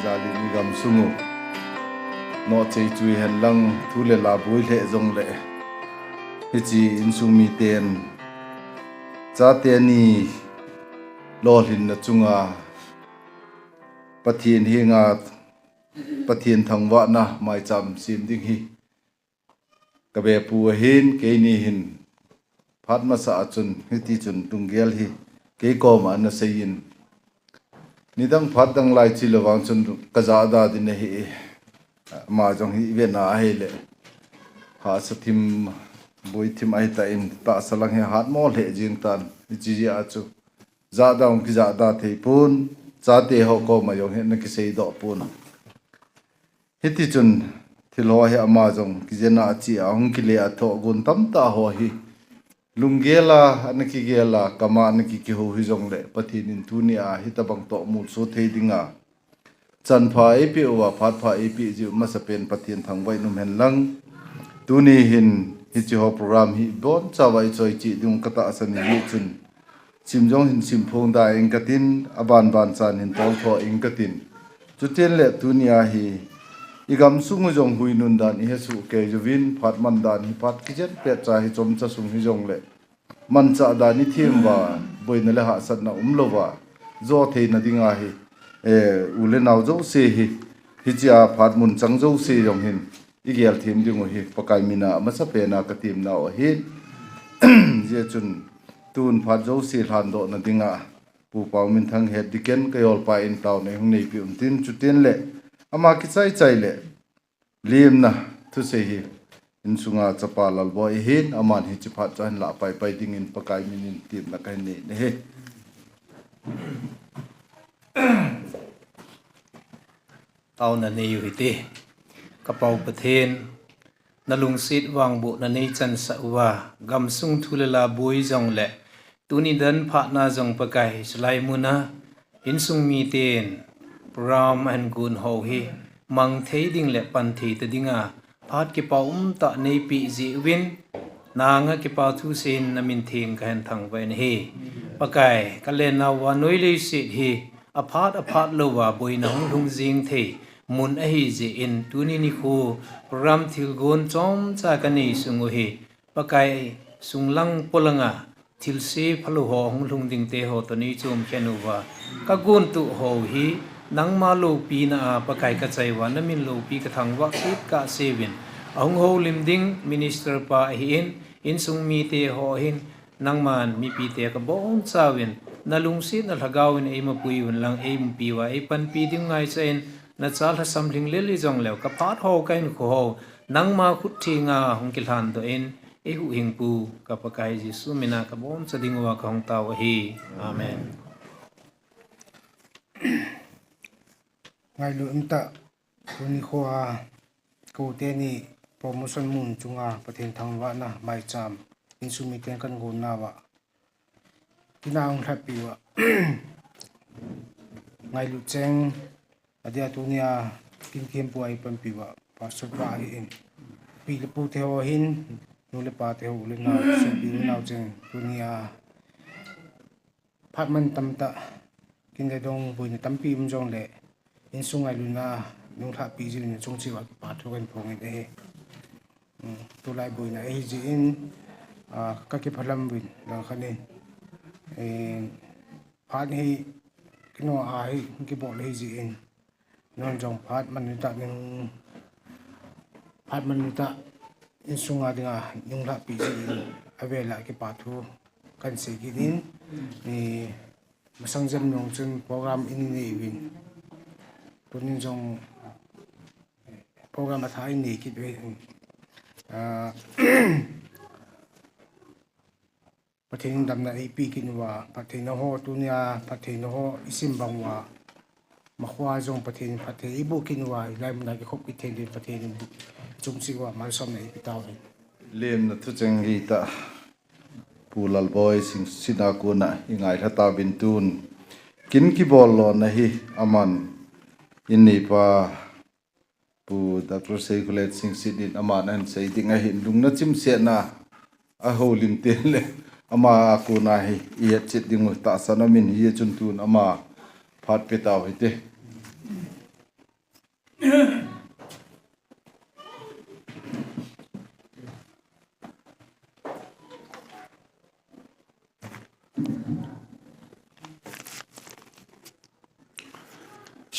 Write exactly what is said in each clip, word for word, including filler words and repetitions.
Jalin i gamsung u nohchei chu hihen lang thu le la boi lheh jongle, hiche insung miten chate ni lolhinna chunga Pathen henga Pathen thangvahna maicham sem ding hi kabepu ahin, keini hin phat masa a chun hiti chun lunggel hi kei koma ana seiyin, nidang phat dang lai chilou vang chun kajahda ding ahi. Ama jong hi ivena ahile hahsa thim, boi thim ahitan, tahsa lang hi hatmo lheh jeng tan. Hiche jeh a chu jahda hung kijahda thei pon, chate ho koma jong hi ana kiseidoh pon. Hiti chun thil ho hi ama jong kijena ache a hung kile a thohgon tamtah ho hi lunggel a ana kigel a, kama ana kikihou hijongle, Pathen in tunia hitobang toh molso thei dinga chanpha eipeh uva, phatpha eipeh jiu masapen Pathen thangvah in um hen lang. Tuni hin hiche ho program hi ibonchauva ichoi cheh ding katahsan ahi chun, sim jong hin simphong da ing katin, abanban chan hin toltho ing katin. Chutengle tunia hi igamsung u jong huinun dan ihesoh kei uvin, phat man dan hi phat kijen petcha hi chomcha sung hijongle manchah dan ithem uva, boina le hahsatna umlouva, jo theina dinga hi, eh, u le nao jouse hi, hichea phat mun chang jouse jong hin igel them dingu hi Pakai mina amasapen a katemnau ahin. Hijeh chun tun phat jouse lhandohna dinga Pu Paominthang Head Deacon kayolpa in taona ihung neipeh untin, chutengle ama kichai chai le lemna thusei hi insunga chapa Lalboi ahin, aman hiche phat chu ahin lah paipai dingin Pakai minin temna kahin nei ahi. Taona neiu hite. Ka Pau Pathen, nalungset vangbohna neichansah uva, gamsung thu le la boi jongle, tuni dan phatna jong Pakai, chulai muna insung miten program ahin gon ho hi mang thei ding le pan thei ta dinga phat kipa umtah neipeh jeh uvin, nanga kipa thu seiyin namin theng kahin thangvah in ahi. Pakai, kalennau vannoi leiset hi aphat aphat louva boina hung lhung jeng thei mun ahijeh in, tuni nikho program thilgon chomcha kanei sung u hi Pakai, sunglang polanga thilse phalou ho hung lhung dingte ho toh neichom khen uva, kagontoh ho hi nangma loupina a Pakai kachai uva, namin loupi kathangvah kit kahseuvin, ahung houlim ding minister pa ahin, insung mite ho ahin, nangman mipite kabonchauvin, nalungsetna lhagaovin eimapui uvin lang, eiumpi uva eipanpi ding ngaicha in, nacha lhasam lhinglel hijongleu, kaphat ho kahinkho ho nangma khut thenga hung kilhandoh in, eihuhhingpu ka Pakai Jesu mina kaboncha dinguva kahung tao ahi. Amen. Ngailut umtah, tuni khoa kote ni promotion mun chunga Pathen thangvahna maicham insung miten kahin gonnauva, ina hung lhatpi uva ngailut cheng adia tunia kin kihempu a eipanpi uva Pastor pa ahin, pi le pute ho ahin, nu le pate ho, u le nao, sopi u le nao cheng, tunia phat man tamtah, kin le dong boina tampi um jongle, insung ngailutna nunglhahpi jiuvin nachung cheh uva kipa thu kahin phongin ahi. Tulai boina ahijeh in, ah, kakiphalam uvin langkhat in, eh, phat hi kino a hi kibol ahijeh in, non jong phat manlu tah nung, phat manlu tah insunga dinga nunglhahpi jeh in, avela kipa thu kahin sei kit in, masang jem nung chun program inei uvin, tunin jong program athah inei kit uvin, ah, Pathen in damna eipeh kit uva, phattheina ho, tunia phattheina ho isim bang uva, makhoa jong Pathen in phatthei eiboh kit uva, hilai muna kikhop kit thei din Pathen in chung cheh uva malsomna eipe tauhen. Lemna thucheng hitah Pu Lalboi Singsit a kona ingailha tauvin, tun kin kibol lona hi aman, inneipa Pu Doctor Seikholet Singsit in aman ahin sei ding ahin, lungna chimsetna ahoulim tengle ama a kona hi ihetchet dingu tahsan amin, hijeh chun tun ama phat pe tau hite.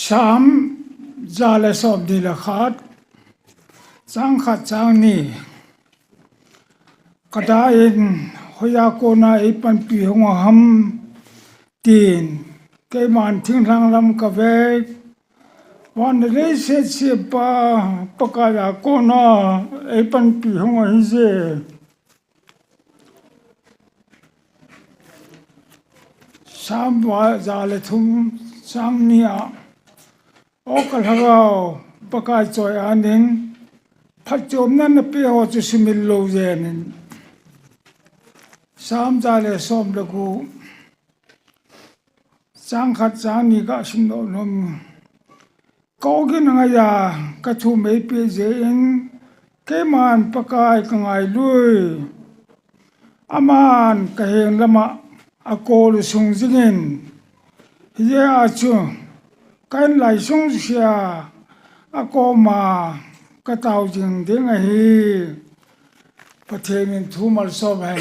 Sam ja le som ni le khat, chang khat chang ni. Ka da in hoiya kona ei panpi hung a ham tin, keiman thinglhang lam ka ve. Van le leiset siampa Pakaiya kona ei panpi hung ahi je. Sam va ja le thum chang ni a, O ka Lhagao, Pakai choi-at in, phatchomna na pe ho chu sumil lou jeng in. Sam ja le som le gup, chang khat chang ni ka sim nom nom. Ka ogin angaiya ka thum eipeh jeh in, keiman Pakai ka ngailui. Aman ka heng lama a kol u sung jingin, hijeh a chu ka inlai sung sia a koma ka tao jing ding ahi. Pathen in thu malsom hen.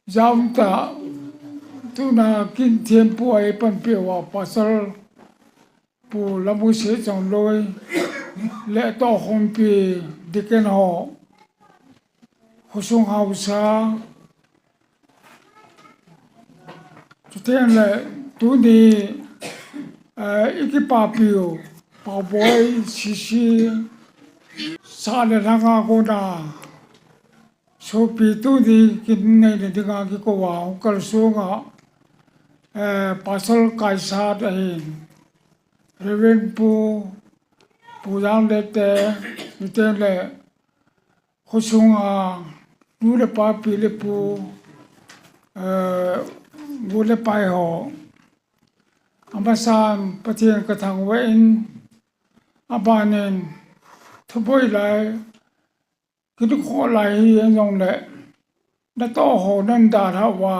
Jaum ta, tuna kin thiampu a ei panpi uva Pastor Pu Lamusi Chongloi le toh khompi Deacon ho, khosung haosa, chuteng le tuni, eh, i kipapiu Paoboi C C, sa le lhanga kona sopi tuni kin neina dinga kikou a hung kalsong a, eh, Pastor Kaisat ahin, Reverend Pu, Pu Janglete, chuteng le khosung a nu le pa, pi le pu, eh, gu le pai ho, amasan Pathen ka thangvah in, abanin thuboi lai, kinikho lai hi jong le, natoh ho nan dalhah uva,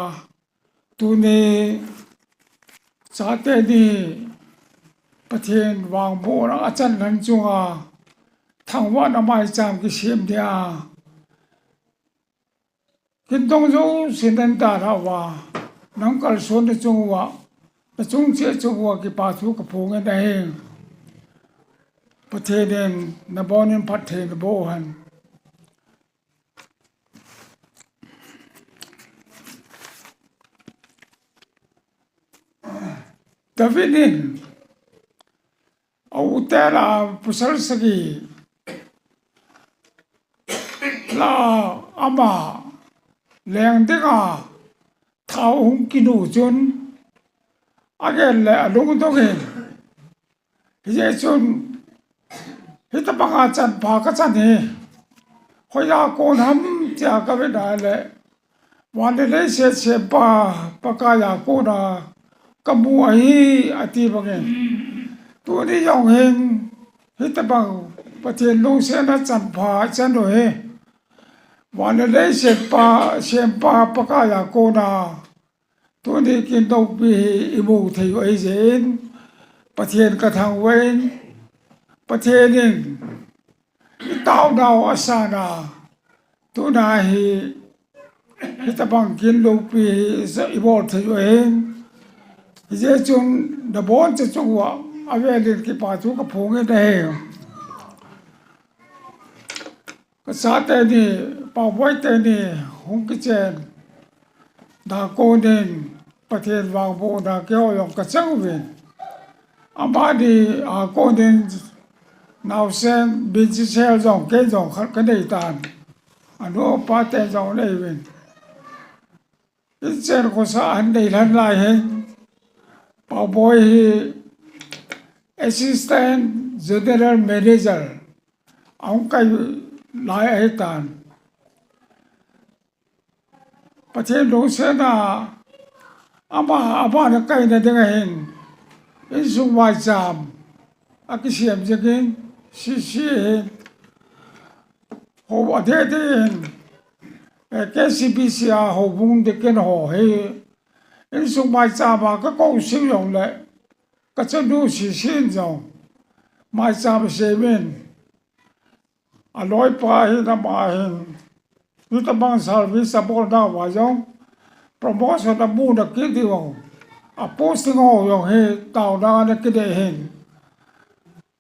tuni chate ni Pathen vangbohna achan lhon chunga thangvahna maicham kisem dia, kin dong jouse nan dalhah uva, nang kalsonna chung uva, na chung cheh chung uva kipa thu ka phong in ahi. Pathen in nabon in phatthei naboh hen. David in a u te lah a pasal sagi lah a ama leng dinga thao hung kinu chun, agel le alungdong in, hijeh chun, hitabanga chanpha ka chan hi, hoiya kon ham tia ka vet a le, van le leiset sempa Pakaiya kona ka mu ahi, ati bangin, tuni jong hin hitabang Pathen lungsetna chanpha i chan u hi, van le leiset pa, sempa Pakaiya kona tuni kin dongpi hi i mu thei u ahi jeh in, Pathen ka thangvah in, Pathen in i taonau asan a, tuna hi, hitabang kin dongpi hi i bol thei u ahin, hijeh chun nabonchauva avel in kipa thu ka phong in ahi. Ka chate ni, Paoboi teni hung kichen, dakonin Pathen vangbohna keiho jong ka chang uvin. Amani a konin naosen Binchisel jong kei jong khat ka nei tan. Anu apa te jong nei uvin. Inchen khosa a nei lhon lai hin, Paoboi hi Assistant General Manager ahung kai lai ahitan. Pathen lungsetna ama, ama na kaina dinga hin, insung vaicham akisem jingin, C C hin, ho adeh deh in, eh, K C B C a houbung deacon ho hi, insung vaicham a ka kou sih jongle, kachanu Sisin jong maicham semin, aloipa hin ama hin, hitabang service abol nauva jong promotion amu na kit diu, aposting ho jong hi taona ana kinei hin.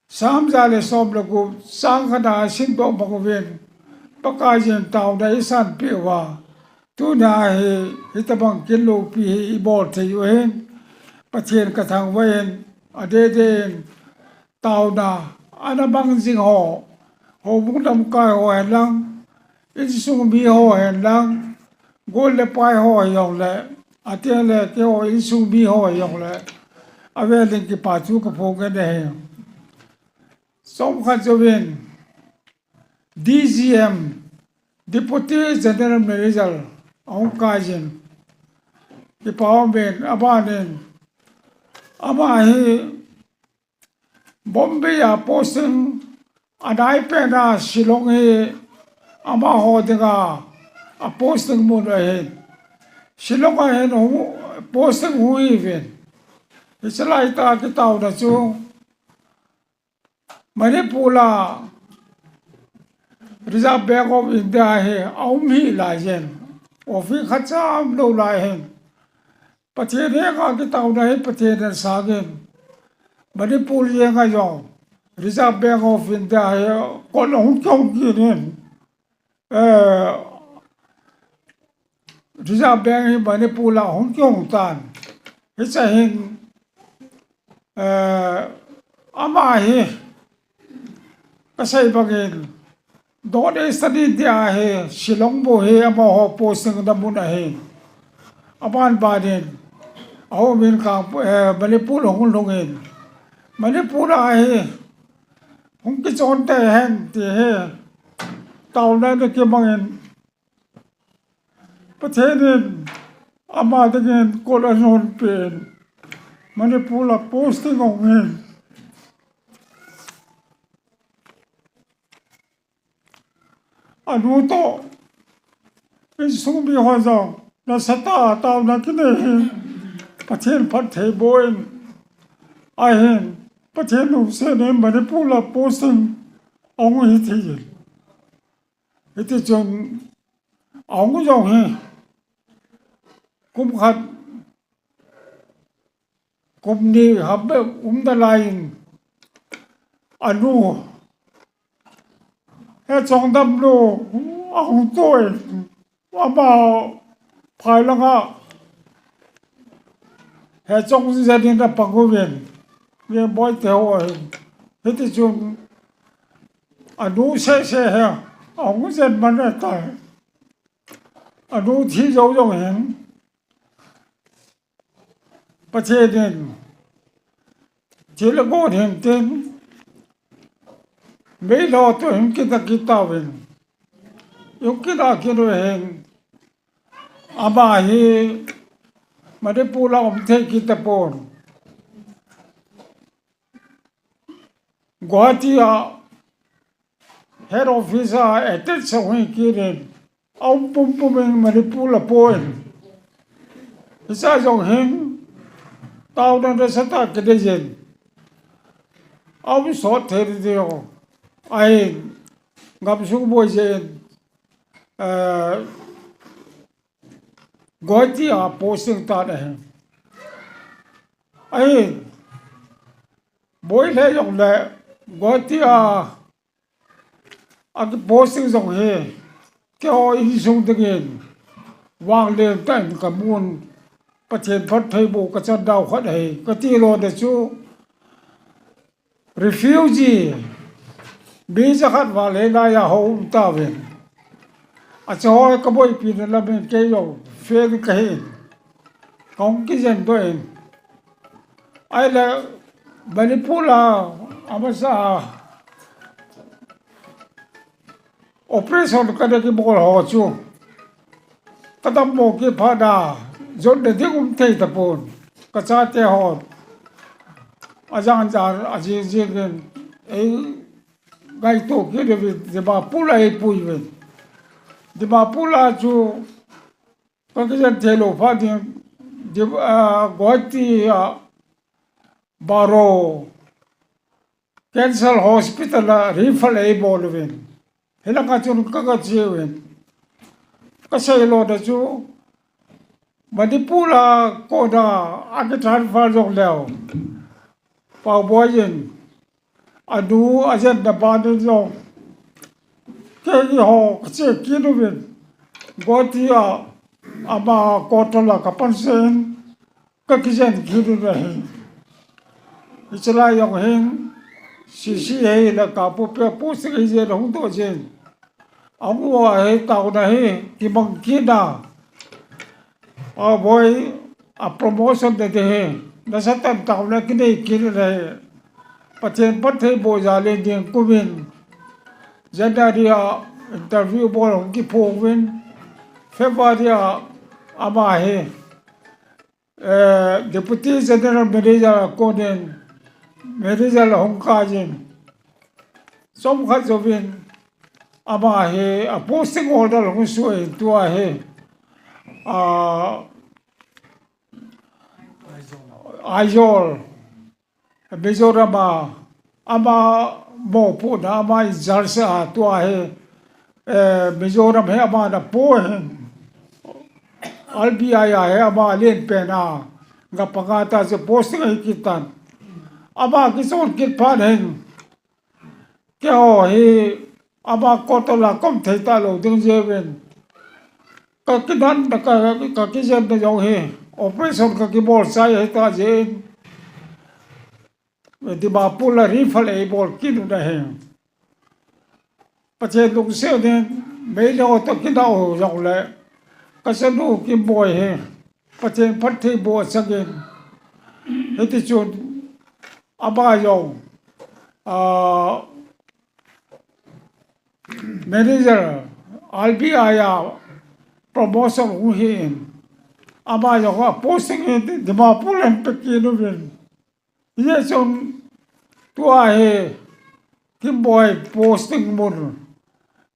Sam ja le som le gup, chang khat a simdoh bang uvin, Pakaiyin taona eisanpeh uva, tunia hi hitabang kit loupi hi ibol thei u ahin, Pathen kathangvah in, adeh deh in, taona ana mang jing ho, houbung lamkai ho hen lang, insung mi ho hen lang, gol le pai ho hijongle, ateng le keiho insung mi ho hijongle, avel in kipa thu kaphong kit ahi. Chomkhat jouvin, D G M, Deputy General Manager, ahung kaiyin, kipa um in, abanin, ama hi Bombay a posting anaipen a, Shillong hi amaho dinga aposting mun ahin, Shillong a hin hung posting hung hiuvin. Hiche laitah a kitaona chu Manipur a Reserve Bank of India hi aum hih laiyin, office khatcha umlou lai hin, Pathen henga kitaona hi Pathen in asangin, Manipur jenga jong Reserve Bank of India hi kot ahung kihong kit in, eh, Reserve Bank hi Manipur a hung kihong tan. Hiche hin, eh, ama hi kasei bangin, North Eastern India hi Shillong bou hi amaho posting na mun ahi. Aban banin, ahung in kang, eh, Manipur hung lhungin, Manipur a hi hung kichon tei hen ti hi taona ana kimangin, Pathen in ama dingin kot ana honpeh in, Manipur a posting ahung hin, anu toh insung mi ho jong nasatah a taona kinei hin, Pathen phatthei boh in, ahin, Pathen lungset in Manipur a posting ahung hi thei in. Hiti chun ahung jong hi, kum khat, kum ni ham bep um nalai in, anu Hechongdamlou ahung toh in, ama phai langa Hechongjen in apang uvin, Lengboi te ho ahin. Hiti chun anu seh seh hi ahung jen man ahitai. Anu thi jou jong hin, Pathen in thil agot hin tin, meilhou toh hin kit a kit tauvin, hung kit a kit uhin, ama hi Manipur a um thei kit tapon. Guwahati a head office a attach ahung hi kit in, aum pumpum in Manipur a pon. Hiche jong hin taona nasatah kinei jin, aum sot thei diu ahin, gamsung boi jeh in, eh, Guwahati a posting tan ahi. Ahin, boi lheh jongle Guwahati a akiposting jong hi keiho insung dingin vanglen tah in kamun, Pathen phattheiboh kachan dau khat ahi, kati lona chu refugee mi jakhat val hilai a hung um tauvin, achaho kaboipi na lamin kei jong fan kahin, kahung kijen doh in, ahile Manipur a amasa a operation kana kibol ho chu kadammo kit phat a jotna ding um thei tapon, kachate ho ajan jan ajing jing in eingaito kit uvin Dimapur a eipui uvin. Dimapur a chu kakijen theilou phat in, Dim-, ah, Guwahati a Baro Cancer Hospital a refer eibol uvin. Hilanga chun ka, ka che uvin. Ka seilona chu Manipur a kona a kitransfer jong leu. Paoboi in, anu ajen na ban in jong, keiho ka che kit uvin. Guwahati a ama quarter a ka panse in, ka kijen kit u ahi. Hiche lai jong hin, C C hile ka pu pe pu sing hijeh in hung doh jin. Ahung uva hi taona hi kimang kit na. Paoboi a promotion te te hi nasatah in taona kinei kit na hi. Pathen phattheiboh jal in ding kum in January a interview bol hung kiphong uvin, February a ama hi, eh, Deputy General Manager a konin Manager a hung kai in, chomkhat jouvin ama hi a posting order hung suh in tua hi, ah, Aizawl, Mizoram a, ama mopohna, ama in charge a tua hi, eh, Mizoram hi ama na po hin, R B I a hi ama alen pen a, nga panga ta chu posting ahi kit tan. Ama kichon kit phat hin, keiho hi ama quarter a ka um thei talou ding jeh uvin, ka kidan na, ka, ka kijen na jong hi operation ka kibol chai ahi ta jeh in, Dimapur a refer eibol kit u ahi. Pathen lungset in, mei le o toh kidau jong le, ka chanu Kimboi hi Pathen phattheiboh chang in, hiti chun ama jong, ah, manager, R B I a promotion hung hi in, ama jong a posting hi Dimapur a hin pe kit uvin. Hijeh chun tua hi Kimboi posting mun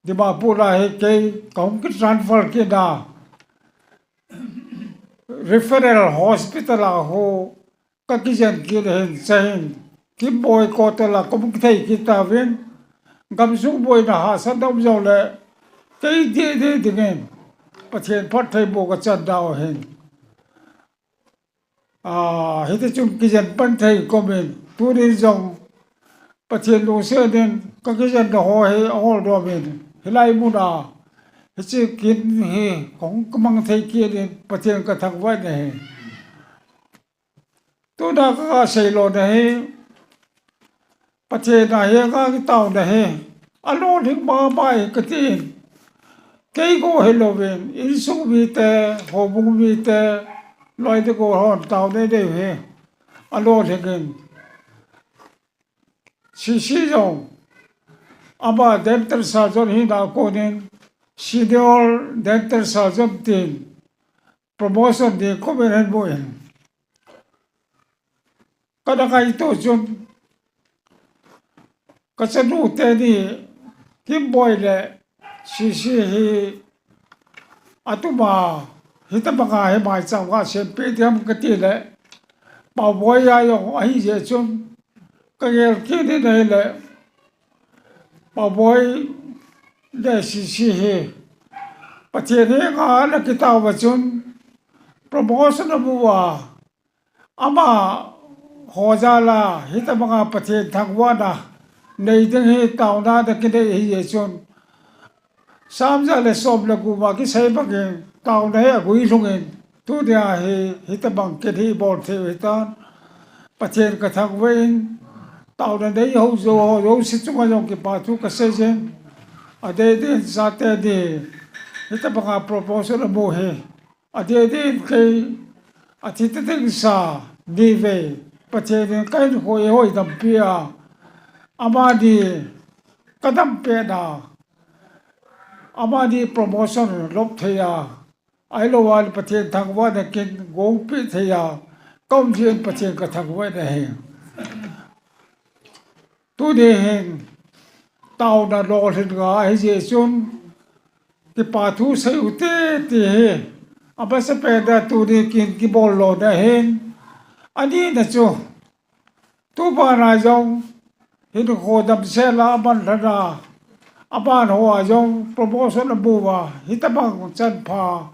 Dimapur a hi kei ka hung kitransfer kit na, referral hospital a ho ka kijen kit hin, chahin Kimboi quarter a ka um thei kit tauvin, gamsung boina hahsatna um jong le, kei deh deh dingin Pathen phattheiboh ka chan nau ahin. Ah, hiti chun kijen pan thei ka um in, tunin jong Pathen lungset in ka kijen na ho hi ahol dom in, hilai mun a hiche kin hi ka hung mang thei kit in Pathen ka thangvah in ahi. Tuna ka, ka seilona hi, Pathen a hi ka kitaona hi alolhing mama ahi ka tin. Kei bou hilouvin, insung mite, houbung mite, loi te bou hon taona nei u hi alolhing in. C C jong, ama dental surgeon hina konin, senior dental surgeon tin promotion ding comment ahin boh in. Ka na ngaito chun, ka chanu teni, Kimboi le C C hi atuma, hitabanga hi maicham ka sempeh ding ham ka ti le, Paoboi a jong ahi jeh chun, ka gel kit in ahile, Paoboi le C C hi Pathen henga ana kitao uva chun, promotion amu uva, ama ho jal a hitabanga Pathen thangvahna nei ding hi taona ana kinei ahi jeh chun, Sam ja le som le gup a kisei bangin taona hi aguilhung in, tunia hi hitabang kin hi ibol thei u ahitan. Pathen ka thangvah in, taona nei ho jou ho jouse chunga jong kipa thu ka seijin, adeh deh in chate ni hitabanga promotion amu hi, adeh deh in kei athi tading sa nivei Pathen in ka hinkho eihoidampi a, amani ka dampeh na, amani promotion lop thei a, ahilou a le Pathen thangvahna kin gongpeh thei a ka um jeh in Pathen ka thangvah in ahi. Tuni hin taona lolhin nga ahi jeh chun, kipa thu sei u hite ti hi amasapen a tuni kin kibol lona ahin, anina chu Tuban a jong, hinkho damsel a aman lhon a, aban hoa jong promotion amu uva, hitabang chanpha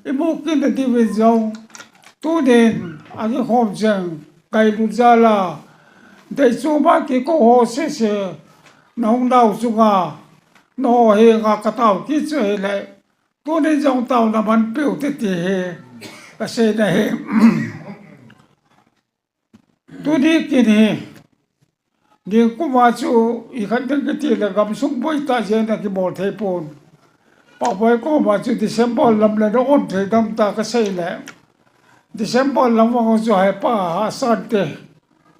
imu kit nadiuvin jong, tunin akikhom cheng, kailut jal a, deichom a kikou ho sese, nahung nau chunga, naho henga katao kit chu ahile, tunin jong taona manpeh ute ti hi kasei nahi. Tuni kin hi, ningkum a chu ikhat ding kiti le gamsung boi tah jeh in akibol thei pon. Paoboi koma chu December lam le na on thei dam ta kasei le, December lam vang chu hepa Hassan te,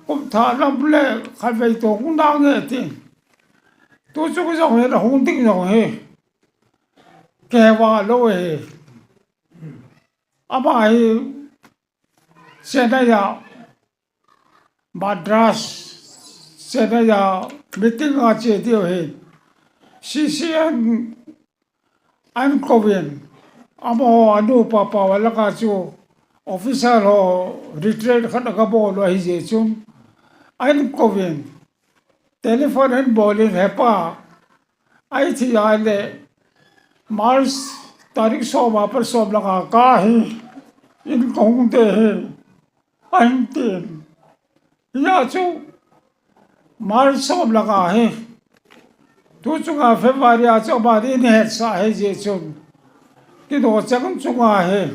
kum thah lam le khatvei toh hung nange tin. Tu chung jong hi nahung ding jong hi kihevah lou hi. Ama hi Chennai a, Madras, Chennai a meeting a che diu ahin, C C N ahin kouvin, amaho anupa pao a langa chu officer ho retreat khat aga bol u ahi jeh chun, ahin kouvin, telephone ahin bol in, hepa, ahi thei a le, March tarik som a pat som langa kahi, in kahung de hi, ahin tin. Hia chu March som langa hi, tu chunga February a chu ama in hetsah ahi jeh chun, kidoh chang chunga hi,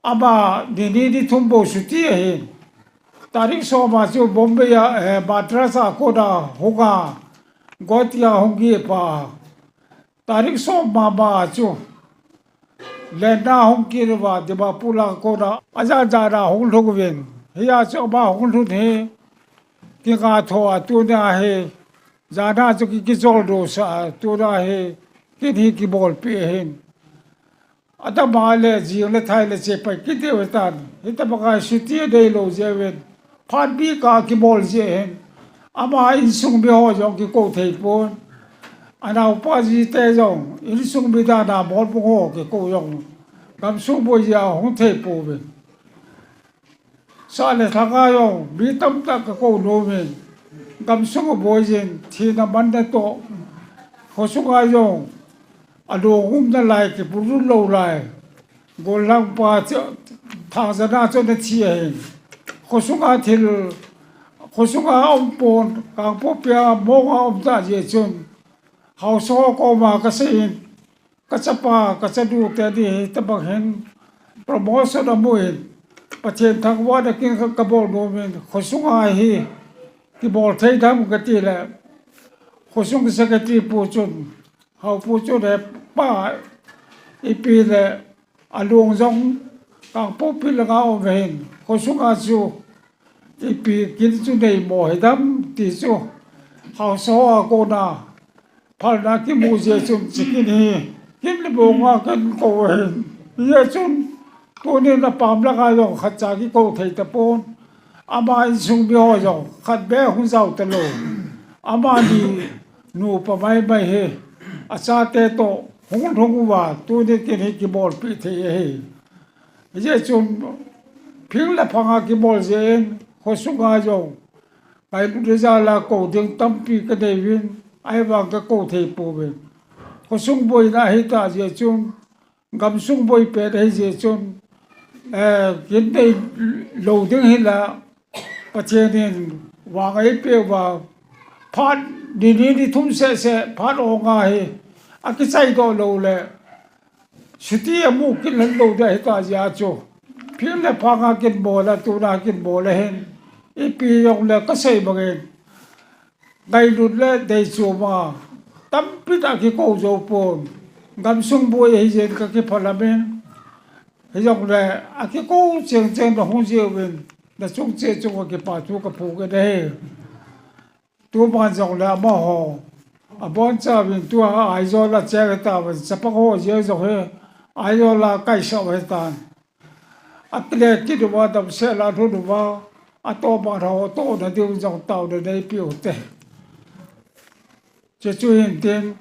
ama ni ni ni thum bou chuti ahin. Tarik som a chu Bombay a, eh, Madras a kona hunga, Guwahati a hung kipa. Tarik som mama a chu lenna hung kit uva, Dimapur a kona ajan jan a hung lhung uvin. Hia chu ama hung lhun hi kinga tho a, tuna hi jan a chu ki, kijol doh sah a, tuna hi kin hi kibolpeh ahin. Adang a le jing le thai le che pai kit deu ahitan. Hitabang a chuti anei lou jeh uvin, phat bik a kibol jeh ahin, ama insung mi ho jong kikou thei pon. Anaopa jite jong insung mi dan a Molbung ho kikou jong, gamsung boi jeh a hung thei pouvin. Sah le lhanga jong mi tamtah kakou nomin, gamsung aboi jin, thina manna toh, khosunga jong along umna lai, kibulhit lou lai, gollhangpa chu, Thangjanna chu ana thi ahin. Khosunga thil, khosunga aum pon, Kangpokpi a mong a aum tah jeh chun, haosa ho koma kasei in, kachapa, kachanu teni hitabang hin promotion amun, Pathen thangvahna kin ka, kabol nomin, khosunga hi kibol thei dem kati le, khosung secretary pu chun, haopu chun, hepa, ipi le, along jong Kangpokpi langa aum ahin, khosunga chu ipi kin chu neimo hidem ti chu haosa ho a kona phalna kimu jeh chun, hiche kin hi kin le bong a kahin kou ahin. Hijeh chun tunin apam langa jong khatcha kikou thei tapon. Ama insung mi ho jong khat beh hung jao talou, amani nupa maimai hi achate toh hung lhung uva, tuni kin hi kibolpeh thei ahi. Hijeh chun phing le phang a kibol jeh in, khosunga jong kailut jal a kou ding tampi kanei uvin, ahivang kakou thei pouvin. Khosung boina ahitah jeh chun, gamsung boi pet ahi jeh chun, eh, kin neilou ding hila, Pathen in vang eipeh uva, phat ni ni ni thum seh seh, phat ong a hi akichai doh lou le, chuti amu kit lhon lou ding ahitah jeh a chu, phing le phang a kin bol a, tuna kin bol ahin, ipi jong le kasei bangin, ngailut le deichom a tampi tah kikou jou pon, gamsung boi ahi jeh in kakipah lamin, hijongle akikou cheng cheng nahung jeh uvin, nachung cheh chunga kipa thu kaphong kit ahi. Tuban jongle amaho abonchauvin tua Aizawl a cheng tauvin, chapang ho jeh jong hi Aizawl a kaisah u ahitan. Akile kit uva, damsel a alhun uva, atohbana ho tohna diu jong taona neipeh ute. Chuche chu hintin,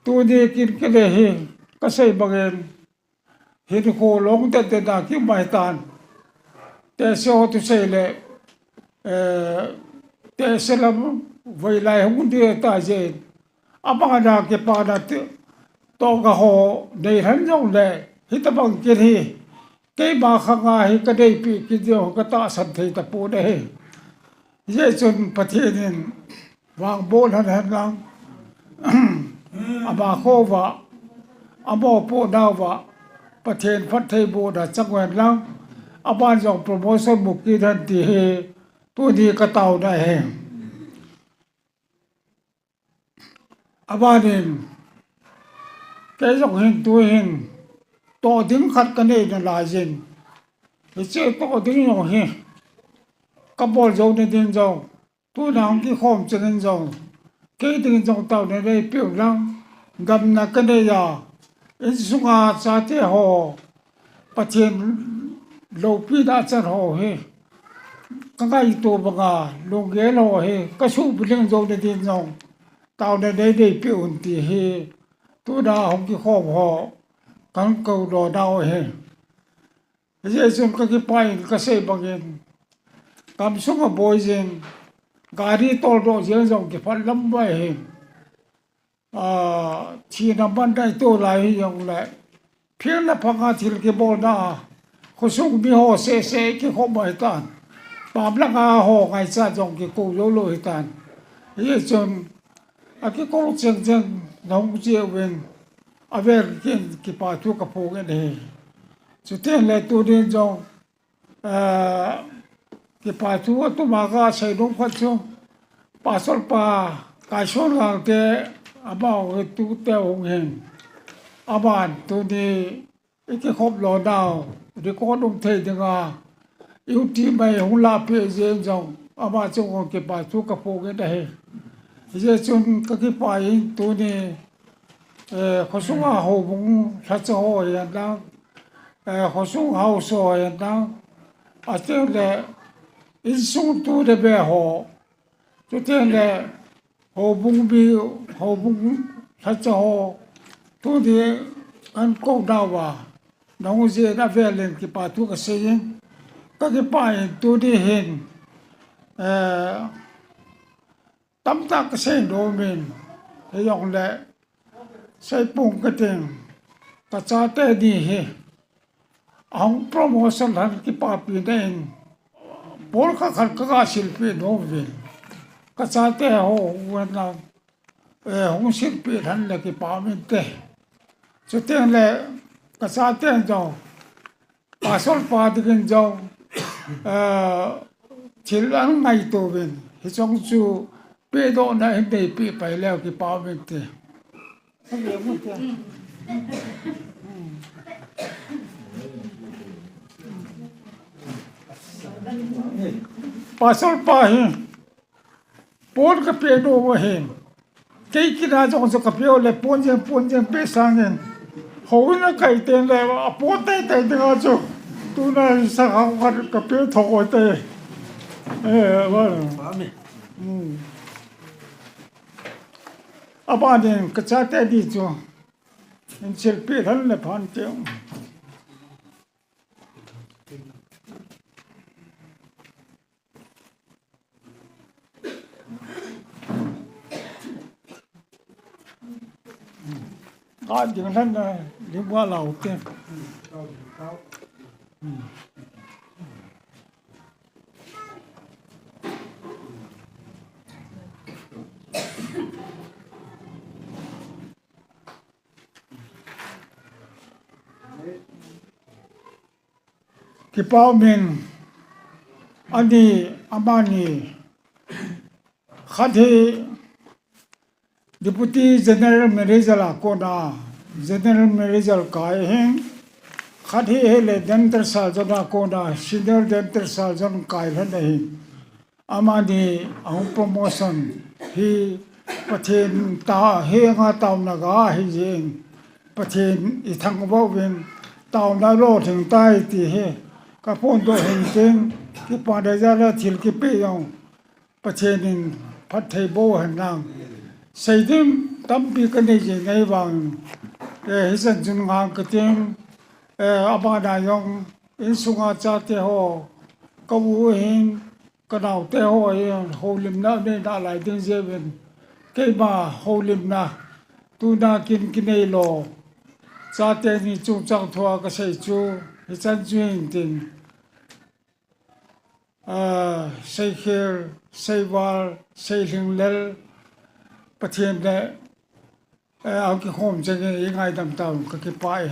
tuni kin kile hi kasei bangin, hinkho long deh deh na kium ahitan. Tehse ho thusei le, eh, tehse lam voi lai hung ding ta jeh in, abana kipana te, toh ka ho nei lhan jong le, hitabang kit hi, keima khanga hi ka neipi kit jong ka tahsan thei tapon ahi. Hijeh chun Pathen in vangboh lhan hen lang, ama kho uva, amopoh nauva, Pathen phattheibohna chang hen lang, aban jong promotion mu kit hen ti hi, tuni ka taona ahi. Abanin, kei jong hin tu hin, toh ding khat ka nei nalai jin. Hiche toh ding jong hi, ka bol jou na din jong, tuna hung kikhom changin jong, kei dingin jong taona nei peh un lang, damna ka nei a, insunga chate ho, Pathen loupina chan ho hi, ka ngaito banga, lunggel ho hi, ka suhbulhing jou na din jong, taona nei nei peh un ti hi, tuna hung kikhom ho, kan kou lona u ahi. Hijeh chun ka kipah in ka sei bangin, gamsunga boi jing, gari toldoh jeng jong kiphat lam uva ahi. Ah, thina man dai to lai hi jong le, phirna phanga thil kibolna a, khosung mi ho seh seh kikhom ahitan. Pam langa ho ngaichat jong kikou jou lou ahitan. Hijeh chun, akikou cheng cheng na hung che uvin, avel in kipa thu ka phong in ahi. Chuteng le tunin jong, eh, kipa thu atuma ka seinom khat chu, Pastor pa Kaison Gangte amaho tute hung hin, aban tuni i kikhop lonau record um thei dinga, YouTube a hung lahpeh jeng jong, ama chung jong kipa thu ka phong in ahi. Hijeh chun ka kipah in tuni, eh, khosunga houbung lhacha ho hihen lang, eh, khosung house ho hihen lang, ateng le insung tu le be ho, chuteng le houbung mi, houbung lhacha ho, tuni kan kou nauva, na hung jeh in avel in kipa thu ka sei in, ka kipah in tuni hin, eh, tamtah ka seinom in, hijong le, seipong ka ting, ka chate ni hi, ahung promotion lhan kipapina in, pon khat khat ka ga silpeh nom uvin. Ka chate ho hung hen lang, eh, hung silpeh lhan le kipa um inte. Chuteng le ka chate jong, Pastor pa dingin jong, eh, thil an ngaito uvin. Hicheng chu pehdohna hin neipeh pai leu kipa um inte. Pastor pa hi, pon ka peh nom ahin. Kei kina jong chu ka peh u le pon jeng, pon jeng peh sangin. Houin a kai teng le, apon tei tei dinga chu. Tuna hi sakhao khat ka peh thou te. Eh, aban. Hmm. Abanin ka chate di chu. Hin silpeh lhan le phan teu. Ka ding lhan na, ding bua lau te. Kipa um in, ani, amani, khat hi Deputy General Manager a kona, General Manager kai ahin, khat hi ahile Dental Surgeon a kona, Senior Dental Surgeon kai lhon ahin. Amani ahung promotion hi Pathen ta henga taona ga ahi jeh in, Pathen i thangvah uvin, taona lolhing tai ti hi ka phondoh hin tin, kipana jal a thil kipeh jong Pathen in phatthei boh hen lang. Seidim tampi ka nei jeh nei vang, eh, hichan chun ngang ka tin, eh, abana jong insunga chate ho, ka u ahin, ka naote ho hi houlimna nei nalai ding jeh in, keima houlimna tuna kin kinei lou, chate ni chungchang thua ka sei chu, hichan chu hin tin, ah, Seikhel, Seival, Seilhinglel, Pathen le, eh, a kikhom cheng in i ngaidam tauvin ka kipah e.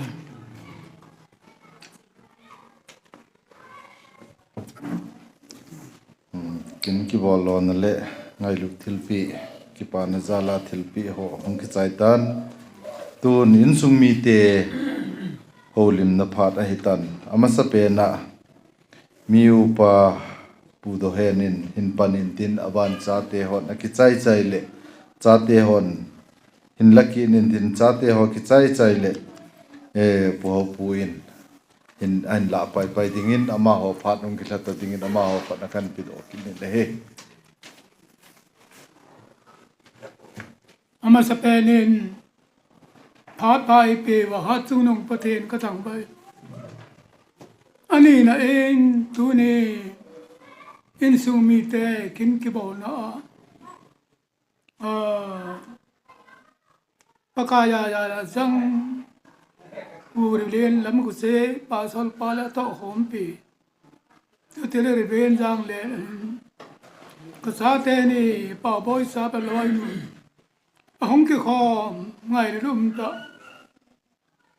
Hmm, kin kibol louna le ngailut thilpeh, kipana jal a thilpeh ho hung kichai tan. Tun insung mite houlimna phat ahi tan. Amasapen a, mi upa Pu Dohen in hin pan in tin, aban chate hon akichai chai le, chate hon hin la kit in tin, chate ho kichai chai le, eh, Pu Hopu in hin, ahin lah pai pai dingin, amaho phat hung kilha ta dingin, amaho phat a kan pedoh kit in ahi. Amasapen in, phat pha eipeh uva Hatchungnung Pathen ka thangvah e. Anina in, tuni insung mite kin kibolna a, ah, Pakai a jal a chang, Pu Reverend Lamguse, Pastor pa le atohkhompi, chutile Reverend Janglel, ka chate ni, Paoboi chapa loinu, ahung kikhom ngailut umtah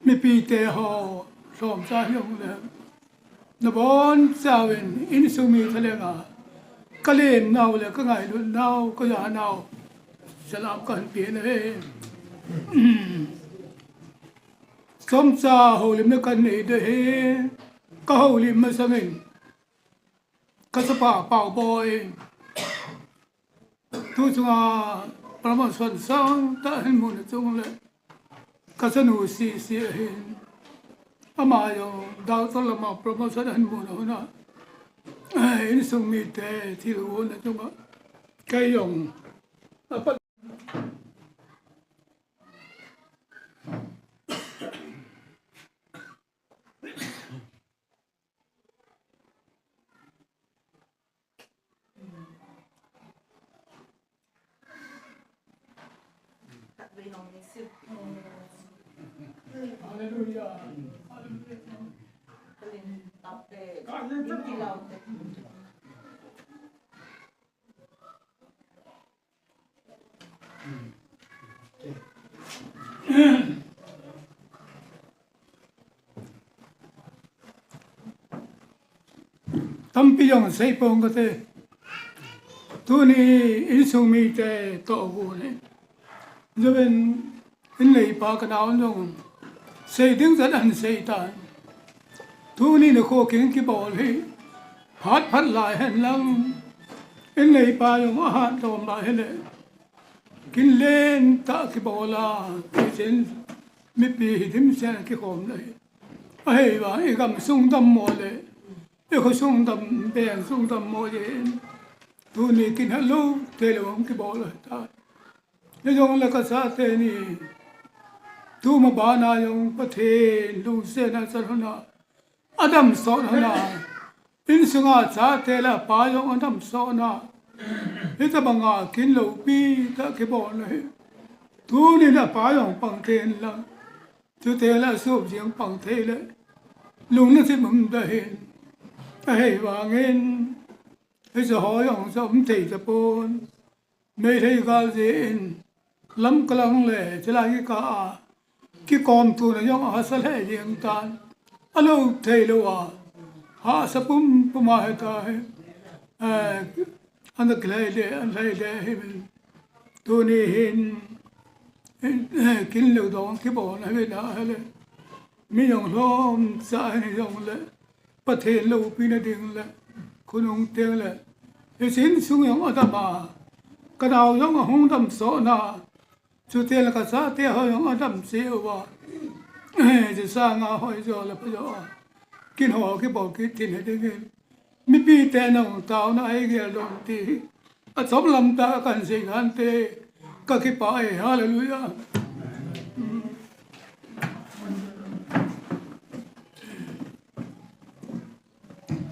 mipite ho, lhomcha hijongle, nabonchauvin insung mi thalheng a ka lemnau le ka ngailutnau, ka janau, salam kahin pe ahi. Chomcha houlimna kahin nei ding ahi. Ka houlim masangin ka chapa Paoboi, tu chunga promotion sangtah ahin muna chungle, ka chanu sese ahin, ama jong doctor lama promotion ahin muna hon a, eh, insung mite thil huna chunga kei jong apat. Hallelujah. Tampi jong seipong kate. Tuni insung mite toh gon e. Joven in leipa ka nao jong sei ding jat ahin sei tan. Tuni nikho kin kibol hi phat phat lai hen lang, in leipa jong ahat dom lai hile, kin lentah kibol a, kichen mipi hi dimset a kikhom lai. Ahivang i gamsung dammo le i khosung dam, vengsung dammo jeh in, tuni kin helou theilou hung kibol ahitai. Hijongle ka chate ni, tuma bana jong Pathen lungsetna chan hon a, adamsot hon a, insunga chate le apa jong adamsot na, hitobanga kin loupi tah kibolna hi, tunin apa jong pang thei inlang, chuteng le asuh jeng pang thei le, lungna thim um ding ahin, ahivangin, hiche ho jong chu um thei tapon. Meitei gal jeh in, Lamka lang le chulai kikah a kikom tuna jong ahahsa lheh jeng tan. Alou theilou a, hahsa pumpum a hita hi, eh, ana kilhai le, ana lhai le hi min. Tuni hin, hin, eh, kin lou dong kibol na hi na hile, mi jong lhomcha hin jongle, Pathen loupina ding le, khonung teng le, hiche insung jong adam a, ka nao jong ahung damsot na, chuteng le ka chate ho jong adam cheh uva, hiche sanga hoijo le phajo a, kin ho kibol kit thei dingin, mipite nung taona eigel dom ti hi, achom lam tah a kahin sei nante, ka kipah e, hallelujah.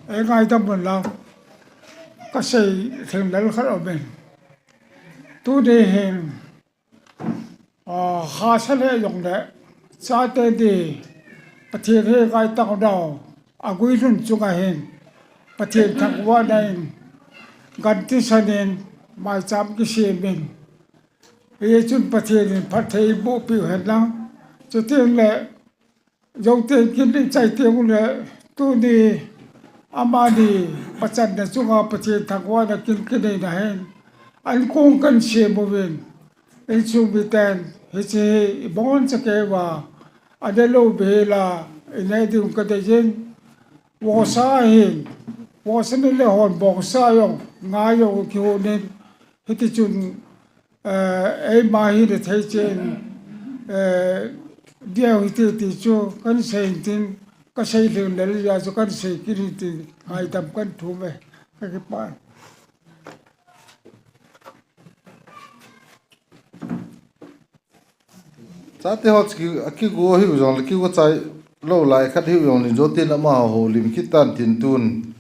Ei ngaidam un lang. kasei lhinglel khat aumin. Tuni hin, ah, hahsa le jongle, chate di, Pathen henga itao nau, aguilhun chunga hin, Pathen thangvahna in, gan thisan in, maicham kisemin. Hichun Pathen in phatthei eiboh peh u hen lang. Chuteng le, Joten kin in chai teng ule, tuni amani pachatna chunga Pathen thangvahna kin kineina hin, ankong kan sem uvin, insung miten, hiche hi iboncha kei uva, anelou behela, inei ding kadei jin, vohsa hin, vohsa ni le hon, vohsa jong, nga jong kihon in, hiti chun, Eh, eima hi le thei chen, eh, diau hite ti chu kan sei tin, kasei lhinglel jeh a chu kan sei kit in tin, ngaidam kan thum e, kakipah e. Chate ho chu ki, akigo hiu jongle, kigo chai lou lai khat hiu jongle, joten amaho lim kit tan tin tun.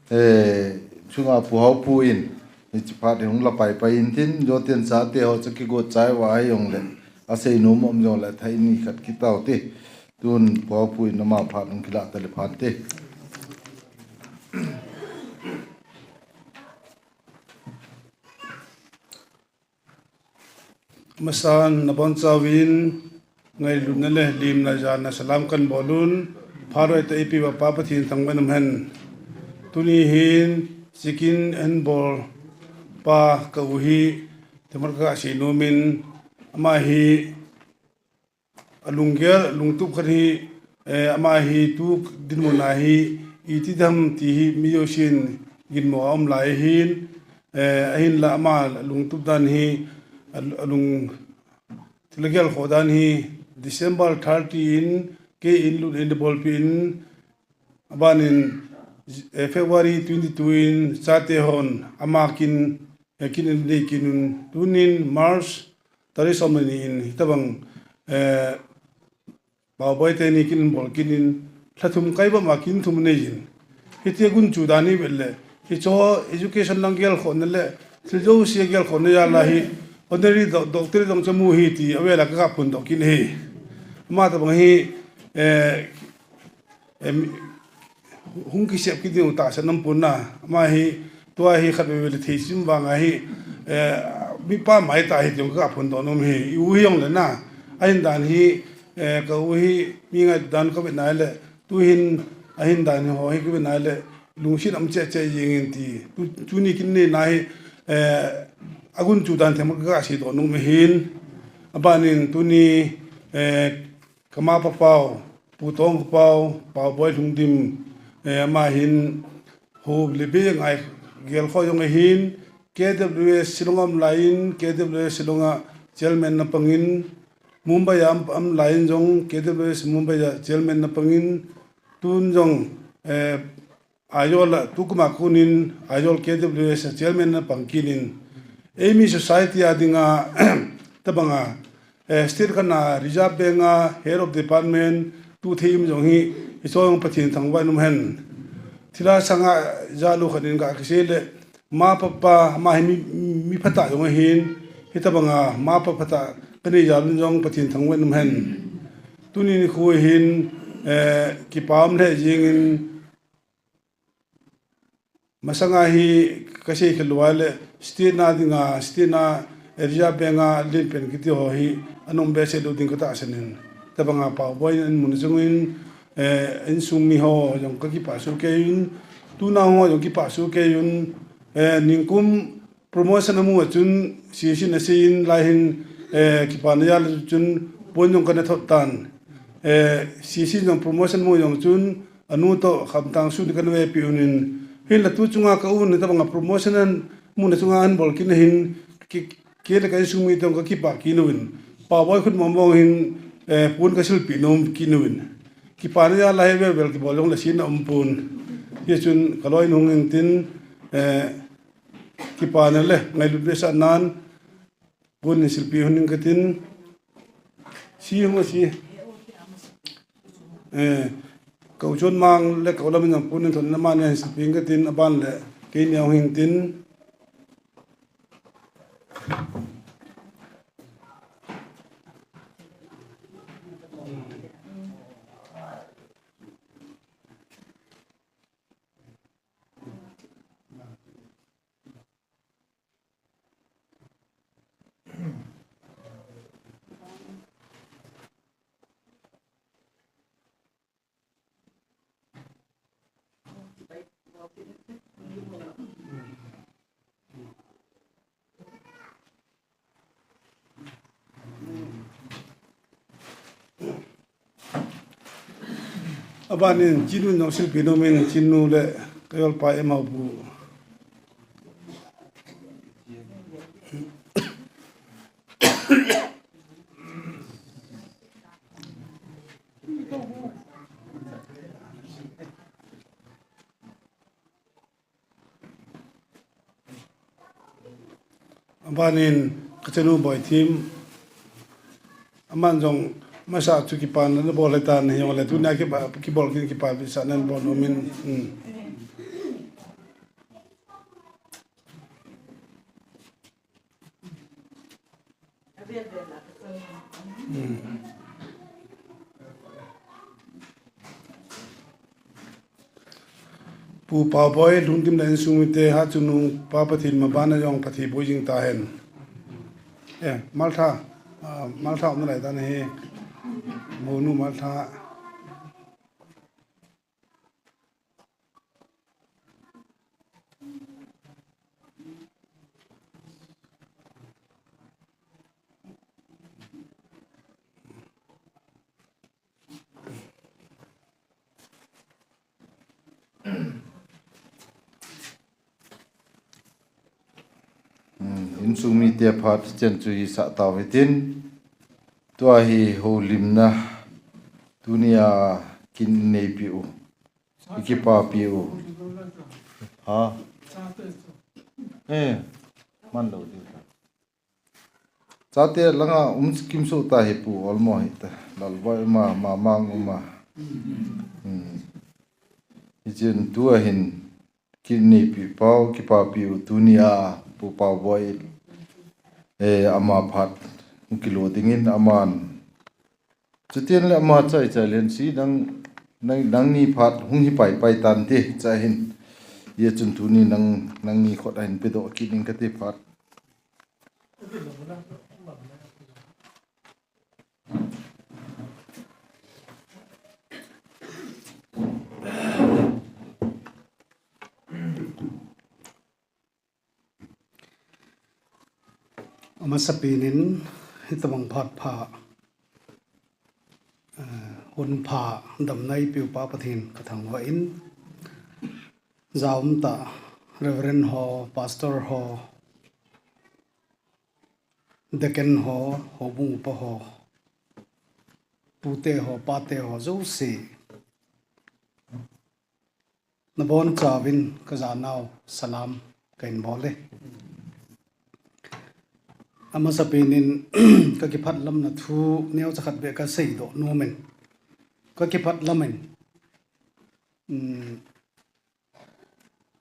Eh, chunga Pu Haopu in, hiche phat hi hung la paipai in tin, joten chate ho chu kigo chai uva ahi jongle, asei nom um jongle, thei ni khat kit taute. Tun Pu Haopu in ama phat hung kilah ta le phante. Amasan nabonchauvin ngailutna le limna jana salam kan bol un, phat hoitah eipeh uva Pa Pathen thangvah in um hen. Tuni hin chicken and ball pa ka u hi, themkhat kasei nom in, ama hi alunggel, alungtup khat hi, eh, ama hi tu dinmun a hi, iti dam ti hi mi jousen ginmo a um lai ahin, eh, ahinla ama alungtup dan hi, al-, alung, thil agelkhoh dan hi, December thirty in, kei in lut in bolpeh in, abanin, eh, February twenty-two in, chate hon, ama kin, eh, kin in nei kit un, tunin March, tarik som le ni in, hitabang, eh, Paoboi teni kin in bol kit in, lha thum kai bam a kin thum nei in. Hiti gunchu dan hi vet le, hicheho education lang gelkhohna le, thil jouse gelkhohna jal a hi, honorary doc-, doctorate jong chu amu hi ti, avel a ka, kaphondoh kit in ahi. Ama tabang hi, eh, Em, hung kisep kit ding u tahsan aumpon na, ama hi, tua hi khatvei vei le thei sim vang a hi, eh, mipa mai tah ahi ti jong kaphondoh nom e, i u hi jongle na, ahin dan hi, eh, ka u hi mi ngai dan kavet na le, tuhin ahin dan hi ho hi kavet na le, lungset um cheh cheh jeng in ti, tu, tuni kin nei na hi, eh, agunchu dan themkhat kaseidoh nom e hin, abanin tuni, eh, Ka mapa pau, Pu Tongkha pau, Paoboi Lhungdim, eh, ama hin, hou le be ngai gelkhoh jong ahin, K W S Shillong a um lai in, K W S Shillong a chairman ana pang in, Mumbai a um, um lai in jong, K W S Mumbai a chairman ana pang in, tun jong, eh, Aizawl a tukum a kon in Aizawl K W S a chairman ana pang kit in, eimi society a dinga, tabang a, eh, state khat a Reserve Bank a Head of Department tu thei um jong hi, hiche jong Pathen thangvah in um hen. Thilha sanga jal u khat in ga kisei le, mapa pa, ama hi mi, mi phatah jong ahin, hitabang a mapa phatah kanei jal un jong Pathen thangvah in um hen. Tuni nikho hin, eh, kipa um lheh jeng in, Masanga hi kasei khel uva le, state na dinga, state na area benga lenpen kiti ho hi, ana um behseh lou ding katahsan in. Tabanga Paoboi in mun chungin, eh, insung mi ho jong kakipah soh kei un, tunao ho jong kipah soh kei un, eh, ningkum promotion amu a chun, C C in asei in, lai hin, eh, kipana jal a chun, pon jong kana thot tan. Eh, C C in jong promotion mu jong chun, anu toh khamtang sun kana vepi un in, hinla tu chunga ka u in tabanga promotion amu na chunga ahin bol kit na hin, ki, kei le ka insung mi toh kakipah kit uvin. Paoboi khut mong mong hin, eh, pon kasilpeh nom kit uvin. Kipana jal a hi vel vel kibol jong le sina um pon. Hichun kaloi in hung in tin, eh, Kipana le ngailut behseh nan, pon in silpeh hon in katin, si hung a si. Eh, ka u Chonmang le ka u Lam in jong pon in thon in amani ahin silpeh in katin, aban le Kei neo hing tin. Abanin Chinu nong silpi nomin Chinu le kayol pa em hau bu. Abanin kachanu Boithim. Aman jong masa chu kipan na bol hetan hi jong le tunia kipa kibol kin kipa bisa nan bol nomin. Hmm. Hmm. Pu Paoboi, lungkim le insung mite, ha chungnung pa Pathen mabana jong phatthei boh jing tahen. Eh, Maltha, ah, Maltha um nalai tan ahi. Monu Maltha. Hmm, insung mite phat chen chu hisah tau hitin. Tua hi houlimna tunia kin neipi u. Ikipapi u. Ha? Eh, man lo diu ta. Chate langa um kimso ta hi pu olmo hi ta. Lalboi ma, ma mang uma. Hmm. Hichin tua hin kin neipi pau, kipapi u tunia pu Paoboi. Eh, ama phat. Kilo dingin aman. Chutian le ama chai chai len si nang, nang, nangni phat hung hi pai pai tan te cha hin. Ye chun tuni nang, nangni khut ahin pedoh kit ning kati phat. Amasapen in hitabang phat pha, eh, hun pha damna eipeu pa Pathen kathangvah in, jaum tah Reverend ho, Pastor ho, Deacon ho, houbung upa ho, pute ho, pate ho, jouse. Nabonchauvin kajanau salam kahin bol e. Amasapen in kakiphatlamna thu neocha khat beh kaseidoh nom in. Kakiphatlam in, um,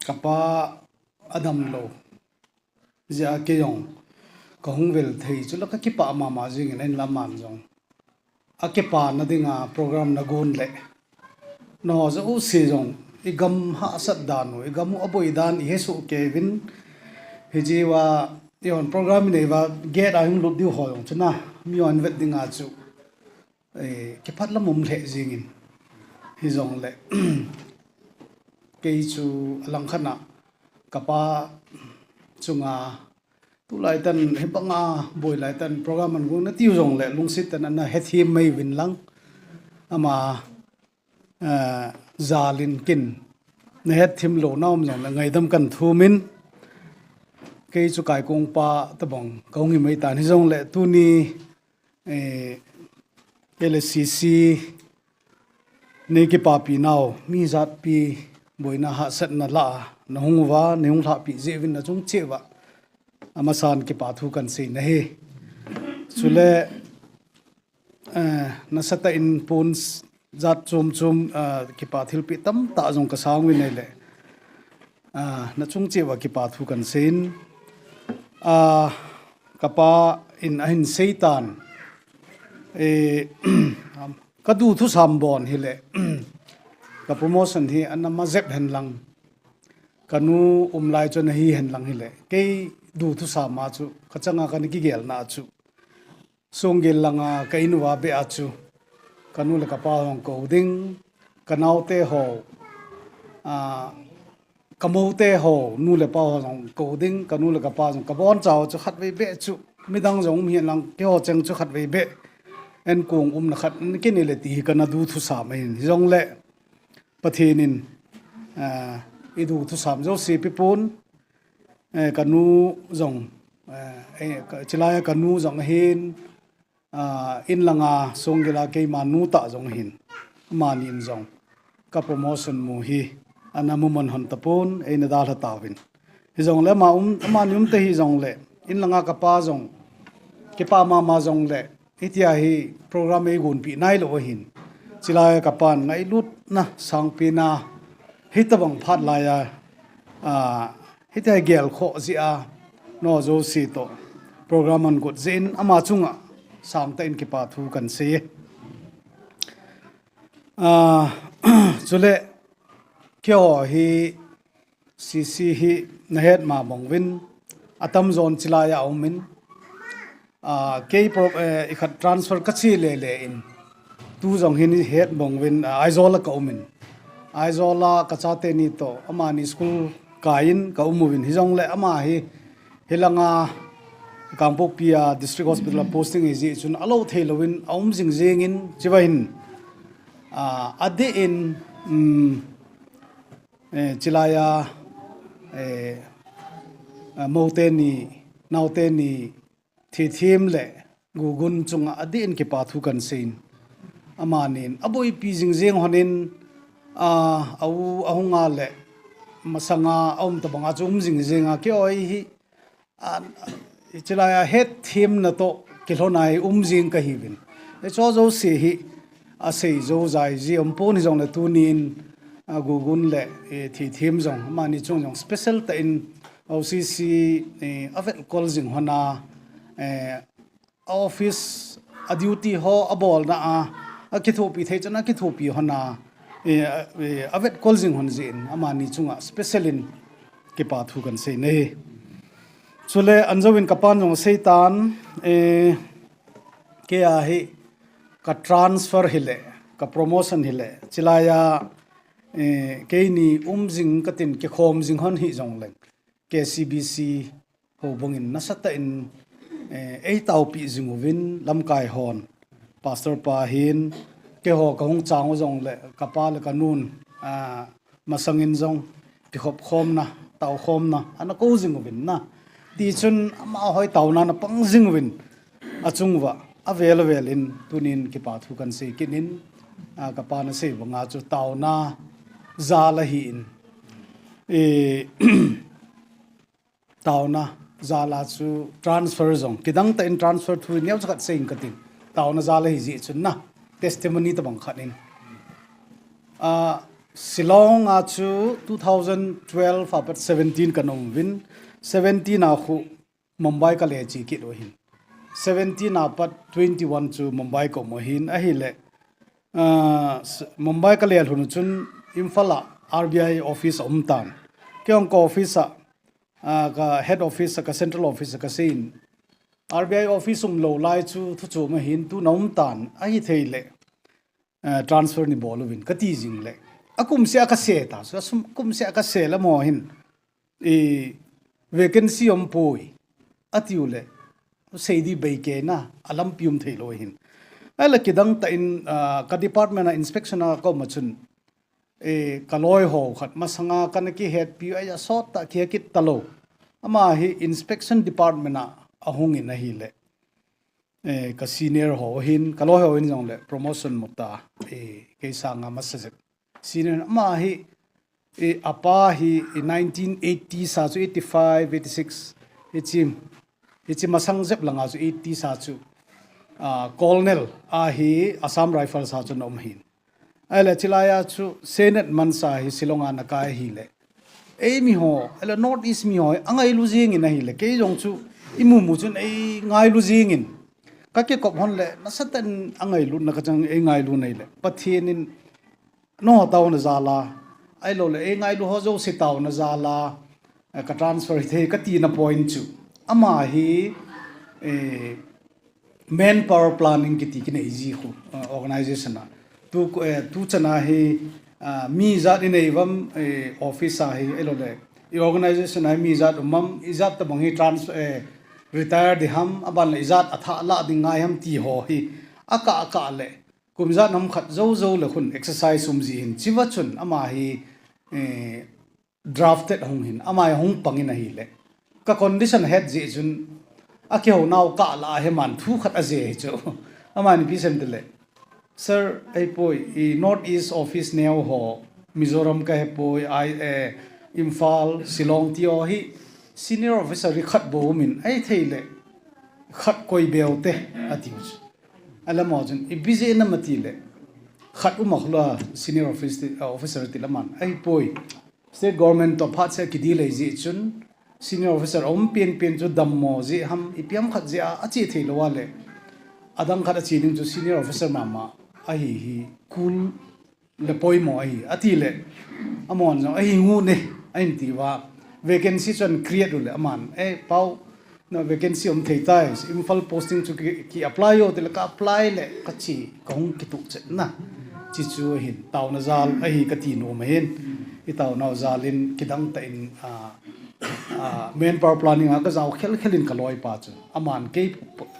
kapa adam lou. Jeh a kei jong kahung vel thei chu la kakipah mama jingin ahin la aman jong. Akipana dinga program nagon le. Nangho jouse jong igam hahsat dan u, igam u aboi dan ihesoh kei uvin. Hiche a, ihon program inei uva gate a hung lut diu ho jong chu na, mihon vet dinga chu. Eh, kiphatlam um lheh jingin. Hijongle, kei chu alangkhat a kapa chunga tulai tan hibanga boi lai tan program agon natiu jongle lungset tah in ana hethem mai uvin lang. Ama, eh, jal in kin nahethem louna um jongle ngaidam kahin thum in. Kei chu kaikong pa tabang kahung hi mai tan hijongle tuni Eh, L S C C, nei kipapi nau, mi jatpi, boina hahsatna lah a nahung uva, neihung lhahpi jeh uvin nachung cheh uva. Amasan kipa thu kahin sei nahi. Chule, eh, nasatah in pon jat chom chom, eh, kipa thilpeh tamtah jong kasang uvin ahile. Ah, na chung cheh uva kipa thu kan seiyin. Ah, kapa in ahin seitan. Eh, ka du thusam bon hile. Ka promotion hi ana ma jep hen lang. Ka nu um lai chu ana hi hen lang hile. Kei du thusam a chu ka changa kana kigelna chu. Sunggil langa ka in uva beh a chu, ka nu le ka pa hung kou ding, ka naote ho, ah, ka moute ho, nu le pa ho jong kou ding, ka nu le ka pa jong ka boncha ho chu khatvei beh chu, midang jong um hen lang, keiho cheng chu khatvei beh, en kong umna khat, kinei le ti hi kana du thusam ahin, hijongle, Pathen in, ah, i du thusam jouse pipun, eh, ka nu jong, eh, eh, ka, chilai a ka nu jong ahin, ah, in langa sunggil a keima nu tah jong ahin, amani in jong, ka promotion mu hi, ana mu man hon tapon, eina dalha tauvin. Hijongle ama um, amani um te hijongle, in langa ka pa jong, kipa mama jongle, hitia hi program eigonpi nailou ahin. Chilai a ka pan ngailutna, sangpina, hitabang phat laiya, ah, hitia hi gelkhoh jeh a, nao jouse toh, program ahin got jeh in ama chunga, sangtah in kipa thu kan sei e. Ah, chule, keiho hi, C C hi na het ma bang uvin, atamjon chilai a um in, ah, kei pro-, eh, i khat transfer ka che lele in, tu jong hin het bang uvin, ah, Aizawl a ka um in. Aizawl a ka chate ni toh, amani school kai in ka um uvin. Hijongle ama hi, hilanga Kangpokpi a District Hospital a posting ahi jeh chun alou thei louvin, aum jing jing in, chiva hin, ah, adeh in, um, Eh, chilai a, eh, ah, moute ni, naote ni, Thithem le Gugun chunga adeh in kipa thu kan seiyin. Amanin, aboipi jing jing hon in, ah, a u, ahung a le, masanga, aum tabang a chu um jing jing a, keiho hi, A, chilai a hetthemna toh kilhona hi um jing kahiuvin. Hicho jouse hi asei jou jai ji um pon hijongle tunin, a, Gugun le, e, Thithem jong, amani chung jong special tah in O C C, e, avel kol jing hon a, e, a office, a duty ho, abolna a, akithopi thei chan akithopi hon a, e, a, e, avel kol jing hon jeh in, amani chunga special in kipa thu kan sei ahi. Chule, anjouvin kapan jong aseitan, e, kei a hi ka transfer hile, ka promotion hile, chilai a, e, keini um jing katin kikhom jing hon hijongleng, K C B C houbung in nasatah in, e, eitaopi jing uvin lamkai hon, Pastor pa hin, keiho kahung chang u jongle, kapa le kanun, a, masangin jong, kikhop khomna, tao khomna, ana kou jing uvin na. Tichun, amaho hi taona ana pang jing uvin, achung uva, avel avel in, tunin kipa thu kan sei kit in, a, kapan asei banga chu taona jal ahin. E, taona jal a chu transfer jong, kidang tah in transfer thu neocha khat seiyin katin. Taona jal ahi jeh chun na, testimony tabang khat in. A, Shillong a chu two thousand twelve apat seventeen kana um uvin, seventeen a khu Mumbai kale che kit u ahin. Seventeen apat twenty-one chu Mumbai ka um u ahin, ahile, a, s-, Mumbai kale lhun u chun Imphal a R B I office aum tan. Kei jong ka office a, a, ka head office a, ka central office a kaseiyin. R B I office umlou lai chu thu chom ahin, tuna um tan, ahithei le, a, transfer nei bol uvin, kati jing le. Akumseh a kasei ta, so, asum, kumseh a kasei le mo hin, e, vacancy umpoi, atiu le, sei di bei kei na, alampi um thei lou ahin. Ahile kidang tah in, a, ka department a inspection a ka um a chun, e, ka loi ho khat masanga kana kihetpi u, ahi a sot tah kihe kit talou. Ama hi inspection department a ahung in ahile, e, ka senior ho hin, ka loi ho hin jongle promotion mu ta, e, kei sanga masa jep. Senior ama hi, e, apa hi, e, nineteen eighty sa chu eighty-five, eighty-six, hichi, hichi masang jep langa chu eighty sa chu, a, Colonel ahi Assam Rifles a chu ana um ahin. Ahile chilai a chu Senate mansa hi Shillong a ana kai ahile. Eimi ho, ahilou North East mi ho, angailu jingin ahile, kei jong chu, imu mu chun eingailu jingin. Kakikop hon le, nasatah in angailutna kachang eingailu nahile. Pathen in, nangho taona jal a, ahilou le, eingailu ho jouse taona jal a, eh, ka transfer hithei katina point chu. Ama hi, eh, manpower planning kiti kinei ji khu, uh, organization a. Tu, eh, tu chana hi, uh, mi ijat inei uvam, eh, office a hi, ahilou le. I organization a hi mi ijat um am, ijat tabang hi trans-, eh, retire ding ham, aban le ijat athah lah ding ngai ham ti ho hi. Akah, akah le. Kum ijat ham khat jou, jou le khun exercise um ji hin. Chiva chun ama hi, eh, drafted hung hin, ama hi hung pangin ahile. Ka condition het jeh chun, akihounau kah lah a hi aman thu khat ajih hi chu. Aman ipi asei em tile. Sir, ahipoi, i North East office neo ho, Mizoram kahepoi, ai, eh, Imphal, Shillong ti ho hi, senior officer ri khat bou umin, ahithei le, khat koi beu te, ati chu. Alam ho chun, ipi jeh ham atile, khat um a khula senior office ti, uh, officer ti le aman, ahipoi. State government toh phat seh kidil ahi jeh chun, senior officer aum penpen chu dammo jeh ham, ipi ham khat jeh a, ache thei lou a le. Adang khat ache ding chu senior officer mama ahi hi, kul le poimo ahi, ati le. Amahon jong ahi ngu ne, ahin ti uva. Vacancy chu ahin create u le, aman, eh, pau, na vacancy um thei tai, Imphal posting chu ki, ki apply o, ti le ka apply le, kache, kahung kituh chet na. Chi chu ahin, taona jal ahi kati nom ahin. I taona jal in, kidang tah in, ah, ah, manpower planning a kajao khel khel in ka loipa chu. Aman kei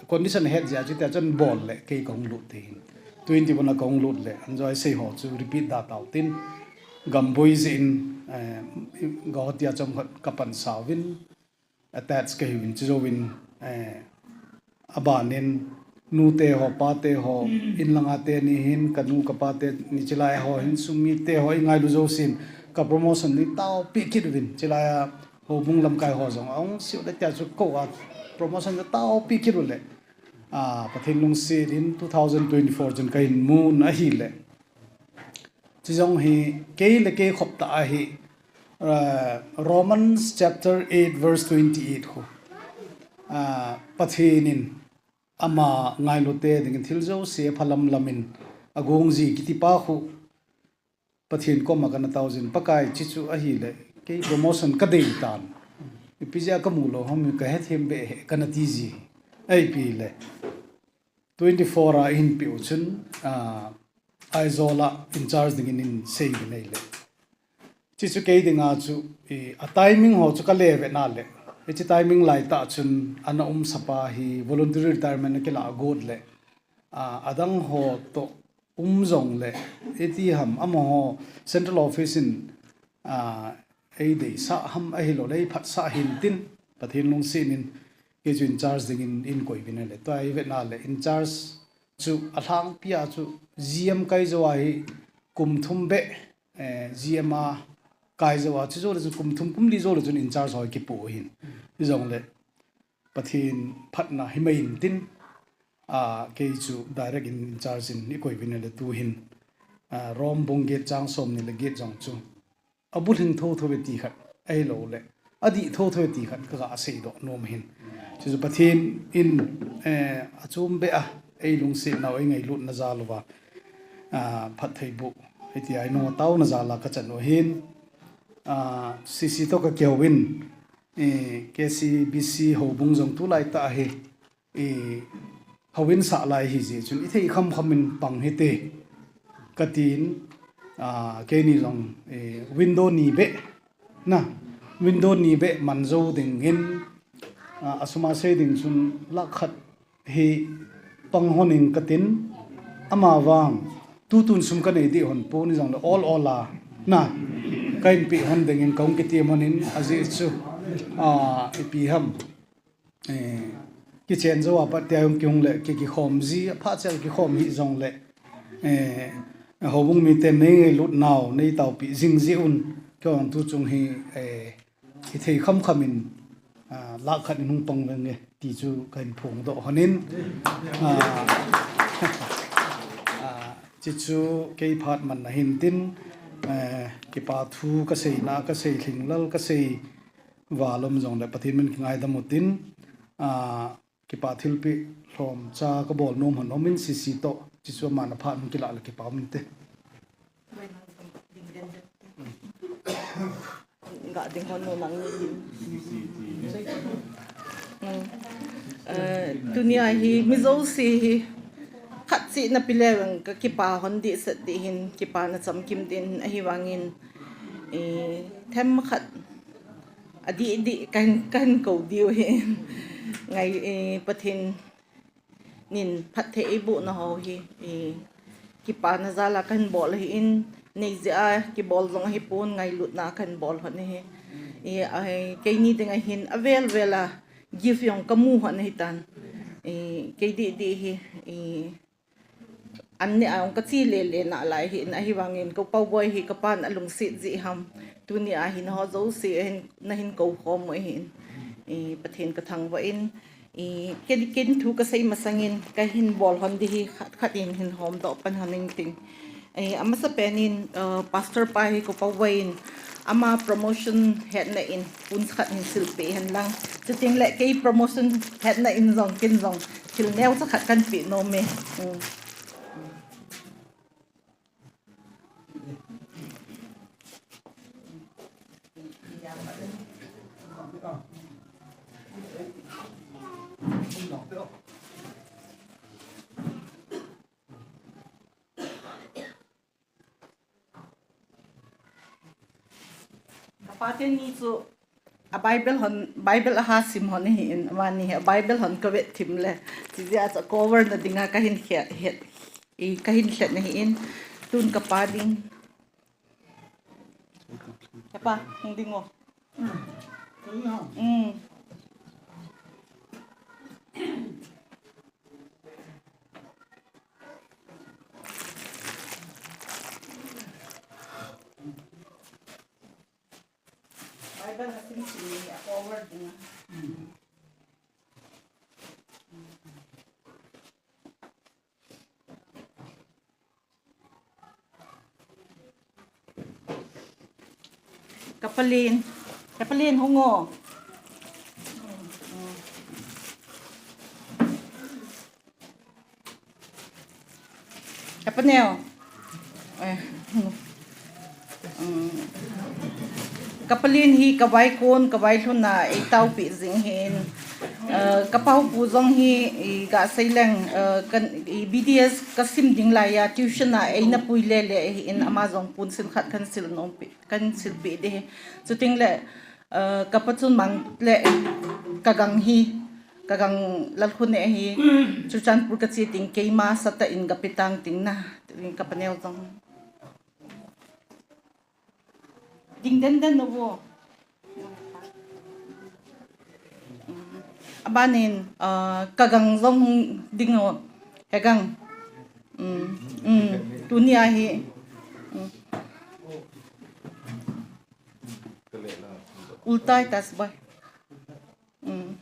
condition het jeh a chu tia chun bol le, kei kahung lut thei hin. Twenty-one a kahung lut le, anjoi sei ho chu repeat da tau tin. Gamboi jeh in, eh, Guwahati a chomkhat kapan sauvin. Attach kahiuvin, chujouvin, eh, abanin, nute ho, pate ho, in langa teni hin, kanu, kapa teni chilai ho hin, sum mite ho, ingailu jousen, ka promotion hi taopi kit uvin, chilai a, houbung lamkai ho jong, ahung siu le tia chu kou a, promotion chu taopi kit u le. Ah, Pathen lungset in two thousand twenty-four chun kahin mun ahile. Chujong hi, kei le kei khop tah ahi, uh, Romans chapter eight verse twenty-eight khu. Uh, Pathen in ama ngailute dingin thil jouse phalam lamin agong ji kiti pa khu. Pathen koma kana tao jin, Pakai, chi chu ahile, kei promotion kadei tan. Ipi jeh a kamu lou ham, kahethem be he, kana ti ji. Ahi pi le. Twenty-four a ihin peh u chun, ah, Aizawl a in charge dingin in sei uvin ahile. Chi chu kei dinga chu, i, a timing ho chu kale ve na le. Hiche timing lai tah chun ana um sapa hi voluntary retirement a kila got le. Ah, adang ho toh um jong le. Iti ham amaho central office in, ah, ei deisah ham ahilou le, ei phatsah hin tin. Pathen lungset in kei chu in charge dingin in koi uvin ahile. Tua hi ve na le in charge chu alhangpi a chu G M kai jou a hi kum thum be, eh, G M a kai jou a, chu jou le chu kum thum kum li jou le chun in charge ho kipu hin. Hijong le Pathen phatna hi mai in tin, a, kei chu direct in in charge in i koi uvin le tu hin, a, Rom bung get chang som ni le get jong chu. Abulhing thotho ve ti khat, ahilou le. Adih thotho ve ti khat, ka ga seidoh nom hin. Chu chu Pathen in, eh, achom be a, ei lungset nau, ei ngailutna jal uva. Ah, phattheiboh, hiti a i nung taona jal a ka chan u hin. Ah, C C toh ka kihou in, eh, K C B C houbung jong tulai tah hi. I, houin sah lai ahi jeh chun, i thei kham kham in pang hite. Ka tin, a, keini jong, i, window ni be, na, window ni be man jou dingin, a, asum a sei ding chun lakh khat hi pang hon in ka tin, ama vang, tutun sum ka nei dih hon pon jong le ol ol a, na, ka in pe hon dingin ka hung kitiem hon in, ajeh chu, a, ipi ham. Eh, kichen jou a pat tia hung kihung le, ki, kikhom ji, aphat cheh kikhom hi jong le, eh, houbung miten nei ngailut nau, nei taopi jing ji un, kei jong tu chung hi, eh, i thei kham kham in, ah, lakh khat in hung pang veng e, ti chu ka hin phongdoh hon in, ah, ah, chi chu kei phat man na hin tin, Eh, kipa thu ka seina, ka sei lhinglel, ka sei val um jongle Pathen min kingaidam utin, ah, kipa thilpeh lhomcha ka bol nom hon um in, C C toh, chuchu aman aphat hung kilah le kipa um inte. Ga ding hon nu nang ni. Hmm. Eh, tunia hi mi jouse hi khat cheh na pe leu hen ka kipa hon dehset ding ahin, kipana chamkim ding ahi vangin, eh, themkhat adih dih kahin, kahin kou diu ahi. Ngai, eh, Pathen in phatthei eiboh nau hi, eh, kipana jal a kahin bol ahin, nei jeh a kibol jong ahipon, ngailutna a kahin bol hon ahi. Eh, ah, keini ding ahin avel vel a gift jong kamu hon ahitan. Eh, kei dih dih hi, eh, an neh a jong ka che le le nalai ahin, ahi vangin ka u Pau Boi hi ka pan alungset jeh ham, tunia hi nangho jouse ahin, nahin kou khom u ahin, eh, Pathen ka thangvah in, eh, ken, ken thu ka sei masangin kahin bol hon ding hi khat khat in hin hom doh pan hon ing tin. Eh, amasapen in, eh, Pastor pa hi ka u Pau Boi in ama promotion hetna in pon khat hin silpeh hen lang. Chuteng le kei promotion hetna in jong ken jong thil neocha khat kahin peh nom e. Hmm. Ka pa teni chu a Bible hon, Bible aha sim hon ahin, amani hi a Bible hon ka vet thim le, chujeh a chu cover na dinga kahin khe, he, i, kahin khet na ahin, tun ka pa ding. Ka pa, hung ding o. Mm. Bible ha sim sim ni a forward ding. Kapalin, kapalin hung o. Kapaneo. Eh, hmm. Hmm. Kapalin hi kavaikon, kavailhun a eitaopi jing ahin. Eh, ka pa u pu jong hi, i, gasei leng, eh, kan, i, B D S kasim ding laiya, tuition a eina pui lele ahin, ama jong pon sim khat kahin sil nompi, kahin silpi ding ahi. Chuteng le, eh, ka pa chun mang le ka gang hi, ka gang Lalkhuneh hi, Churachandpur kache teng keima sata in gapi tang ting na, tin ka paneo jong. Ding den den o. Abanin, ah, ka gang jong hung ding o. He gang. Mm, mm, tunia hi. Mm. Ultai tas bai. Mm.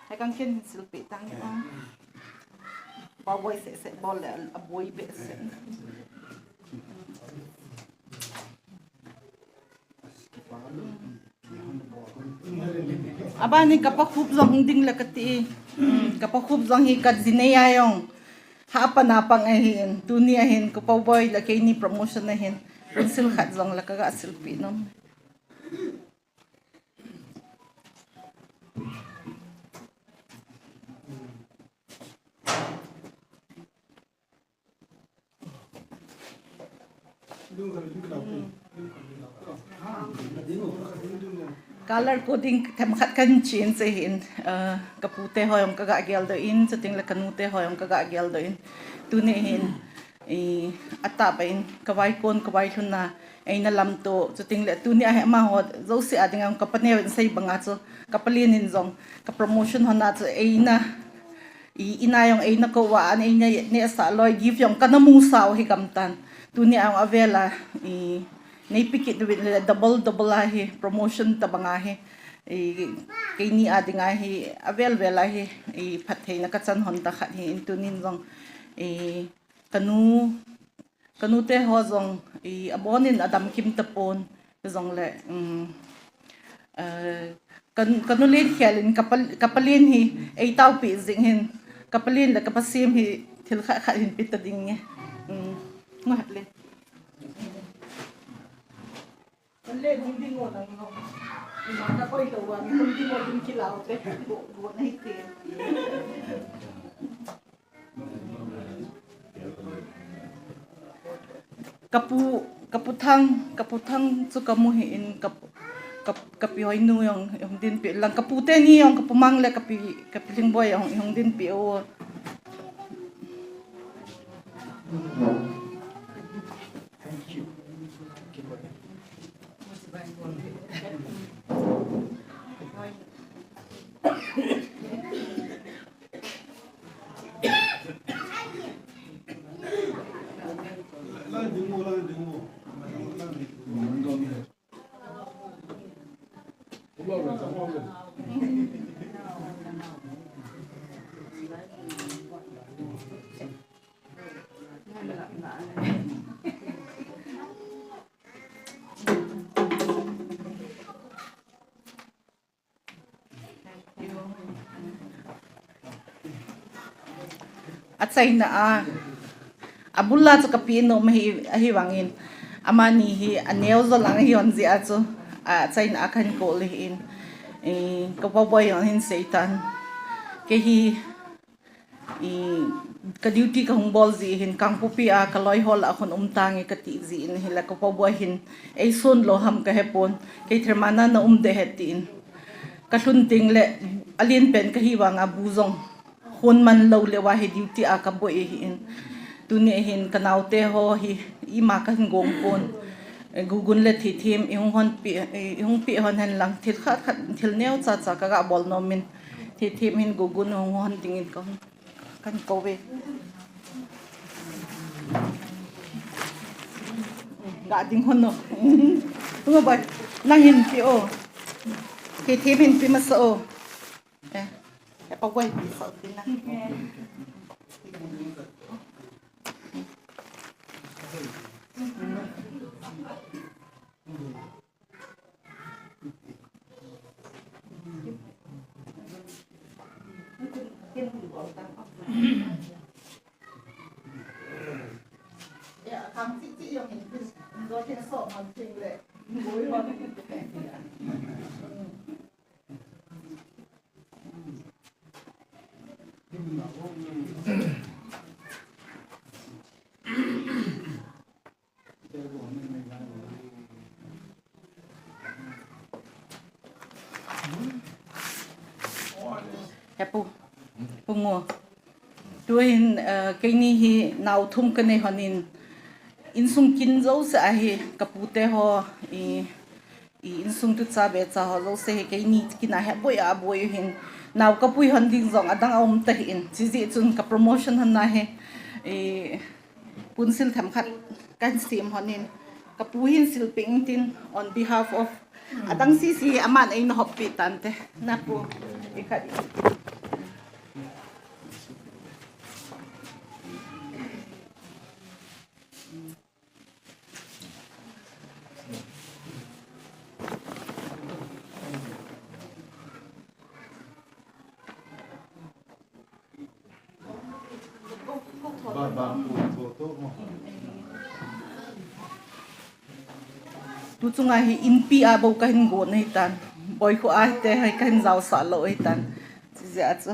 Hai kang ken silpi tang o. Ba boi se se bol le a boi be se. Abani ka pa khup jong ding le kati. Mm, ka pa khup jong hi ka jinei a jong. Ha pa na pang ahin, tuni ahin, ka pa boi le keini promotion ahin. Pencil khat jong le ka ga silpi nom. Color coding themkhat kahin change ahin, eh, ka pute ho jong ka ga geldoh in, chuteng le ka nute ho jong ka ga geldoh in. Tuni hin, i, atah beh in, ka vaikon, ka vailhun a, eina lamto, chuteng le tuni a hi amaho jouse a dinga ka paneo in sei banga chu, ka palin in jong, ka promotion hona chu eina, i, ina jong eina kou va, an eina nehsah loi, gift jong kana musah u hi gamtan. Tuni a jong avel a, i, neipe kit uvin le double, double a hi, promotion tabang a hi, i, keini a dinga hi, avel vel a hi, i, phattheina ka chan hon ta khat hi, in tunin jong, i, kanu, kanu te ho jong i abonin adam kim tapon, jongle, um, eh, kan, kanu len khel in kapa, kapalen hi ei taupi jing hin, kapalen le kapasem hi thil khat khat hin pita ding nge. Um, ngat le. Kan le hung ding o nang ho. Ima ka koi to wa, hung ding o ding kilau te. Go, go na hi te. Kapu, kapu Thang, kapu Thang chu kamu hi in kap, kap, kapi hoi nu jong hung din pi lang, kapu teni jong, kapu Mang le kapi, kapi Lhingboi jong hung din pi o. Achaina a, abul a chu kapi nom ahi, ahivangin, amani hi aneo jo lang ahi hon jeh a chu, achaina a kahin kou le hin, eh, ka Paoboi hon hin seitan. Kei hi, i, ka duty kahung bol jeh hin Kangpokpi a kaloi hol a khun um tange kati jeh in, hile ka Paoboi hin eison lou ham kahepon, kei thermana na um de he tin. Kalhun teng le alen pen kahi vanga bu jong hon man lou le wa hi duty a kaboi ahin. Tuni hin kanaote ho hi ima kahin gong pon. Eh, gugun le thithem ihung hon pi, eh, ihung pi hon hen lang thil khat khat thil neo cha cha kaga bol nom in. Thithem hin gugun hung hon dingin kahung. Kan kou ve. Ga ding hon no. Tunga bai. Nang hin pi o. Thithem hin pi masa o. Eh. Eh, Paoboi pi sa pi na. Hepu, Pu Ngo. Tuhin, eh, keini hi nao thum kanei hon in, insung kin jouse ahi, kapute ho, i, i insung tucha becha ho jouse hi keini kin a hi aboi aboi hin, nao kapui hon ding jong adang aum ta hin, chujeh chun ka promotion hon na hi, i, Punsil themkhat kahin sem hon in, kapu hin silpeh in tin, on behalf of, adang sisi aman eina hoppi tante. Na pu, ikhat. Tu chunga hi inpi a bou kahin gon ahitan. Boikho a hite hi kahin jaosah lou ahitan. Chujeh a chu.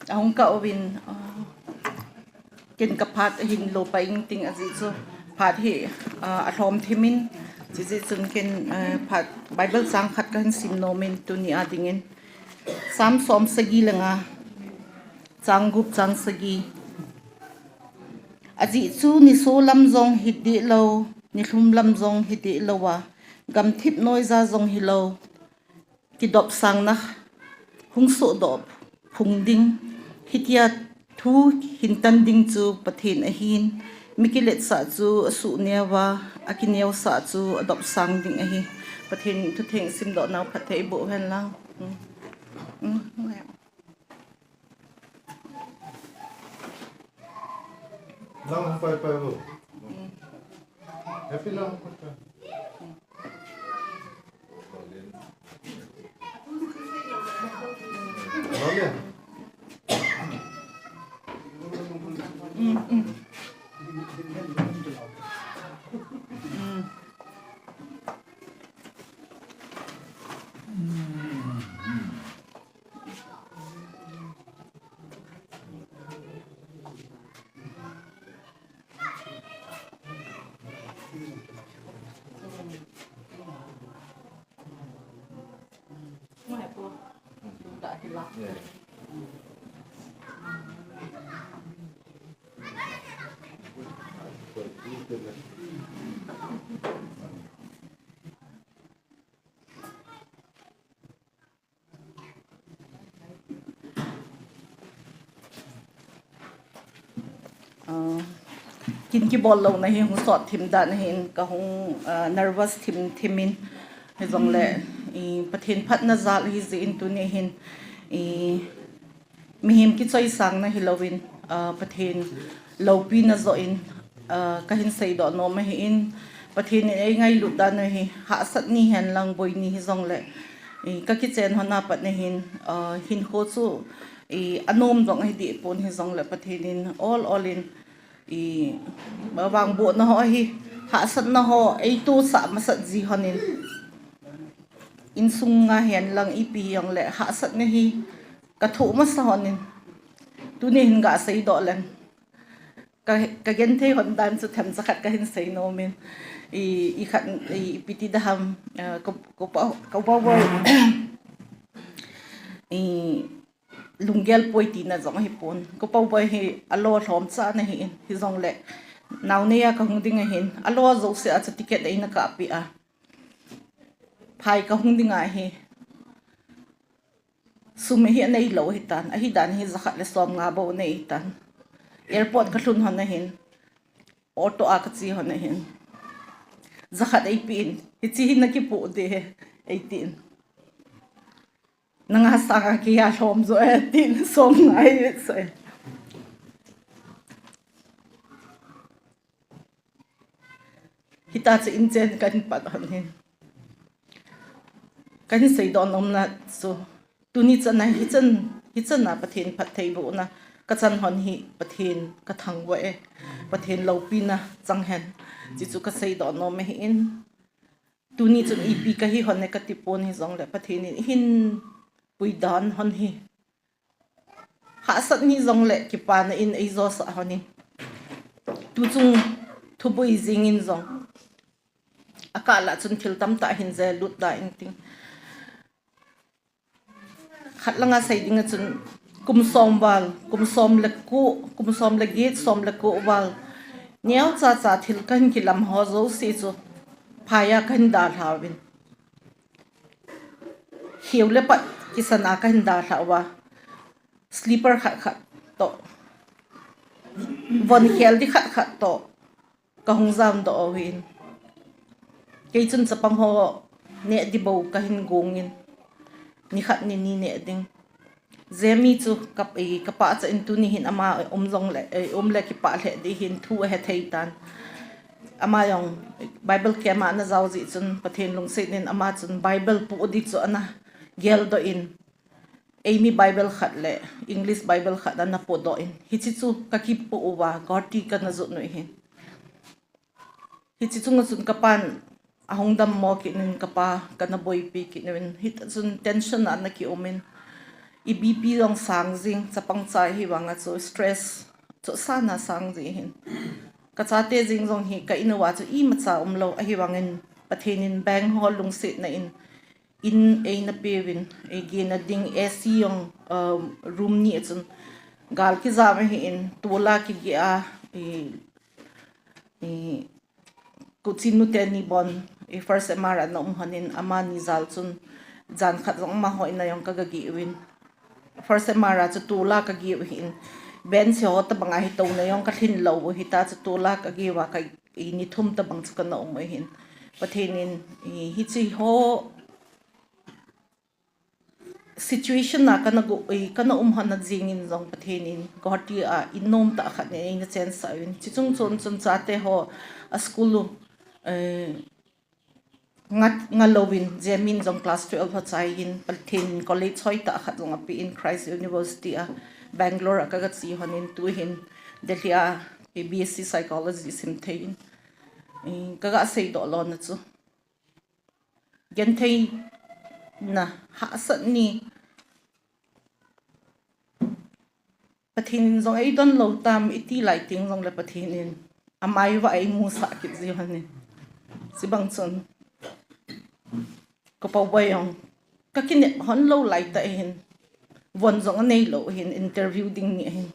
Ahung kah uvin, ah, ken ka phat ahin lo pa ing ting ajeh chu phat hi, ah, alhom thim in, chujeh chun ken, ah, phat Bible chang khat kahin sim nom in tuni a dingin. Psalm som sagi le nga, chang gup chang sagi. Ajeh chu niso lam jong hi deh lou, nilhum lam jong hi deh lou a, gamthip noija jong hilou, kidopsangna hung sohdoh phung ding, hitia thu hintan ding chu Pathen ahin, mi kiletsah chu asuh neo a, akineosah chu adop sang ding ahi. Pathen thutheng simdoh nau phatthei boh hen lang. Hmm. Hmm. Lang pai pai lo. Happy lang pai pai. Lang ya. Ah, kin kibol louna hi hung sot thim dan ahin, ka hung, ah, nervous thim thim in, hijongle, i, Pathen phatna jal ahi jeh in tuni hin, i, mihem kichoisangna hilouvin, ah, Pathen loupina joh in, ah, kahin seidoh nom ahin, Pathen in eingailut dan u hi hahsat ni hen lang boi ni hijongle, i, ka kichen hon a pat na hin, ah, hinkho chu, i, anom jong ahi deh pon hijongle Pathen in ol ol in, i, vangbohna ho hi, hahsatna ho eitosah masat ji hon in, insung a hen lang ipi hijongle hahsatna hi ka thoh masa hon in, tuni hin ga seidoh leng. Ka, ka genthei hon dan chu themcha khat kahin sei nom in. I, i khat, i, ipi ti da ham, eh, ko, ko pa, ko pa boi. I, lunggel poi tina jong ahi pon. Ko pa boi hi alo lhomcha na hi in. Hijongle, naonei a ka hung ding ahin. Alo jouse a chu ticket eina kapeh a. Phai ka hung ding ahi. Sum hi anei lou hitan, ahi dan hi jakhat le som nga bou anei hitan. Airport ka lhun hon ahin, auto a ka che hon ahin. Jakhat eipeh in, hiche hi na kipoh ding ahi, eitin. Nanga sanga kei a lhom jo e, tin som nga hi se. Hita chu inchen kahin pat hon hin. Kahin seidoh nomna chu. Tuni chan a hichan, hichan a Pathen phattheibohna. Ka chan hon hi Pathen ka thangvah e. Pathen loupina chang hen. Chuchu ka seidoh nom ahi in. Tuni chun ipi kahi hon e kati pon hijongle Pathen in eihin puidan hon hi. Hahsat ni jongle kipana in eijosah hon in. Tuchung thubui jing in jong. Akah lah chun thil tamtah hin je lut da in ting. Khat langa sei ding a chun kum som val, kum som le ko, kum som le get, som le ko val. Neocha cha thil kahin kilam ho jouse chu. Phai a kahin dalha uvin. Kheu le pat kisan a kahin dalha uva. Slipper khat khat toh. Von khel di khat khat toh. Ka hung jamdoh u hin. Kei chun chapang ho neh di bou kahin gong in. Nikhat nini neh ding. Jemi chu ka, i, ka pah cha in tuni hin ama um jongle, i, um le kipah lheh di hin thu ahe thei tan. Ama jong Bible camp a ana jao jeh chun Pathen lungset in ama chun Bible poh di chu ana geldoh in. Eimi Bible khat le English Bible khat ana podoh in. Hiche chu ka kipoh uva, Guwahati kana jot u hin. Hiche chunga chun kapan ahung dammo kit in kapa kana boipi kit in. Hita chun tension a ana kium in. I B P jong sang jing, chapang cha hi vanga chu stress chu sana sang jing hin. Ka chate jing jong hi ka in uva chu imacha umlou ahi vangin Pathen in bank ho lungsetna in in eina peuvin, eigena ding A C jong, um, room ni a chun gal kijam ahin, tol a kigeh a, i, i, Kuchi nute ni bon, i, first M R a ana um hon in, amani jal chun, jan khat jong amaho in a jong ka gageh uvin. First M R a chu tol a kageh u hin, bench ho tabang a hi touna jong kalhin lou u hita chu tol a kageh uva ka i, ni thum tabang chu kana um u ahin. Pathen in, i, hiche ho situation a kana go, i, kana um hon a jingin jong Pathen in Guwahati a in nom tah khat nei eina chensah uvin. Chuche chung chon chun chate ho a school u, eh, nga, nga louvin, Jemin jong class twelve ho chaiyin, Pathen in college hoitah khat jong apen, Christ University a, Bangalore a kaga che honin, tuhin Delhi a B S C Psychology sim theiyin, eh, kaga seidoh lona chu gentheina hahsat ni. Pathen in jong eidon lou tam iti lai teng jongle Pathen in amai uva eimusah kit ji honin. Chubang chun ka Paoboi jong kakinep hon lou laitah hin, von jong anei lou hin, interview ding ni ahin.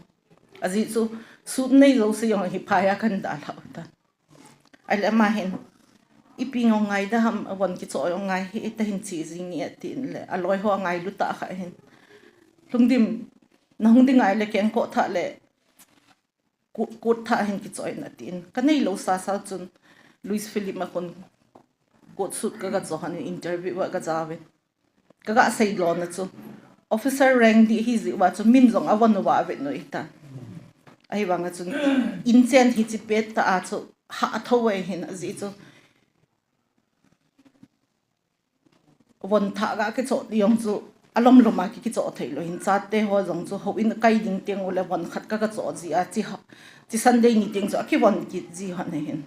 Ajeh chu suit nei jouse jong hi phai a kahin dalhah u tan. Ahile ama hin, ipi jong ngai da ham, von kichoh jong ngai hih in, tahin che jing e atin le, aloi ho angailu tah kha hin, Lhungdim, nahung ding ahile kengkoh thah le coat, coat thah hin kichoh in atin. Kanei lou sasa chun Louis Philippe a kon coat suit kaga choh hon interview a kajaovin. Kaga seilona chu officer rank ding hijeh uva chu min jong avon uva avet u ahitan. Ahivanga chun inchen hiche pettah a chu hahthou ahin, ajeh chu von thah ga kichoh ding jong chu alom lom a ki, kichoh theilou hin, chate ho jong chu houin akai ding teng ule von khat kaga choh ji a, chi ha, chi Sunday ni teng chu akivon kit ji hon ahin.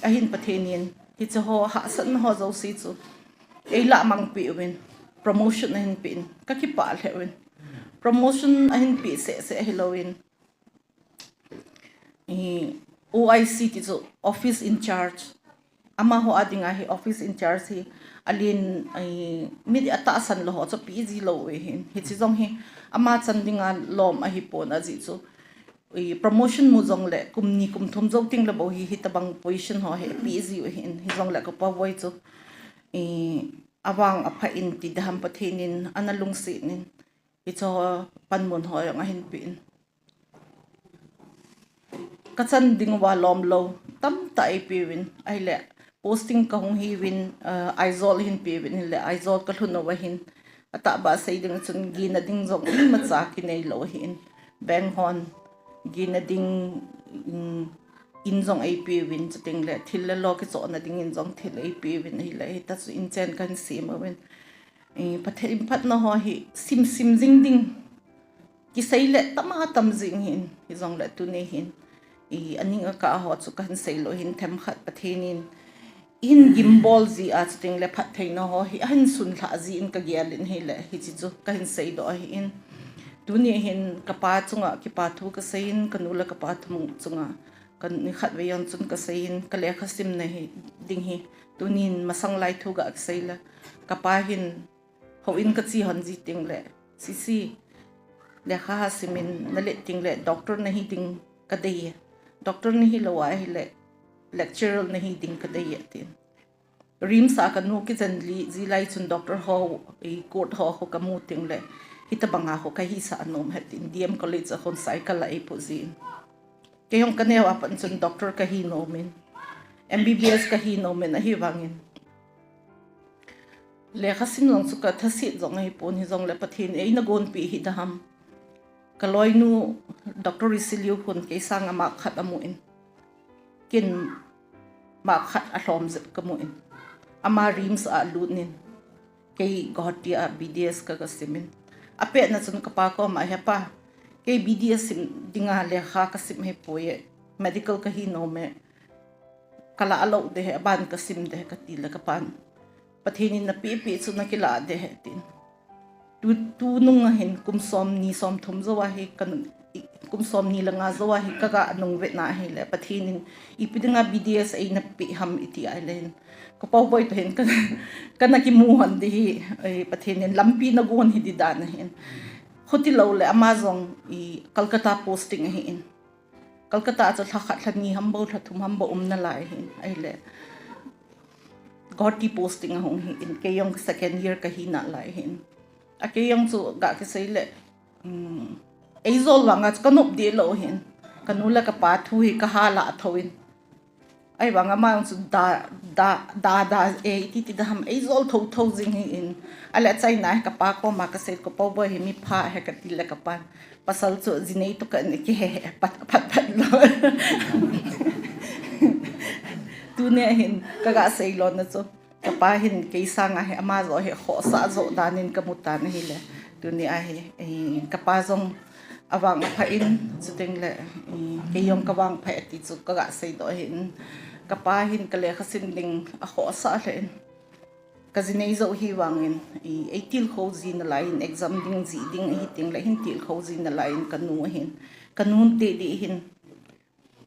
Ahin Pathen in hiche ho hahsatna ho jouse chu eilahmang peh uvin, promotion ahin peh in kakipah lheh uvin. Promotion ahin peh seh seh ahilouvin, i, O I C ti chu office in charge, amaho a dinga hi office in charge hi alen, i, mi atahsan lou ho chu pe ji lou u ahin. Hiche jong hi ama chan dinga lom ahipon, ajeh chu, i, promotion mu jongle kum ni kum thum jou tengle bou hi hitabang position ho hi pe ji u ahin. Hijongle ka Paoboi chu, i, avang apha in ti ding ham, Pathen in ana lungset in hiche ho panmun ho jong ahin pe in. Kachan ding uva lom lou tamtah eipeuvin, ahile posting kahung hiuvin, eh, Aizawl ahin peuvin, ahile Aizawl kalhun uva hin, atahbeh sei ding chun gina ding jong imacha kinei lou ahin, bank hon gina ding, um, in jong eipeuvin, chutengle thil le lo kichohna dingin jong thil eipeuvin, ahile hitia chu inchen kahin sem uvin. Eh, Pathen phatna ho hi sim sim jing ding kisei le tam a tam jing hin, hijongle tuni hin, i, aning akah ho chu kahin seilou hin, themkhat Pathen in eihin gimbol ji a, chutengle phattheina ho hi ahin sunlhah jin kagel in, ahile hiche chu kahin seidoh ahin. Tuni hin kapa chunga kipathu kasei in, kanu le kapa thum chunga ka nikhat vei jong chun kasei in, kalekha simna hi ding hi tunin masang lai thu ga kisei le, kapa hin houin kache hon ji tengle, Sisi, lekha ha sim in, nalet tengle doctor nahi ding kadei e. Doctor nahilou ahile lecturer nahi ding kadei e, atin. RIMS a kanu kijen ji lai chun doctor ho, i, coat ho, ho kamu tengle, hitabanga ho kahisah nom e, tin D M College a hon cycle a eipoh jin. Kei jong kaneo a pat chun doctor kahi nom in, M B B S kahi nom in, ahivangin lekha sim jong chu kathaset jong ahipon, hijongle Pathen in eina gonpeh hi ding ham. Kaloinu Doctor Risiliu khun kei sanga mark khat amu in, ken mark khat alhom jep kamu in, ama RIMS a alut in, kei Guwahati a B D S kaga sim in. Apetna chun kapa koma, He pa, kei B D S sim dinga lekha kasim ahipoi, medical kahi nom e, kalah lou ding ahi, aban kasim ding ahi, katile kapan, Pathen in napehpeh chu nakilah ding ahi, tin. Tu, tunung a hin kum somni somthum jou ahi, kan, i, kum somni le nga jou ahi, kaga nung vetna ahile Pathen in ipi dinga B D S eina peh ham iti ahile hin, ka Paoboi toh hin ka, kana kimu hon ding ahi, eh, Pathen in lampi nagon hi ding dan ahin. Khuti loule ama jong, i, Calcutta posting ahin. Calcutta a chu lha khat, lha ni ham bou, lha thum ham bou um nalai ahin, ahile Guwahati posting ahung hin, kei jong second year kahi nalai ahin. A kei jong chu ga kisei le, um, Aizawl vanga chu kanop deh lou ahin. Kanu le kapa thu hi kaha lah thou in, Ahivang ama jong chu da, da, da, da, eh, iti ti da ham, eijol thotho jing ahin. Ahile achaina hi kapa koma kasei, Ko Paoboi hi mipha ahi kati le kapan, pasal chu jinei toh kana kihe he, phat, phat, phat lou. Tunia hin kaga sei lona chu, kapa hin kei sanga hi ama joh hi khohsah joh danin kamu tan ahile, tunia hi, eh, kapa jong avangpha in, chuteng le, eh, kei jong kavangpha e ti chu kaga seidoh ahin. Kapa hin kalekha sim ding akhohsah lheh in, kajinei joh hivangin, eh, eitilkhou ji nalai in, exam ding jih ding ahi teng le hin tilkhou ji nalai in kanu ahin, kanu tedi hin,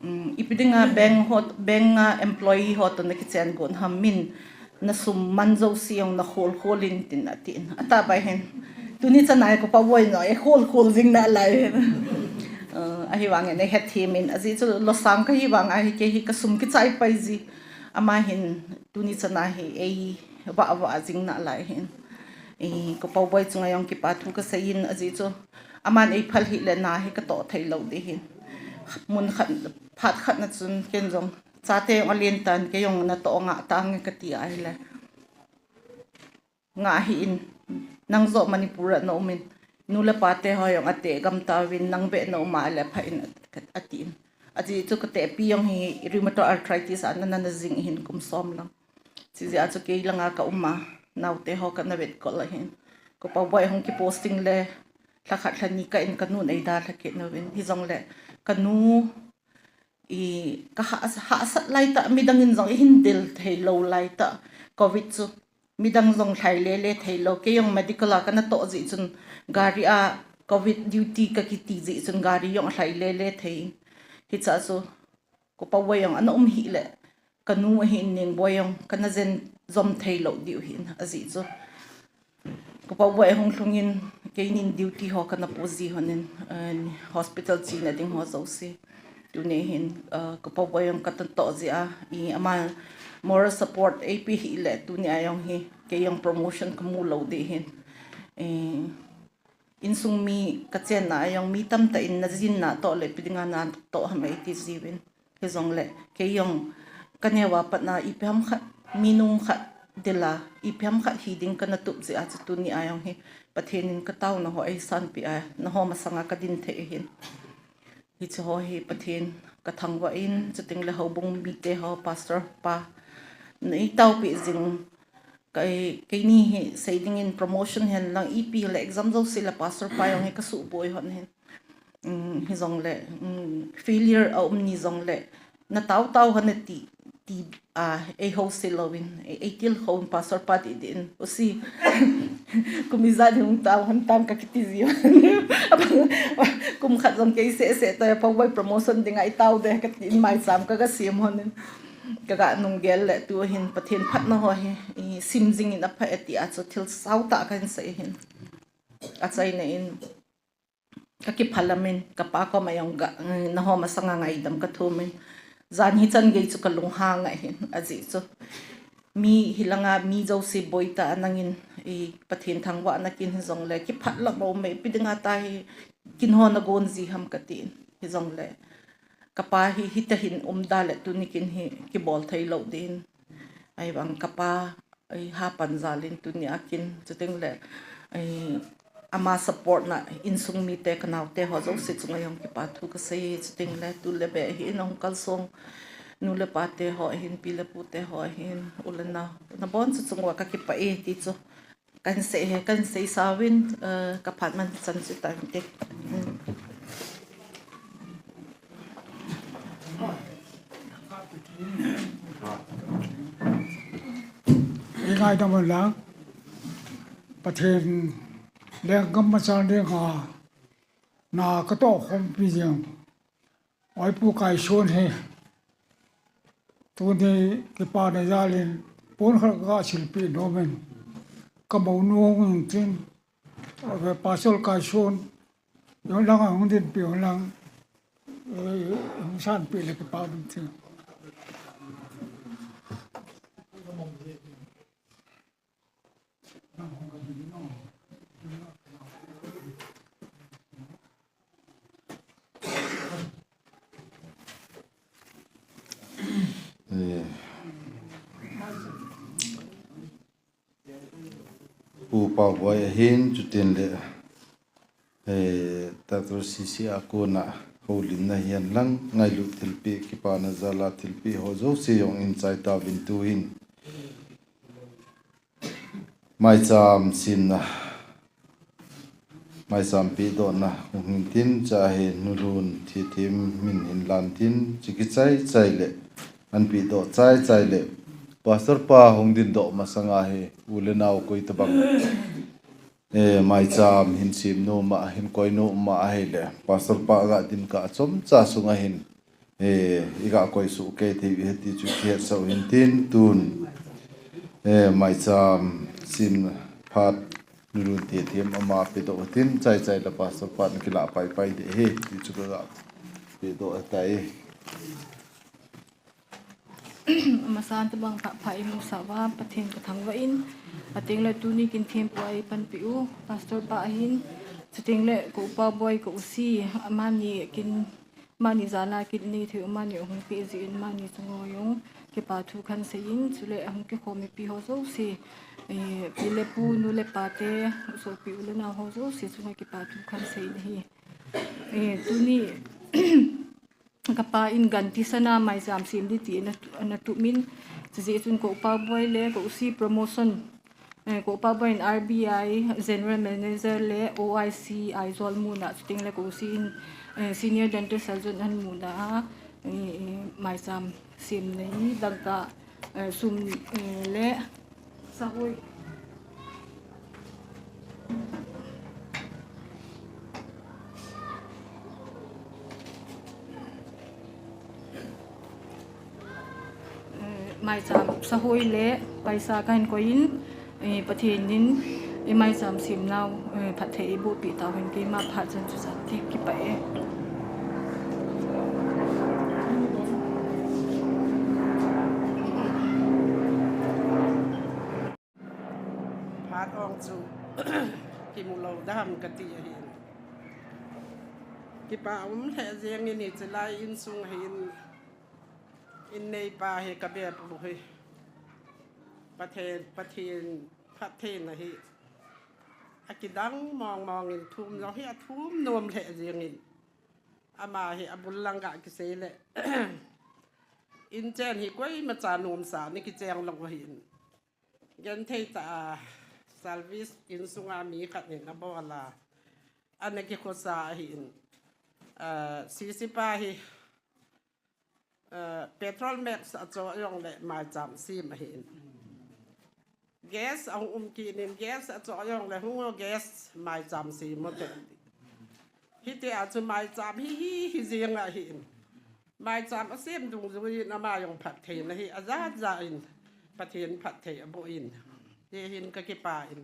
um, ipi dinga bank ho, bank a employee ho toh nakichen gon ham, min nasum man jouse jong nakhol khol in tin atin. Atahbeh hin, tuni chana hi Ko Paoboi jong eikhol khol jing nalai hin. Uh, ahivangin eihethem in, ajeh chu losang kahi vanga hi kei hi kasum kichai pai ji. Ama hin tuni chana hi eivah vah jing nalai hin. Eh, Ko Paoboi chunga jong kipa thu kasei in, ajeh chu aman eiphal hile na hi katoh thei lou ding ahin. Mun khat, phat khat na chun ken jong, chate jong alen tan, kei jong natoh ngah tange kati ahile, ngah hih in, nang joh Manipur a naum in, nu le pate ho jong ate gam tauvin, nang beh naum a le pha in, atin. Ajeh chu katehpi jong hi rheumatoid arthritis a ana na jing ahin kum som lang. Chijeh a chu kei langa kaum a, naote ho kana vetkol ahin. Ko Paoboi hung kiposting le lha khat lha ni kah in kanun eidalha kit uvin. Hijongle kanu, i, kahah, hahsat laitah, midang in jong eihin del thei lou laitah, covid chu midang jong lhai lele thei lou. Kei jong medical a kana toh jeh chun, gari a covid duty kakiti jeh chun gari jong alhai lele thei. Hichea chu Ko Paoboi jong ana um hih le, kanu ahin Nengboi jong kana jen jom thei lou diu ahin, ajeh chu Ko Paoboi ahung lhung in, keinin duty ho kana po ji lhon in, eh, hospital chena ding ho jouse. Tunia hin, eh, Ko Paoboi jong kana toh jeh a, i, ama moral support eipe hih le, tunia jong hi kei jong promotion kamu lou ding ahin. Eh, insung mi kachenna a jong mi tamtah in najinna toh le ipi dinga natoh ham eiti jiuvin. Hijongle kei jong kaneo a pat na ipi ham khat, mi nung khat del a, ipi ham khat hi ding kana tup jeh a chu tunia jong hi Pathen in kataona ho eisanpeh a, naho masanga kadin thei ahin. Hiche ho hi Pathen kathangvah in, chuteng le houbung mite ho, pastor pa, neitaopeh jing, kei, keini hi sei dingin promotion hen lang, ipi le exam jouse le pastor pa jong hi kasuhboi lhon ahin. Um, hijongle, um, failure aum ni jongle, natao tao lhon ati, ti, a, eiho se louvin, ei, eitilkhou in pastor pa didi in, u si, kum ijat hung tao lhon tam kakiti ji. Kum khat jong kei seh seh toh, Paoboi promotion dinga itao de katin maicham kaga sem lhon in. Kaga nunggel le tu hin Pathen phatna ho hi, i, sim jing in apha e tia chu thil saotah kahin sei ahin. Achaina in, kakiphalam in, kapa koma jong ga, naho masanga ngaidam kathum in. Jan hichan gei chu kalunghang ahin, ajeh chu mi hilanga mi jouse boitah a nangin, i, Pathen thangvahna kin hijongle, kiphalam aum e, ipi dinga tahi, kin ho nagon ji ham katin, hijongle kapa hi, hitah in umda le tuni kin hi kibol thei lou din. Ahivang kapa, i, hapan jal in tunia kin, chuteng le, i, ama support na insung mite, kanaote ho jouse chunga jong kipa thu kasei, chuteng le tu le beh hi in ahung kalsong nu le pate ho ahin, pi le pute ho ahin, u le nao, nabonchauva chunga kakipah e ti chu kahin sei e, kahin seisa uvin, eh, kaphat man chan chu tan te. Ingaidam un lang, Pathen lenggam machal ding a na katoh khompi jing Oipu Kaison hi tuni kipana jal in pon khat kaga silpeh nom in, kamounu hung in tin, Pastor Kaison, jong lang ahung dinpi un lang, eh, hung sanpeh le kipa um tin. Eh, Pu Pauboi ahin, chutin le, eh, Doctor C C a kona houlimna hihen lang, ngailut thilpeh, kipana jala thilpeh ho jouse jong in chai tauvin tuhin. Maicham simna, maicham pehdohna hung hin tin, cha hi nulun thithem min hin lan tin, chu kichai chai le, an pehdoh chai chai le, Pastor pa hung dindoh masanga hi, u le nao koi tabang. Eh, maicham hin sim nom a, hin koi nom a ahile, Pastor pa ga din ka chomcha sunga hin, eh, i ga koi suh kei thei u ahi ti chu kihetsah u hin tin tun. Eh, maicham sim phat nulun thithem ama pehdoh tin chai chai le Pastor pa na kilah pai pai ding ahi ti chu ka ga pehdoh tai. Amasan tabang pha pha i musah uva, Pathen ka thangvah in, ating le tuni kin thempu a i panpi u, Pastor pa ahin, chuting le ka u Pauboi ka u C, amani kin, amani jala kin nei thei u, amani hung peh jeh in, amani chunga jong kipa thu khan sei in, chule ahung kikhom mipi ho jouse, eh, pi le pu, nu le pa te, u sopi u le nao ho jouse chunga kipa thu khan sei in ahi. Eh, tuni, Ka pa in ganti sana maicham sim ding ti ana tu-, ana tup in, chujeh chun ka u Pauboi le ka u C promotion, eh, ka u Pauboi in R B I General Manager le O I C Aizawl muna, chuting le ka u C in, eh, Senior Dental Surgeon ahin muna a, eh, eh, maicham simna hi dangka, eh, sum, eh, le Sahoi. Eh, maicham sahoi le paisa kahin koi in, eh, Pathen in i maicham simnau, eh, phatthei eiboh peh tauhen, keima phat chan chu chan te, kipah e. Phat ong chu kimu lou dam kati ahin. Kipa um lheh jeng in, hiche lai insung hin, in neipa hi ka bep u hi. Pathen, Pathen phattheina hi akidang mong mong in, thum jong hi athum nom lheh jeng in. Ama hi abul lang ga kisei le, in chen hi koimacha nomsa ni kicheng lou ahin. Genthei tah a service insunga mi khat in abol a, ana kikhosa ahin. Ah, C C pa hi, ah, Petrol Max acho jong le maicham sim ahin. Gas ahung um kit in, gas acho jong le hung o, gas maicham sim mo te. Hitia chu maicham hi hi hi jeng ahin. Maicham asem dungjui in ama jong phattheina hi ajat jat in, Pathen phatthei aboh in, hihin ka kipah in.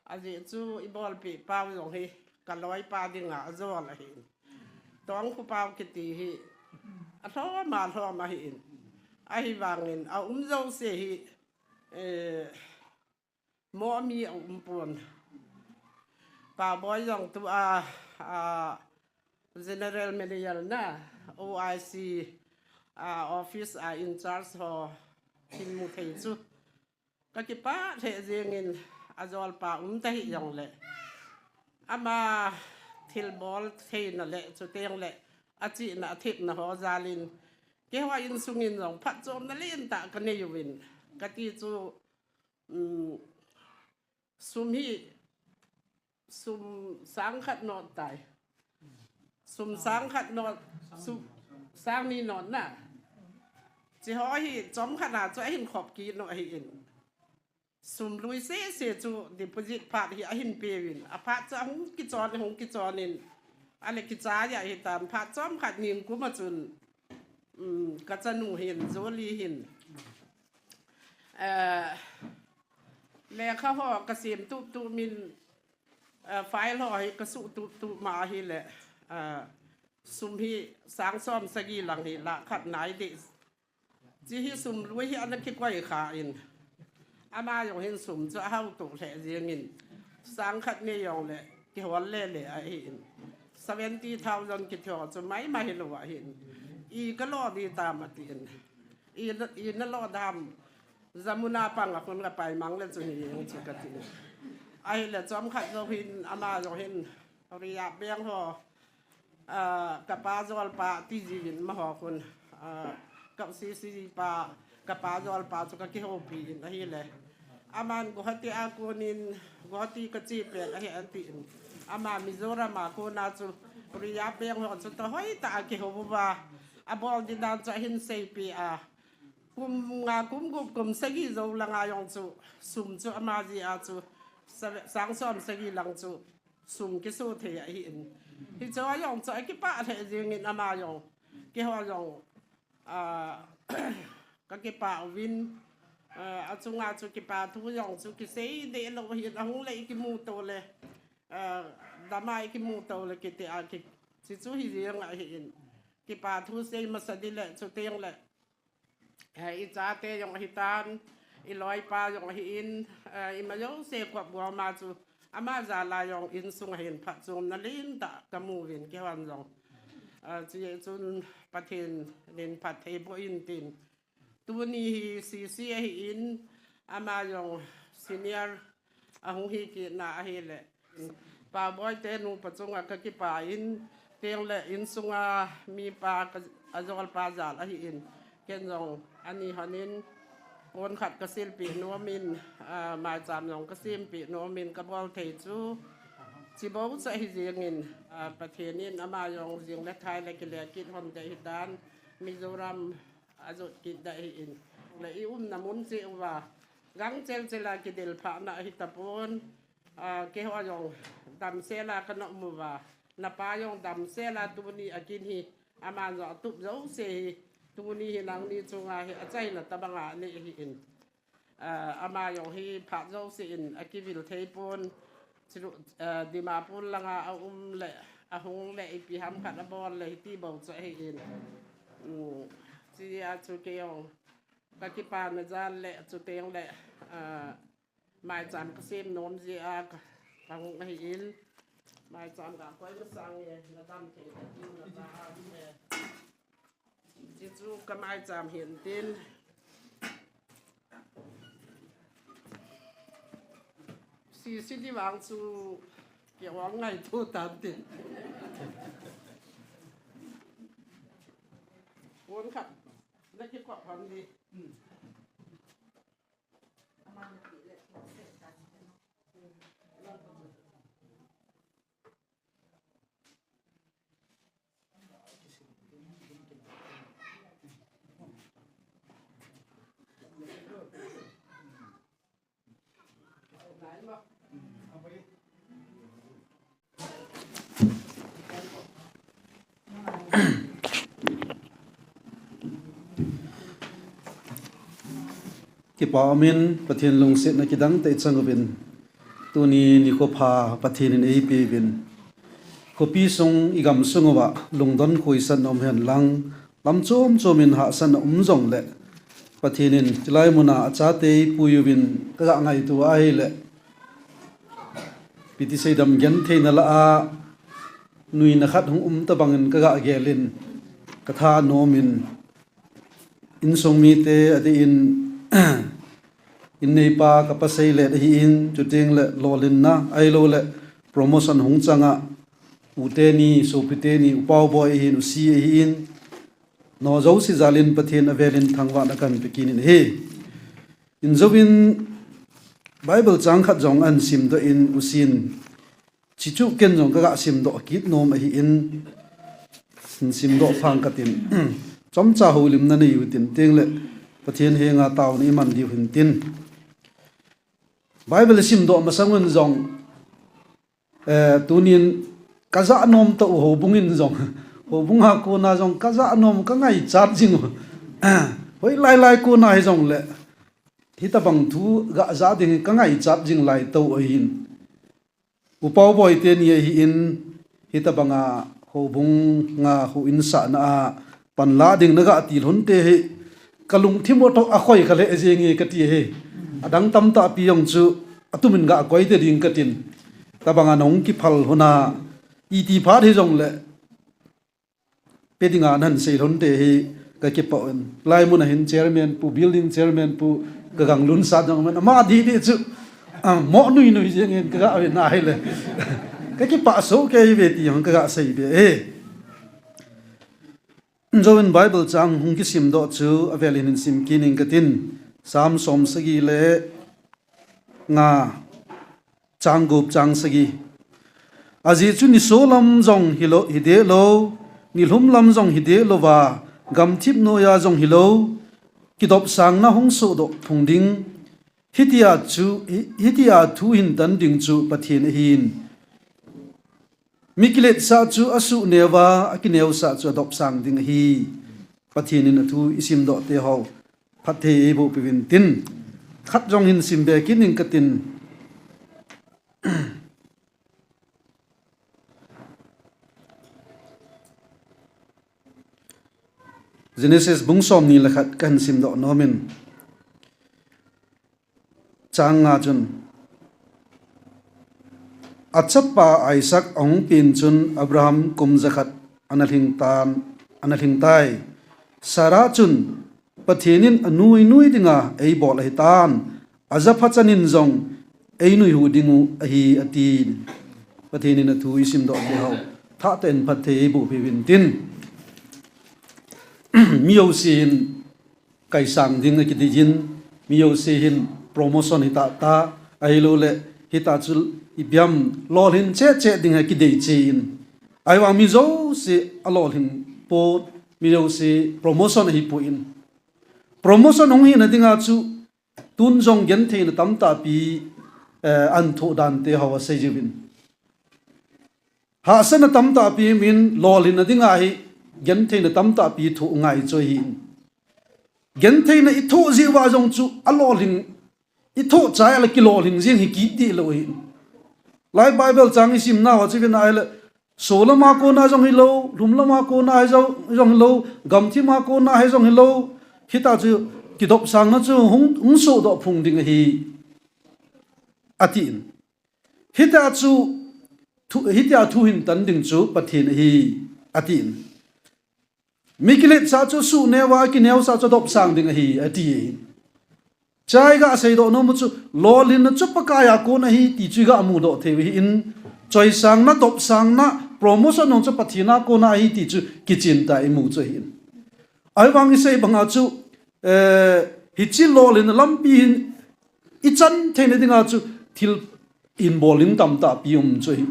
Ajeh chu i bolpi pau jong hi ka loipa dinga ajol ahin. Tongkhu pau kiti hi alhom alhom ahin. Ahivangin a um jouse hi, eh, mo mi a um pon. Pa Boi jong tua, a, General Manager na, O I C, a, office a in charge ho hin mu thei chu. Ka kipah lheh jeng in, ajolpa um tahih jong le, ama thilbol theina le, chuteng le achihna athepna ho jal in, keiho insung in jong phatchomna lentah ka nei uvin, kati chu, um, sum hi, sum sang khat not tai. Sum sang khat not, sum sang ni not na. Chi ho hi chomkhat a chu ahin khop kit u ahin. Sum lui sese chu deposit phat hi ahin pe uvin. Aphat chu ahung kichon, ahung kichon in. Ale kichai ahitan, phat chomkhat ning kum a chun, um, ka chanu hin, Joli hin, eh, lekha ho ka sem tup tup in, eh, file ho hi ka suh tup tup ma ahile, eh, sum hi sang som sagi lang hi lakh khat nai deh. Chi hi sum lui hi ana kikoi kha in. Ama jong hin sum chu ahao to lheh jeng in. Sang khat nei jong le kihol le le ahin. Seventy thousand kithua chu maimai hilou ahin. I ka lo di tam atin. I na, i na lo dam. Jamuna pang a khun ka pai mang le chu hi jeng chu kati. Ahile chomkhat jou hin ama jong hin Riyadh beng ho, ah, kapa jolpa ti jiuvin amaho khun, ah, ka C C pa, kapa jolpa chu kakihoupi in ahile. Aman Guwahati a konin, Guwahati kache pet ahi atin. Ama Mizoram a kona chu Riyadh beng ho chu toh hoitah a kihou uva, abol ding dan chu ahin seipeh a. Kum nga, kum gup, kum sagi jou langa jong chu, sum chu ama jeh a chu, save-, sang som sagi lang chu, sum kiso thei ahin. Hichea jong chu akipah lheh jengin ama jong. Keiho jong, ah, kakipah uvin, ah, achunga chu kipa thu jong chu kisei deh lou hin, ahung le ikimuto le, ah, dama ikimuto le kiti a ki, chuchu hi jeng ahin. Kipa thu sei masa ding le, chuteng le, eh, ichate jong ahitan, iloipa jong ahin, eh, ima jouse kop boma chu, ama jal a jong insunga hin phatchomna lentah kamu uvin keihon jong. Eh, chuti chun Pathen in phatthei boh in tin. Tuni hi C C ahin, ama jong senior ahung hi kitna ahile. Paoboi te nupa chunga kakipah in, teng le insunga mipa ka, ajolpa jal ahin. Ken jong ani honin, pon khat kasilpeh nom in, ah, maicham jong kasempeh nom in kabol thei chu. Chibou chu ahi jengin, ah, Pathen in ama jong jing le thai le kile kit hon te hitan, Mizoram ajot kit ding ahin. Le i umna mun cheh uva, gangchel chel a kidel phahna ahi tapon. Ah, keiho jong damsel a kana um uva, napa jong damsel a tuni akin hi, aman jong atup jouse hi, tuni hi nangni chunga hi achaina tabanga anei ahin. Ah, ama jong hi phat jouse in akivil thei pon, chiru, ah, Dimapur langa aum le, ahung le, ipi ham khat abol le, hiti bou chu ahin. Um, chuti a chu kei jong kakipana jal le, chuteng le, ah, maicham kasem nom jeh a ka, kahung ahin. Maicham gakoi masang e, nadam thei tatiu napa a um e. Chuchu kamaicham hin tin. C C ding vang chu kei ong ngaito tan tin. Pon khat nakikop ham di. Kipa umin, Pathen lungsetna kidang tah i chang uvin. Tuni nikho pha Pathen in eipeh uvin. Khopi sung i gamsung uva lungdon khoisatna um hen lang, lam chom chom in hahsatna um jongle, Pathen in chulai muna achate eipui uvin ka ga ngaito ahile, ipi ti seidam, gentheina lah a nuina khat hung um tabang in ka ga gel in, ka thanom in, insung mite adeh in, inneipa ka pasal le ahin, chuteng le lolhinna ahilou le promotion hung chang a, u teni, sopi teni, u Paoboi ahin, u Si ahin, nao jouse jal in Pathen avel in thangvahna kahin pe kit in ahi. Injouvin Bible chang khat jong ahin simdoh in, u Sin, chuchu ken jong ka ga simdoh kit nom ahin, hin simdoh phang katin. Chomcha houlimna nei utin, teng le Pathen henga taona i man diu hin tin. Bible i simdoh masang un jong, eh, tunin ka ja nom tah u, houbung in jong, houbung a kona jong ka ja nom, ka ngaichat jing u. Hoilai lai kona hijongle, hitabang thu ga ja ding hi ka ngaichat jing lai tah u ahin. U Paoboi teni ahin, hitabanga houbung a houin sahna a panla ding na ga ti lhon te hi, ka lungthim u toh akhoi kha lheh jenge kati ahi. Adang tamtah pi jong chu atumin ga koi te ding katin. Tabanga nahung kiphal lhon a, iti phat hijongle, pe dinga nahin sei lhon te hi ka kipah un. Lai mun a hin chairman pu, building chairman pu, ka gang lun sat jong man, ama didi chu Ah, mo nui nui jeng in ka ga ve na hi le. Ka kipah so kei ve ti jong ka ga sei be e. Join Bible chang hung kisim doh chu avel in sim kit ning ka tin. Psalm som sagi le nga, chang gup chang sagi. Ajeh chu niso lam jong hi lo, hi deh lo, nilhum lam jong hi deh lo va, gamthip noiya jong hi lo, kidopsangna hung soh doh phung ding. Hitia chu, hi-, hitia thu hin tan ding chu Pathen ahin. Mi kiletsah chu asuh neo va, akineosah chu adopsang ding ahi. Pathen in athu i sim doh te ho phatthei eiboh pe uvin tin. Khat jong hin sim be kit ning ka tin. Genesis bung som ni le khat ka hin sim doh nom in. Chang nga chun, achapa Isaac ahung pen chun Abraham kum jakhat ana lhing tan, ana lhing tai. Sarah chun, Pathen in anui nui dinga eibol ahi tan, ajapha chan in jong einui hu ding u ahi, ati. Pathen in athu i sim doh te ho thah tah in phatthei eiboh pe uvin tin. Mi jouse hin kaisang ding akidei in, mi jouse hin promotion hi tah tah, ahilou le, hita chu ipi ham lolhin cheh cheh ding akidei cheh in. Ahivang mi jouse alolhin pon, mi jouse promotion ahi pon. Promotion hung hina dinga chu tun jong gentheina tamtah pi, eh, ana thoh dan te ho asei jiuvin. Hahsatna tamtah pi min lolhinna dinga hi gentheina tamtah pi thoh ngai chu ahi. Gentheina i thoh jeh uva jong chu alolhin, i thoh chai a le kilolhin jeng hi kiti lou ahi. Lai Bible chang i sim nau a chu vin ahile, so lama kona jong hi lo, lhum lama kona hi jong, jong hi lo, gamthip a kona hi jong hi lo, hita chu kidopsangna chu hung, hung soh doh phung ding ahi, ati in. Hita chu thu, hitia thu hin tan ding chu Pathen ahi, ati in. Mi kiletsah chu asuh neo va, akineosah chu adopsang ding ahi, ati e. Chai ga sei doh nom u chu, lolhinna chu Pakai a kon ahi ti chu i ga mu doh thei u ahi in, choisangna, dopsangna, promotion jong chu Pathen a kon ahi ti chu kichen tah in i mu chu ahi in. Ahivang i sei banga chu, eh, hiche lolhinna lampi hin i chan theina dinga chu thil in bol ding tamtah pi um chu ahi.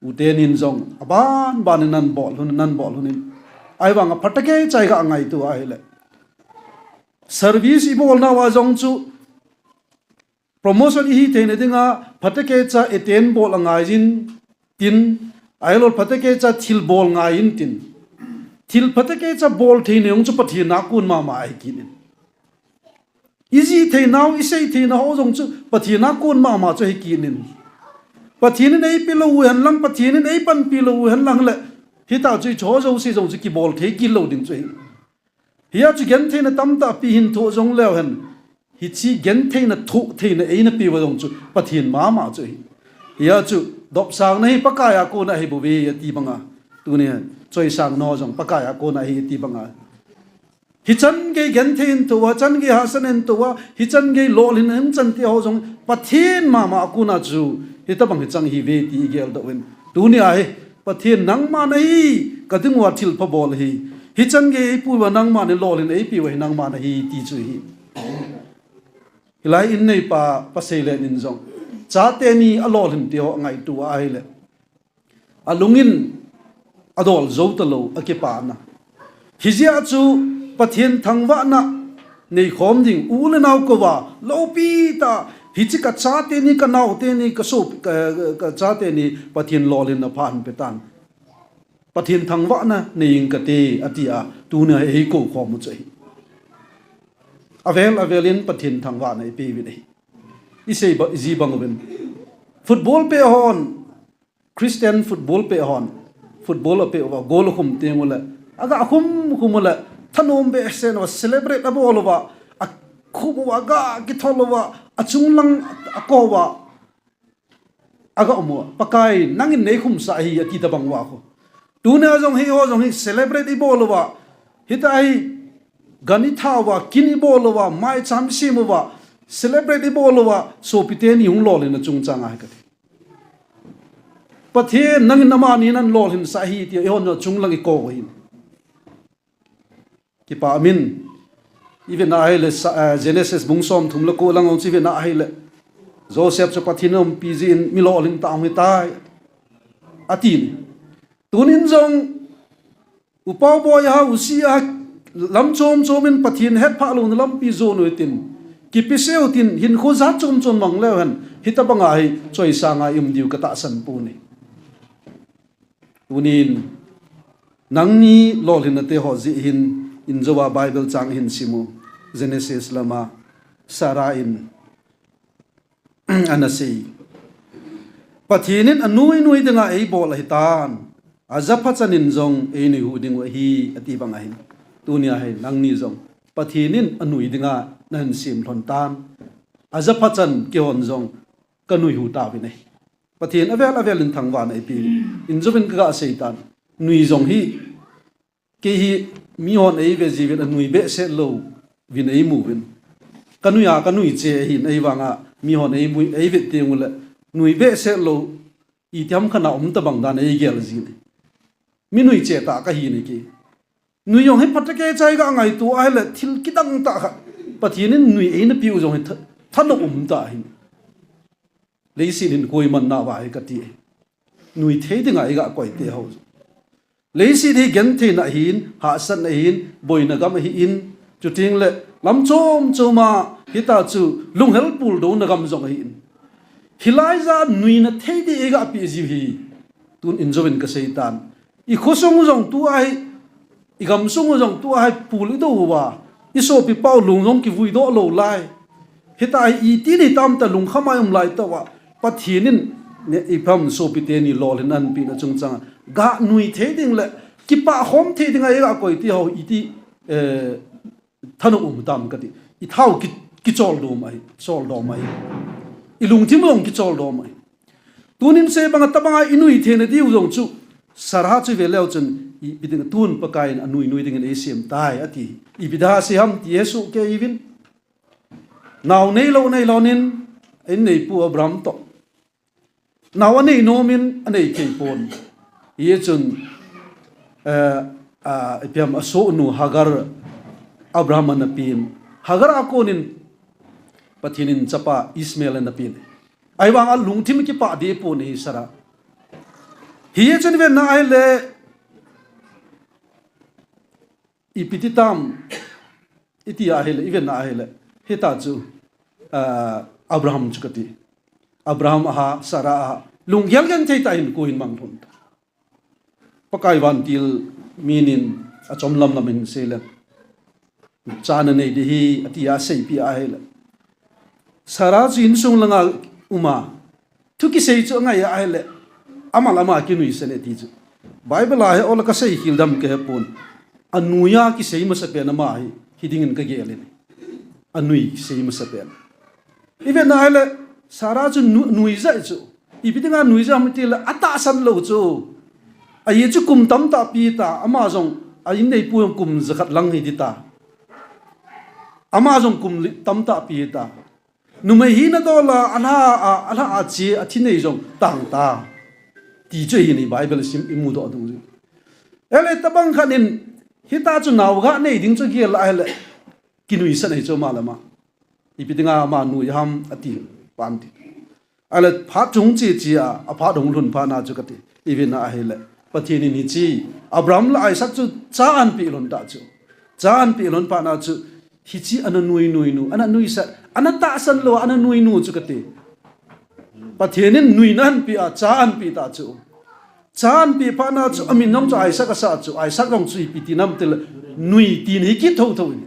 U tenin jong aban ban in nan bol lhon, nan bol lhon in. Ahivang a phatecha i ga ngaito ahile, service i bol nau a jong chu promotion i hi theina dinga phatecha attend bol angai in tin, ahilou phatecha thil bol ngai in tin. Thil phatecha bol theina jong chu Pathen a kon mama ahi kit in. I jih theinau, i sei theinau ho jong chu Pathen a kon mama chu ahi kit in. Pathen in eipe lou u hen lang, Pathen in eipanpi lou u hen lang le, hita chu i cho jouse jong chu kibol thei kit lou ding chu ahi. Hia chu gentheina tamtah pi hin thoh jong leu hen, hiche gentheina thoh theina eina pe uva jong chu Pathen mama chu ahi. Hia chu dopsangna hi Pakai a kon ahi bou ve ati banga, tuni hin choisangna jong Pakai a kon ahi ati banga, hichan gei genthei in thoh uva, chan gei hahsatna in thoh uva, hichan gei lolhinna in chan te ho jong Pathen mama a kon a chu hitabang hi chang ahi ve ti i gel doh uvin. Tuni a hi Pathen nangma nahi, ka ding uva thilpha bol ahi. Hichan gei eipui uva nangma nahi, lolhin eipe uva hi nangma nahi ti chu ahi. Hilai in neipa, pasei le nin jong, chate ni alolhin te ho angaito ahile, alung in adol jou talou, akipana. Hijeh a chu Pathen thangvahna neikhom ding, u le nao kouva, loupi tah, hiche ka chate ni, ka naote ni, ka sop, ka, ka chate ni, Pathen lolhinna pha ahin pe tan. Pathen thangvahna nei inge kati, ati a, tuni a hi eikou khom u chu ahi. Avel, avel in Pathen thangvahna i pe uvin ahi. I sei ba, i ji bang uvin. Football peh hon, Christian football peh hon, football apeh uva, goal akhum teng ule, aga khum khum ule, thanom behseh in uva, celebrate abol uva, akhum uva, aga kithol uva, achung lang akou uva, aga um uva, Pakai, nangin neikhumsah ahi, ati tabang uva khu. Tuni a jong hi, ho jong hi celebrate ibol uva, hita hi, gan itha uva, kin ibol uva, maicham isem uva, Celebrate ibol uva, sopite ni hung lolhin a chungchang ahi kati. Pathen nangin amani nan lolhinsah ahi ti, eihon chunglang ikou ahin. Kipa min, iven ahile, Genesis bung som thum le ko lang ong chi iven ahile, Joseph chu Pathen umpi jin mi lolhin tah hung hitai, atin. Tunin jong, Upa boi a, usi a, lam chom chom in Pathen hetphah louna lampi jon u hitin. Kipiseu tin, hinkho jat chom chom mang leu hen, hitabanga hi, choisanga i um diu ka tahsan poi. Tunin, nangni lolhinna te ho jeh hin, injouva Bible chang hin simu. Genesis lama, Sarah in, ana sei. Pathen in anui nui dinga eibol ahitan. Ajapha chan in jong einui hu diu ahi, ati bang ahin. Tunia hi nangni jong Pathen in anui dinga nahin sem lhon tan. Ajapha chan keihon jong kanui hu tauvin ahi. Pathen avel avel in thangvahna eipeh. Injouvin kaga seitan. Nui jong hi Kei hi mihon eive jiuvin anui behseh louvin eimuvin. Kanui a, kanui cheh ahin ahivanga mihon eimu, eive tengule nui behseh lou itiham khat a um tabang dan eigel jin. Mi nui cheh tah kahin kei. Nui jong hi phatecha iga ngaito ahile thil kidang tah khat. Pathen in nui eina peu jong hi tha, thanom um tah ahin. Leiset hin koiman nauva hi kati. Nui thei dinga iga koi te ho. Leiset hi gentheina ahin, hahsatna ahin, boina gam ahin, chuteng le lam chom chom a hita chu lunghel puldouna gam jong ahin. Hilai ja nuina thei ding iga pe jiu hi. Tun injouvin kaseitan. I khosung jong tua hi, i gamsung jong tua hi pul idou uva, i sopi pau lung jong kivui doh lou lai. Hita hi iti ni tamtah lungkham a i um lai tauva, Pathen in, ne, ipi ham sopi teni lolhin anapeh na chungchang a, ga nui thei ding le, kipah khom thei dinga iga koi ti ho, iti, eh, thanom um tam kati. I thau ki, kicholdom ahi, choldom ahi. I lungthim jong kicholdom ahi. Tunin sei banga tabanga inui theina diu jong chu, Sarah chu ve leu chun, ipi dinga tun Pakaiyin anui nui dingin eisem tai, ati. Ipi dinga sei ham ti hesoh kei uvin. Nao neilou, neilou nin, in neipu Abraham toh. Nao anei nomin, anei thei pon. Hichun, eh, a, ipi ham asohnu Hagar, Abraham anapen. Hagar a konin, Pathen in chapa Ishmael anapen. Ahivanga lungthim kipah deh pon ahi Sarah. Hichun ven ahile, ipi ti tam, iti ahile, iven ahile. Hita chu, ah, Abraham chu kati. Abraham aha, Sarah aha. Lunggel genthei tah in koihin mang lhon ta. Pakai vantil minin achom lamlam in seile. Cha nanei ding ahi, ati aseipeh ahile. Sarah chu insung langa uma. Thu kisei chu angai ahile. Amal ama kinuisan e ti chu. Bible a hi ola kasei khel dem kahe pon. Anui a kisei masapen ama hi. Hidingin kagel in. Anui kisei masapen. Iven ahile, Sarah chu nu, nuija chu. Ipi dinga nuija ham itile, atahsan lou chu. Ahi chu kum tamtah pi ta, ama jong, a inneipu jong kum jakhat lang hi ding ta. Ama jong kum li, tamtah pi ta. Numei hina dola, alha a, alha a che, athi nei jong tang ta. Ti chu hini Bible sim imudoh dung. Ahile tabang khat in, hita chu nao ga nei ding chu gel ahile. Kinuisan ahi chu ama le ama. Ipi dinga ama nui ham ati pan ti. Ahile phat chung chi chi a, aphat hung lhun phat na chu kati. Iven ahile. Pathen in hiche. Abraham le Isaac chu cha anapeh lhon ta chu. Cha anapeh lhon phat na chu. Hiche ana nui nui nu, ana nuisa, ana tahsan lou, ana nui nu chu kati. Pathen in nuina anapeh a, cha anapeh ta chu. Cha anapeh phat na chu, amin jong chu Isaac asah chu, Isaac jong chu ipi ti nam tile, nui ti hi kit thotho in.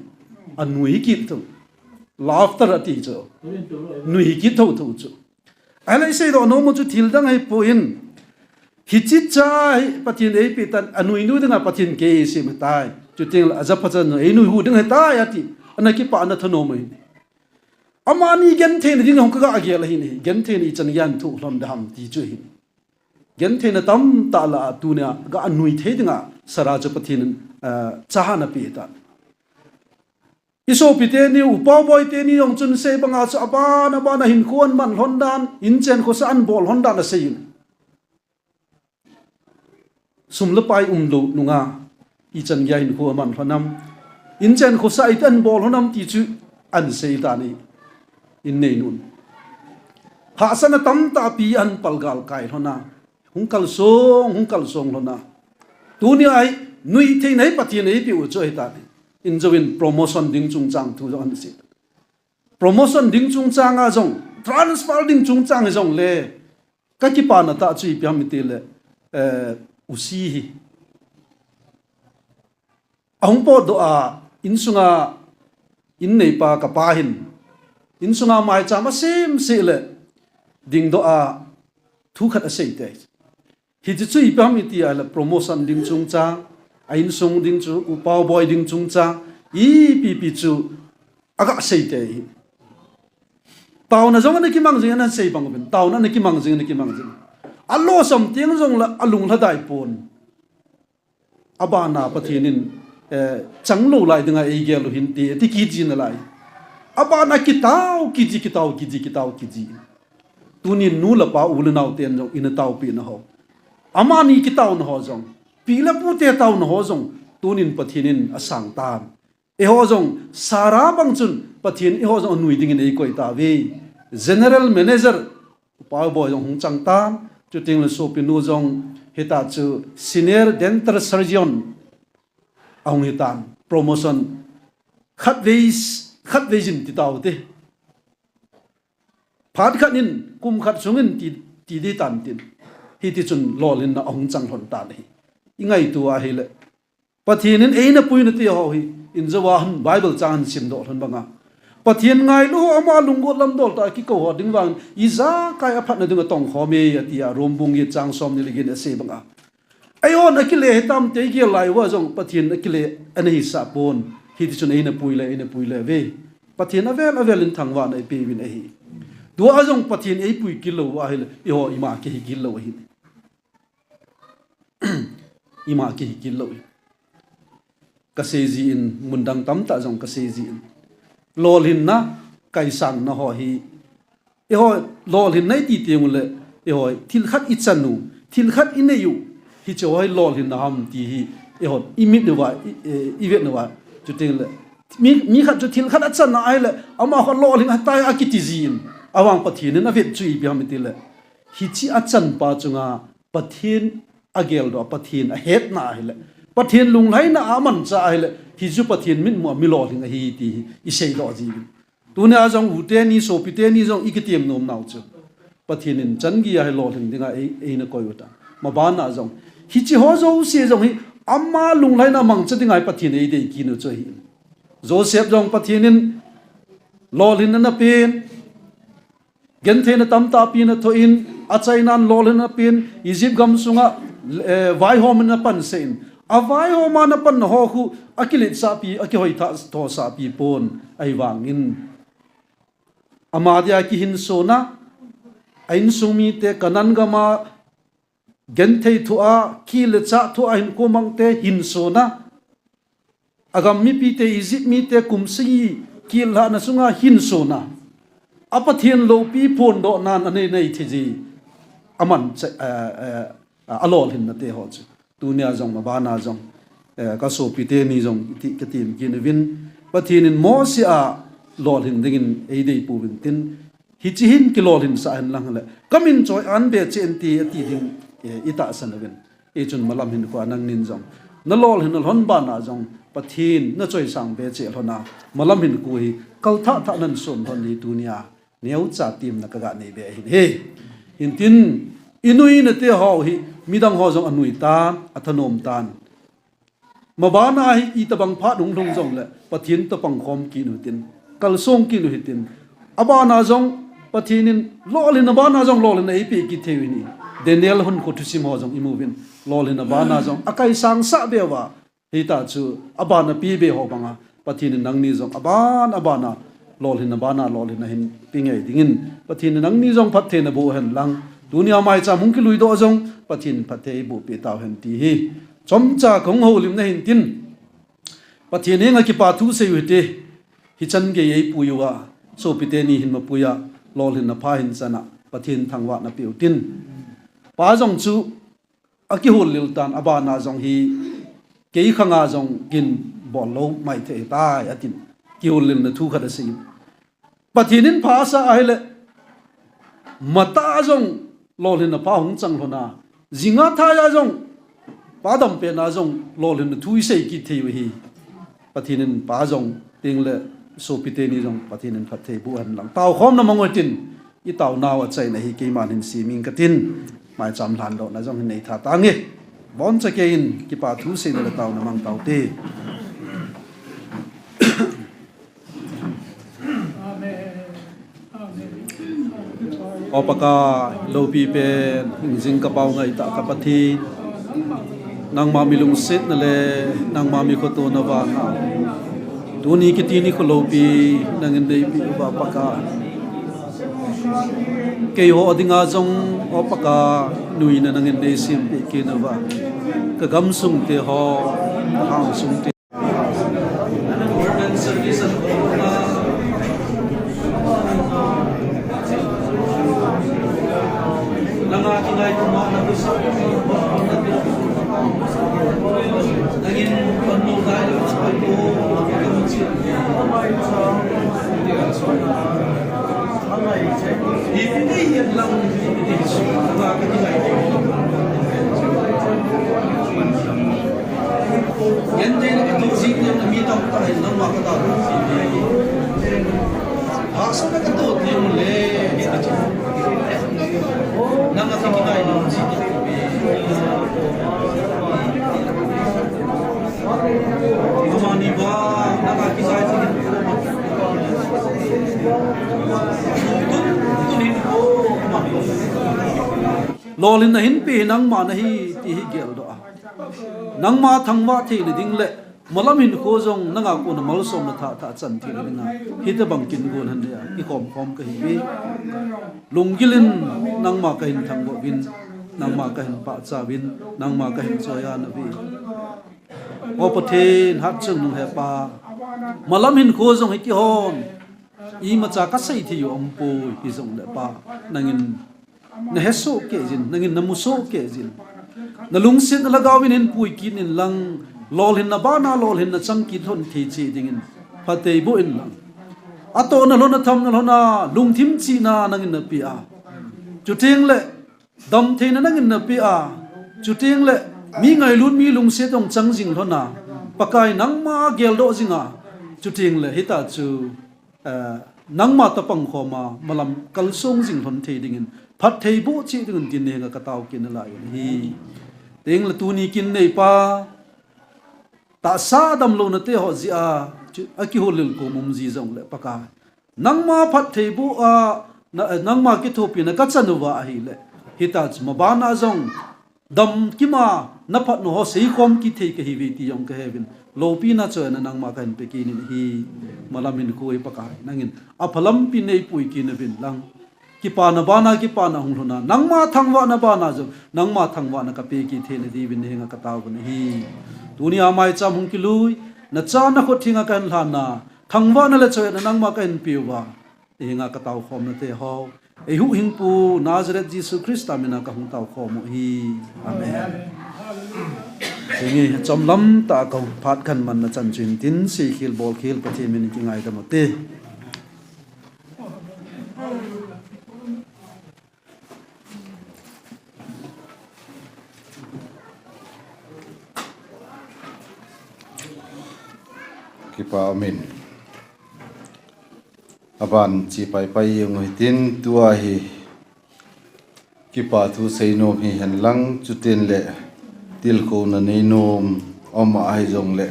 Anui hi kit tho. Laughter ati chu. Nui hi kit thotho chu. Ahile isei doh nom u chu thil dang ahipon. Hiche cha hi Pathen eipeh tan, anui nu dinga Pathen kei eisem ahitai. Chuteng le ajapha chan einui hu ding ahitai ati. Ana kipah ana thanom ahi. Amani gentheina ding hung kaga gel ahi. Gentheina ichan gei a thoh lhon ding ham ti chu ahi. Gentheina tamtah lah a tunia ga nui thei dinga Sarah chu Pathen in, ah, cha anapeh ta. I sopi teni, upa u boi teni jong chun sei banga chu aban, aban a hinkho aman lhon dan, inchen khosa ahin bol lhon dan asei in. Sum le pai umlou nunga, ichan geiya hinkho aman lhon ham, inchen khosa iti ahin bol lhon ham ti chu ahin sei tan ahi, in neinun. Hahsatna tamtah pi ahin palgal kai lhon a, hung kalsong, hung kalsong lhon a. Tunia hi, nuithei nei Pathen eipeh u chu ahi tan ahi. In jouvin promotion ding chungchang thu jong ahin sei. Promotion ding chungchang a jong, transfer ding chungchang hi jongle, ka kipana tah chu ipi ham iti le, eh, U C hi. Ahung potdoh a, insunga, in neipa kapa hin, insunga maicham asem seh le, dingdoh a, thu khat asei tai. Hiche chu ipi ham iti a le promotion ding chungchang, a insung ding chu, upa u boi ding chungchang, ipi ipi chu, aga sei tai. Taona jong ana kimang jing, ana sei bang uvin. Taona ana kimang jing, ana kimang jing. Alosam teng jongle alung lhadai pon. Abana Pathen in, eh, changlou lai dinga eigel u hinte, ti kiji nalai. Abana kitao kiji, kitao kiji, kitao kiji. Tunin nu le pa, u le nao ten jong ina taopeh na ho, amani kitaona ho jong, pi le pute taona ho jong, tunin Pathen in asang tan. Eiho jong Sarah bang chun Pathen eiho jong anui dingin eikoi tauve. General Manager, upa u boi jong hung chang tan. Chuteng le sopinu jong hita chu Senior Dental Surgeon ahung hitan. Promotion khatvei, khatvei jin ti taute. Phat khat in, kum khat sungin ti, ti ding tan tin. Hiti chun lolhinna ahung chang lhon tan ahi. I ngaito a ahile, Pathen in eina puina ti ho hi, in jouva hin Bible chang hin simdoh lhon banga, Pathen ngailou ho, ama lunggot lamdol tah a kikou ho ding vang, ijakai aphatna dinga tongkhom e, ati a, Rom bung get chang somni le get in asei banga. Eihon akile hitam ti igel lai uva jong Pathen akile ana hisah pon. Hiti chun eina pui le, eina pui le ve. Pathen avel avel in thangvahna eipeh uvin ahi. Tua jong Pathen eipui kit lou uva ahile, eiho ima kihi kit lou ahi. Ima kihi kit lou ahi. Kasei jin, mun dang tamtah jong kasei jin. Lolhinna, kaisangna ho hi, eiho lolhinna iti teng ule, eiho thil khat ichan u, thil khat inei u, hiche ho hi lolhinna ham ti hi, eiho imit uva, i, e, ivet uva. Chuteng le, mi, mi khat chu thil khat achan a ahile, ama ho lolhing ahitai akiti jin. Ahivang Pathen in avet chu ipi ham iti le, hiche achan pa chunga Pathen ageldoh, Pathen ahetna ahile, Pathen lunglhaina amanchah ahile, hichu Pathen mitmu a mi lolhing ahi ti hi iseidoh jiuvin. Tunia jong u teni, sopi teni jong ikitem nom nau chu, Pathen in chan geiya hi lolhing dinga ei, eina koi u ta. Mabana jong, hiche ho jouse jong hi ama lunglhaina mangcha dinga hi Pathen eidei kit u chu ahi. Joseph jong Pathen in lolhinna anapen, gentheina tamtah pi anathoh in, achainan lolhinna anapen, Egypt gam sunga, eh, vaihom in anapansah in. Avaihom a anapanna ho khu, akiletsahpi, akihoithah thosahpi pon, ahivangin, ama dia kihinsona, a insung mite Canaan gam a, genthei thoh a, kile chah thoh a hinkho mangte hinsona, agam mipite, Egypt mite kum sagi killhahna sunga hinsona, a Pathen loupi phondohnan anei nei thei ji, aman che, eh, eh, alolhinna te ho chu. Tunia jong, mabana jong, eh, kasopi teni jong, iti, katem kit uvin, Pathen in Mose a lolhin dingin eidei pouvin tin, hiche hin kilolhinsah hen lang le, kamin choi-an be cheh in ti, ati ding, eh, itahsan uvin. Hichun malam hinkho a nangnin jong, nalolhin nalhon bana jong, Pathen nachoisang be cheh lhon a, malam hinkho hi kalthah thah nahin som lhon hi tunia neocha temna kaga nei be ahin. Hitin, inuina te ho hi, midang ho jong anui tan, athanom tan. Mabana hi itobang phat hung lhung jongle, Pathen toh pangkhom kit u hitin, kalsong kit u hitin. Abana jong, Pathen in lolhinna bana jong lolhinna eipeh kit thei u ahi. Daniel hinkho thusim ho jong imu uvin, lolhinna bana jong akaisangsah be uva, hita chu abana pe be ho banga, Pathen in nangni jong aban, abana lolhinna bana lolhinna hin pe ngei dingin, Pathen in nangni jong phattheina boh hen lang. Tunia maicham hung kiluidoh jong, Pathen in phatthei eiboh peh tau hen ti hi chomcha kahung houlimna hin tin, Pathen henga kipa thu sei u hite. hichan gei eipui uva, sopite ni hin mapui a, lolhinna pha hin chan a, Pathen thangvahna peutin. Pa jong chu akihul lil tan, abana jong hi kei khanga jong kin bol lou mai thei tai, atin. Kihul lilna thu khat asei. Pathen in pha asa ahile, matah a jong lolhinna pha hung chang lhon a, jinga thai a jong, pa dam pen a jong lolhinna thu isei kit thei u hi. Pathen in pa jong, tin le sopite ni jong Pathen in phattheiboh hen lang. Taokhomna mang u hitin, itaonau achaina hi keiman hin siming katin, maicham lhandohna jong hin nei tha tange. Boncha keiyin, kipa thu seina le taona mang taute. O Pakai, loupi pen, hingjing kapao ngaitah ka Pathen. Nangma mi lungsetna le, nangma mi khotona vanga, tuni kiti nikho loupi nangin neipeh uva Pakai. Keiho dinga jong, O Pakai, nuina nangin neisempeh kit uva. Ka gamsung te ho, ka hangsung te. Lolhinna hinpe hi nangma nahi ti hi geldoh a, nangma thangvah theina ding le malam hinkho jong nanga kona malsomna thah thah chan theina dinga, hitobang kin gon hen dia kikhom khom kahiuve. Lunggil in nangma kahin thangvah uvin, nangma kahin pachat uvin, nangma kahin choiya nauve. O Pathen, Hatchungnung hepa, malam hinkho jong hi kihon, imacha kasei thei u aumpoi, hijongle Pa, nangin nahesoh kei jin, nangin namusoh kei jin. Nalungsetna lhagao in hinpui kit in lang, lolhinna bana lolhinna chang kit lhon thei cheh dingin phattheiboh in lang. Atohna lhon, athamna lhon a, lungthim chihna nangin napeh a, chuteng le damtheina nangin napeh a, chuteng le mi ngailut, mi lungset jong chang jing lhon a, Pakai nangma geldoh jing a, chuteng le hitia chu, eh, nangma tapang khom a, malam kalsong jing lhon thei dingin phattheiboh cheh dingin tin nahenga katao kit nalai u ahi. Chuteng le tuni kin neipa, tahsa damlouna te ho jeh a, chu, akihoulim kom um ji jongle Pakai, nangma phattheiboh a, na, nangma kithopina kachan uva ahile, hitia chu mabana jong damkim a naphatna ho seikhom kit thei kahiuve ti jong kaheuvin, loupina choiya nangma kahin pe kit in ahi. Malam hinkho hi Pakai, nangin aphalampi neipui kit uvin lang, kipana bana kipana hung lhon a, nangma thangvahna bana jong nangma thangvahna kape kit theina diuvin nahenga katao u ahi. Tunia maicham hung kilui, nacha nakhut thenga kahin lhan a, thangvahna le choiya nangma kahin pe uva, nahenga katao khom nate ho, eihuhhingpu Nazareth Jesu Christa mina kahung tao khom u ahi. Amen. Henge, chomlam tah a kahung phat kahin manna chan chu hitin, seikhel bolkhel Pathen min in kingaidam u hite. Kipa umin. Aban che paipai jeng u hitin, tua hi kipa thu seinom hihen lang, chuteng le tilkhouna neinom um ahi jongle,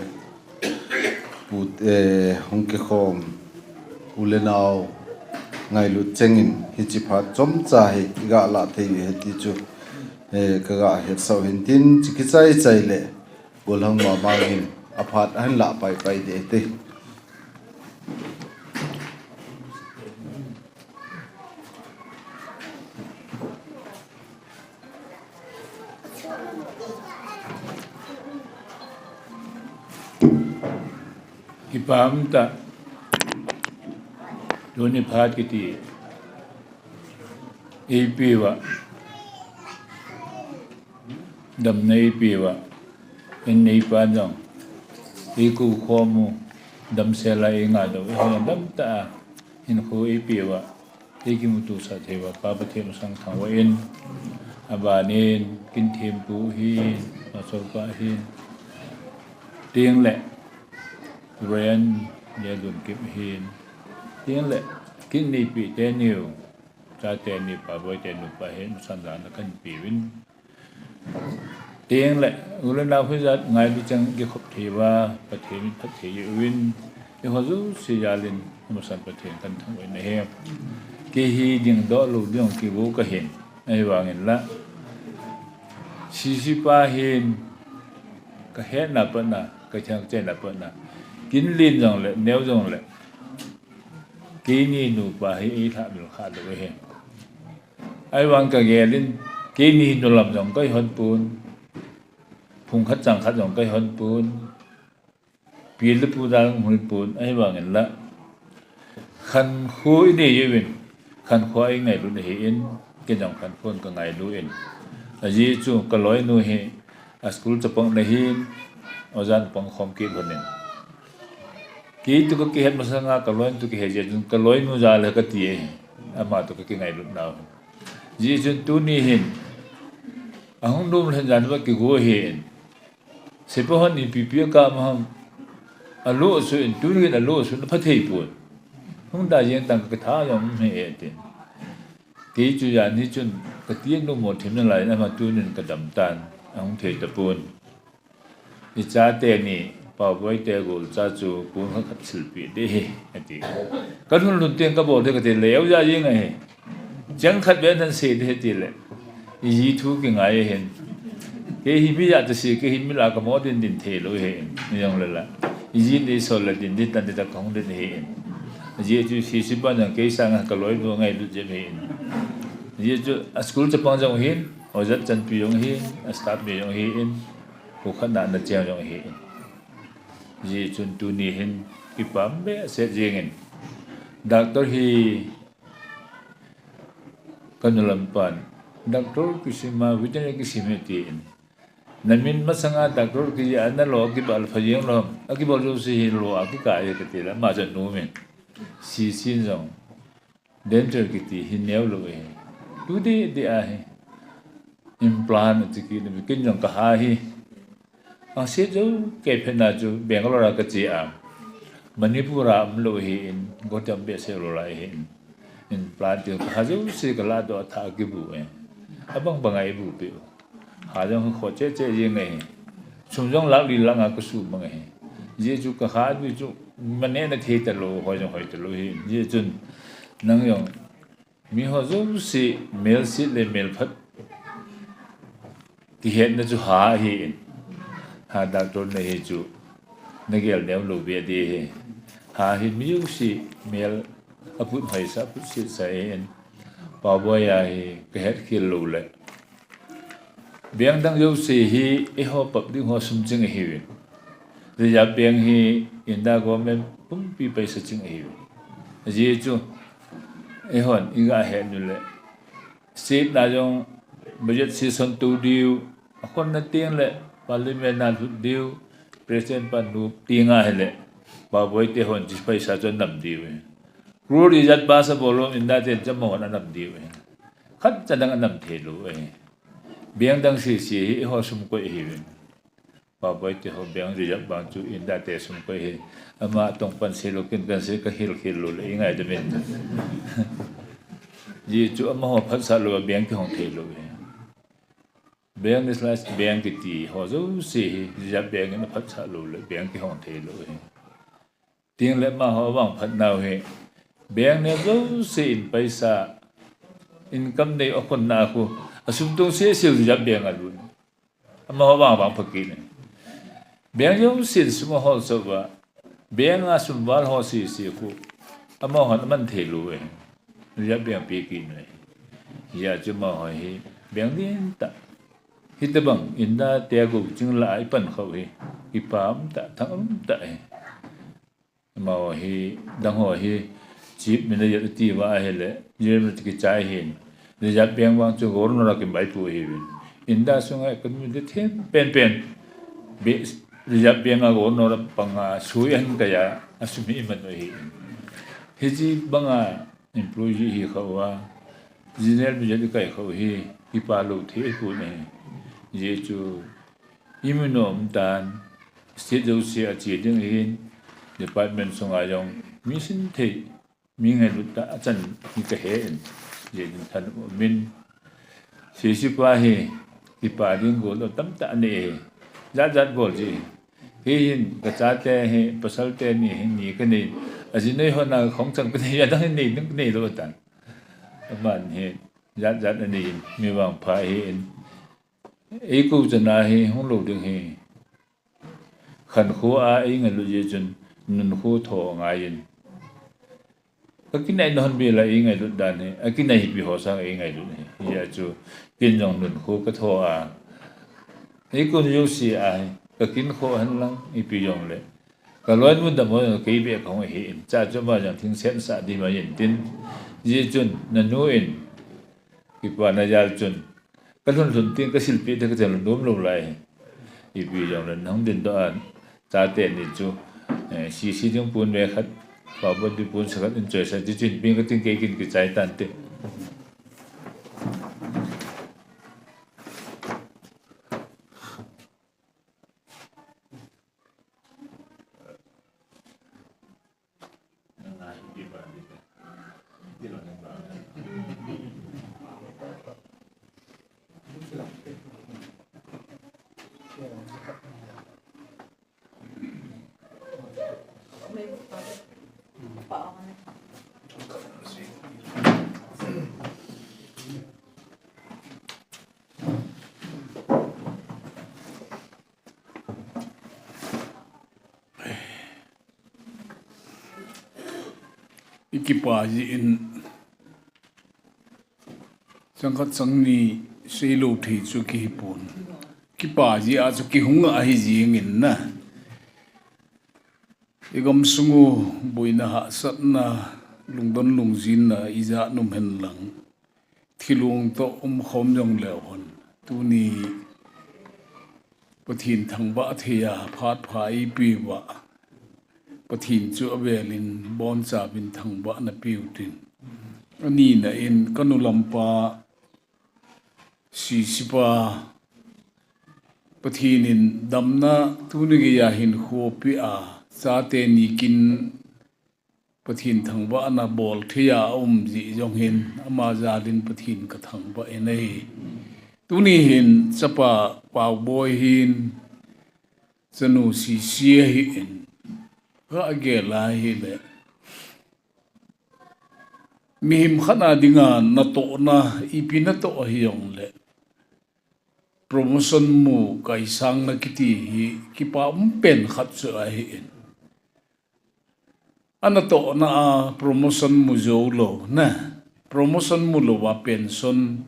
pu, eh, hung kikhom u le nao ngailut chengin hiche phat chomcha hi iga lah thei u ahi ti chu, eh, kaga hetsah u hitin, chu kichai chai le gollhang mama hin aphat ahin lah paipai ding ahi. Kipa umtah. Tuni phat kiti eipeuva, damna eipeuva, in neipa jong eikou khom u, damsel a eingaidam u, eiho jong damtah a hinkho eipeuva, eikimuto sah thei uva Pa Pathen masang thangvah in, abanin Kinthempu hin, Pastor pa hin, tengle Reverend Ledumkip hin, tengle kin neipeh teniu, chate ni, Paoboi te nupa hin, masang jana kahin peuvin, tengle u le nao hijat ngailu cheng kikhop thei uva, Pathen in phatthei uvin, eiho jouse jalin, masang Pathen kahin thangvah in ahi. Kei hi dingdoh lou ding kigo kahin, ahivangin la, C C pa hin, kahetna patna, kathangchenna patna, kin len jongle, neo jongle, keini nupa hi eilhamil khalou ahi. Ahivang kagelin, keini nulam jong kaihon pon, phung khat chang khat jong kaihon pon, pi le pu jong hoi pon, ahivangin la, khankho inei uvin, khankho a eingailut ahin, kei jong khankho in kangailu in. Ajeh chu kaloinu hi, a school chapang nahin, ojan pang khom kit lhonin, kei toh kakihet masanga kaloinu toh kihe jeh chun kaloinu jal a kati ahi, ama toh kakingailut nau. Ajeh chun tuni hin, ahung nom lheh jan uva kigo ahin, sepai hon ipipi akam ham, alo asuh in, tuni hin alo asuh na phathei pon, hung da jeng tang katha jong um hih e tin. Kei chu jan hi chun kati nomo thim nalai in, ama tunin kadam tan, ahung thei tapon. Ichate ni, Paoboi te golcha chu pon khat khat silpeh ding ahi, ati. Kalhun lhun teng kabol ding kati le, euja jeng ahi. Cheng khat beh nan sei ding ahi tile, iji thu kingai ahin. Kei hi mi jat tase, kei hi mi lah a kamo din din theilou ahin, hijongle la, iji neisol le din din tan ding ta kahung din ahin. Ajeh chu C C pa jong kei sanga kaloinu ngailut jep ahin. Ajeh chu a school chapang jong ahin, ojat chanpi jong ahin, a staff mi jong ahin, kho khat na na cheng jong ahin. Ajeh chun tuni hin kipah behseh jengin, doctor hi kanu lampan, doctor kisim a, veterinary kisim e tin, namin masanga doctor kijih a nalo kibal pha jeng lou ham, akibol jouse hi lo a kikai e kati le, ama chu anomin, C C in jong dental kiti hi neo lou ahi. Tu deh deh ahi. Implant ati kit in, ken jong kaha hi, aset jou kei phatna chu Bangalore a kache a, Manipur a umlou ahin, Guwahati a um behseh lou lai ahin, implant ti kaha jouse kalahdoh a, athah a kibu e. Abang bang a eibu peh u. Ha jong kho cheh cheh jeng ahi. Sum jong lakh li lakh nga kasum mang ahi. Ajeh chu kaha ding chu manehna thei talou, hoi jong hoi talou ahi. Ajeh chun nang jong, miho jouse melset le melphat kihetna chu ha ahin, ha doctor nahi chu nagel neo lou beh ding ahi. Ha hi mi jouse mel aput hoisah, aput setsa ahin. Paoboi a hi kahet khel lou le, bank dang jouse hi eiho public ho sum ching ahiuvin, Reserve Bank hi India government pumpi paisa ching ahiuvin. Ajeh chu eihon iga het u le, state na jong budget session tou diu, akhonna tengle parliament na lut diu, president pa nop tenga hile, Paoboi te hon chu paisa chu anam diu ahi. Crore ijat pass abol lou India ten chu amahon anam diu ahi. Khatcha dang anam theilou ahi. Bank dang sese hi eiho sum koi ahiuvin. Paoboi te ho bank Reserve Bank chu India te sum koi ahi. Ama tong pan seilou, ken kan sei kahil khel lou le, ingaidam in. Ajeh chu amaho phatsah lou a bank kihong theilou ahi. Bank nationalized bank kiti ho jouse hi Reserve Bank in aphatsah lou le bank kihong theilou ahi. Tengle amaho vangphat nau hi, bank neo jouse in paisa, income nei akhonna khu, asum tong sese u Reserve Bank a lut. Amaho vang vangphat kit in, bank jouse in sum aholsah uva, bank a sum val ho sese khu amahon aman theilou ahi. Reserve Bank pe kit in ahi. Hijeh chun amaho hi bank lentah, hitobang India te gou ching lah a ipan khah u hi, kipah umtah, thang umtah ahi. Amaho hi, dang ho hi, Chief Minister ati uva ahile, General kichai hin. Reserve Bank vang chu Governor a kimai pu ahiuvin. India sunga economy le them penpen. Be-, Reserve Bank a Governor a panga sui ahin kai a, asum hi iman u ahi. Hiche banga employee hi kha uva, General Major hi kai kha u hi, kipa lou thei pu ahi. Hijeh chu, imu nom tan, state jouse a che ding ahin, department sunga jong, mi sin thei, mi ngailut tah a chan hi ka he in, jeh din than u min. Sisipa hi, kipa ding gol tamtah anei e. Jat jat bol ji. Hi hin, ka chate hi, pasal teni hi, ni ka nei. Ajinei hon a khong chang ka nei, adang nei, dang ka nei lou tan. Aman hi, jat jat anei in, mi vangpha hi in. Eikou chana hi, hung lou ding hi. Khankho a eingailut jeh chun, nunkho tho ngai in. Ka kinai na hon bela eingailut dan hi, akinai hipi ho sang eingailut hi. Hijeh chun, ken jong nunkho ka tho a. Eikou jouse a hi, ka kin kho hen lang, ipi jongle. Ka loinu dam ho jong kei beh ka hung hi in. Cha chu ama jong thingset sa di ma in tin. Hijeh chun, nanu in, kipa na jal chun. Ka lhun lhun tin ka silpi te ka chen lhun dum lou lai. Ipi jongle nang din doh a, chate ni chu, eh, sisi ding pon ve khat, pa pa ding pon sa khat in choi sa ti chin pin ka tin kei kin kichai tan te. I kipa jeh in, chang khat chang ni seilou thei chu kihi pon. Kipa jeh a chu kihung ahi jing in na. I gamsung u boina hahsatna, lungdon lungjinna, ijat um hen lang. Thilong toh umkhom jong leu hen. Tuni Pathen thangvah thei a phat pha eipeh uva. Pathen chu avel in boncha uvin thangvahna peh u tin. Ani na in ka nu lampa sisipa Pathen in damna tuni geiya hinkho apeh a, chate ni kin Pathen thangvahna bol thei a aum jeh jong hin, ama jal in Pathen ka thangvah in ahi. Tuni hin, chapa Paoboi hin, chanu Sisi ahi in, ka gel a ahile. Mihem khat a dinga natohna, ipi natoh ahi jongle. Promotion mu kaisang na kiti hi, kipa um pen khat chu ahi in. Anatohna a promotion mu jou lou, na. Promotion mu lou a pension,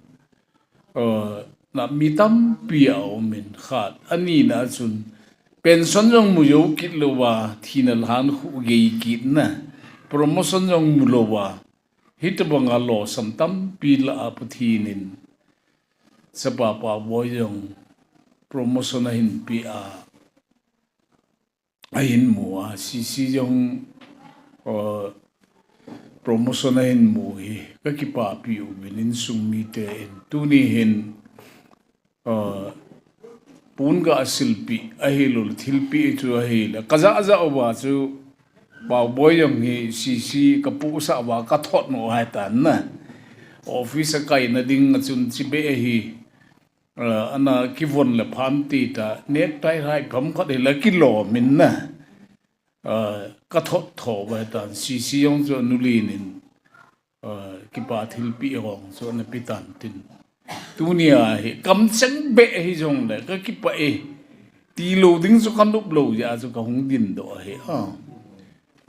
uh, na mi tampi aum in khat. Ani na chun, pension jong mu jou kit lou a, thina lhan khu gei kit na. Promotion jong mu lou a, hitobang a losam tampi la a Pathen in. Chapa Paoboi jong promotion ahin peh a. Ahin mu a, Sisi jong, uh, promotion ahin mu hi, ka kipapi uvin insung mite in. Tuni hin, uh, pon ga silpi, ahilou le thilpi chu ahile. Ka ja ja uva chu, Paoboi jong hi, Sisi ka pu sa uva ka thot no hai tan na. Office a kaina ding a chun chibai ahi. Uh, ana kivon le phan ti ta, necktie hai pham khat hi la kilom in na. Uh, ka thot tho uva tan, Sisi jong chu anu len in, uh, kipa thilpi hong chu ana pe tan tin. Tuni a hi, kamcheng beh hi jongle, ka kipah e. Tilou ding chu ka nop lou jeh a chu ka hung ding doh ahi, ah.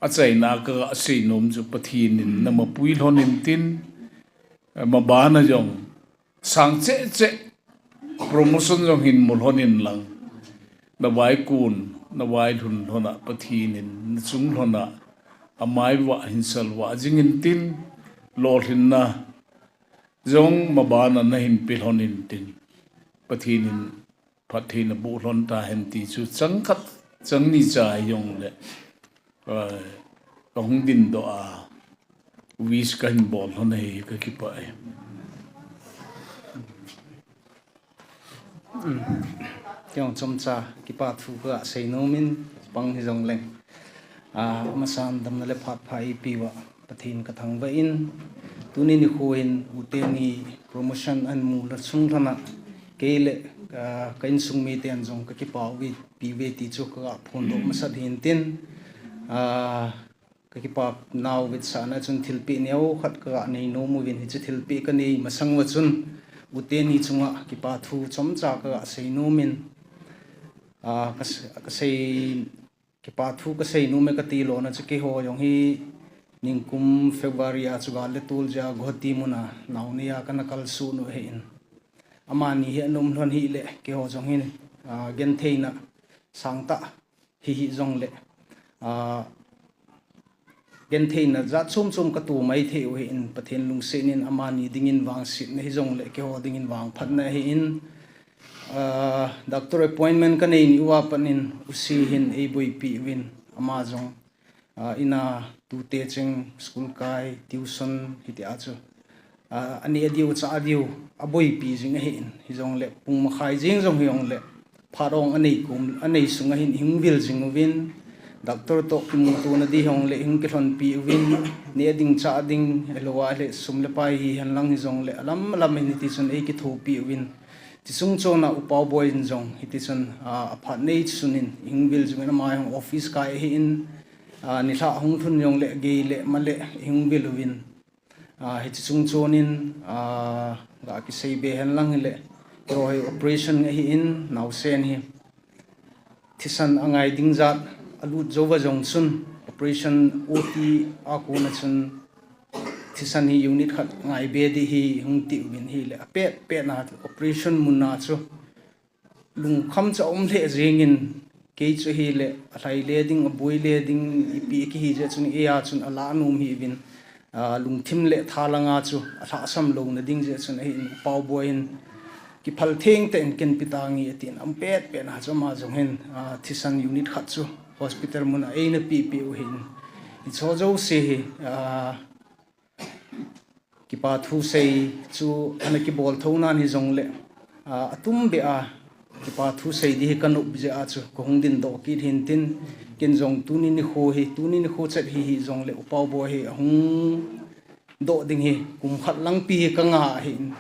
Achaina a ka seinom chu Pathen in na mapui lhon in tin, uh, maban a jong, sang cheh cheh, promotion jong hin mu lhon in lang. Na vaikon, na vailhun lhon a Pathen in, na chung lhon a amai vah hinsal vah jing intin, lolhinna jong mabana nahin pe lhon intin, Pathen in phattheina boh lhon tahen ti chu chang khat chang ni cha hijongle, eh, kahung dindoh a wish kahin bol lhon ahi, kakipah e. Keiho chomcha kipa thu kasei nom in, pang hijongleng, ah, amasan damna le phat pha eipeuva Pathen kathangvah in, tuni nikho hin uteni promotion ahin mu lha sung lhona, kei le, ah, ka insung miten jong kakipa uve, pi uve ti chu kaga phondoh masat hintin, ah, kakipa nau vetsahna chun thilpeh neokhat kaga nei nom uvin, hiche thilpeh kanei masang uva chun uteni chunga kipa thu chomcha kaga sei nom in, ah, kas-, kasei, kipa thu kasei nom e kati lona chu keiho jong hi ningkum February a chu gal le tol jeh a Guwahati muna naonei a kana kalson u ahin. Amani hi anom lhon hile keiho jong hin, ah, gentheina sangtah hi hijongle, ah, gentheina jat chom chom kato maithei u ahin, Pathen lungset in amani dingin vangsetna hijongle keiho dingin vangphatna ahin, ah, doctor appointment kanei ni uva pat in U C hin eiboipi uvin, ama jong, ah, ina tute cheng school kai, tuition hitia chu, ah, aneh diu chah diu aboipi jing ahin, hijongle pung makhai jeng jong hijongle phat ong anei kum, anei sunga hin ihung vil jing uvin, doctor toh kimutona di hijongle ihung kilhonpi uvin, neh ding chah ding, ahilouleh sum le pai hihen lang hijongle alam alam in hitichun eikithopi uvin. Chuche chungchona U Paoboi in jong hitichun, ah, aphat nei sunin ihung vil jing uvin, ama jong office kai ahin, ah, nilhah hung lhun jongle gei le ma le ihung vil uvin. Ah, hiche chungchonin, ah, ga kisei be hen lang hile, keiho hi operation ahin, naosen hi thisan angai ding jat alut jouva jong chun operation O T a kona chun thisan hi unit khat ngai be ding ahi hung ti uvin, hile apet petna operation muna chu lungkham chu aum lheh jengin, kei chu hile alhai le ding, aboi le ding, ipi kihi jeh chun eia chun alah nom hih uvin, ah, lungthim le tha langa chu alhahsam louna ding jeh chun ahin, U Paoboi in kiphal thengtah in ken pe tange atin, aum pet petna chu ama jong hin, ah, thisan unit khat chu hospital muna eina pe peh u ahin. Hiche jouse hi, ah, kipa thusei chu ana kibol thou nan hijongle, ah, atumbeh a kipa thusei ding hi kanop jeh a chu kahung dindoh kit hintin, ken jong tuni nikho hi, tuni nikho chet hi hijongle U Paoboi hi ahung doh ding hi kum khat lang pi hi kanga ahin.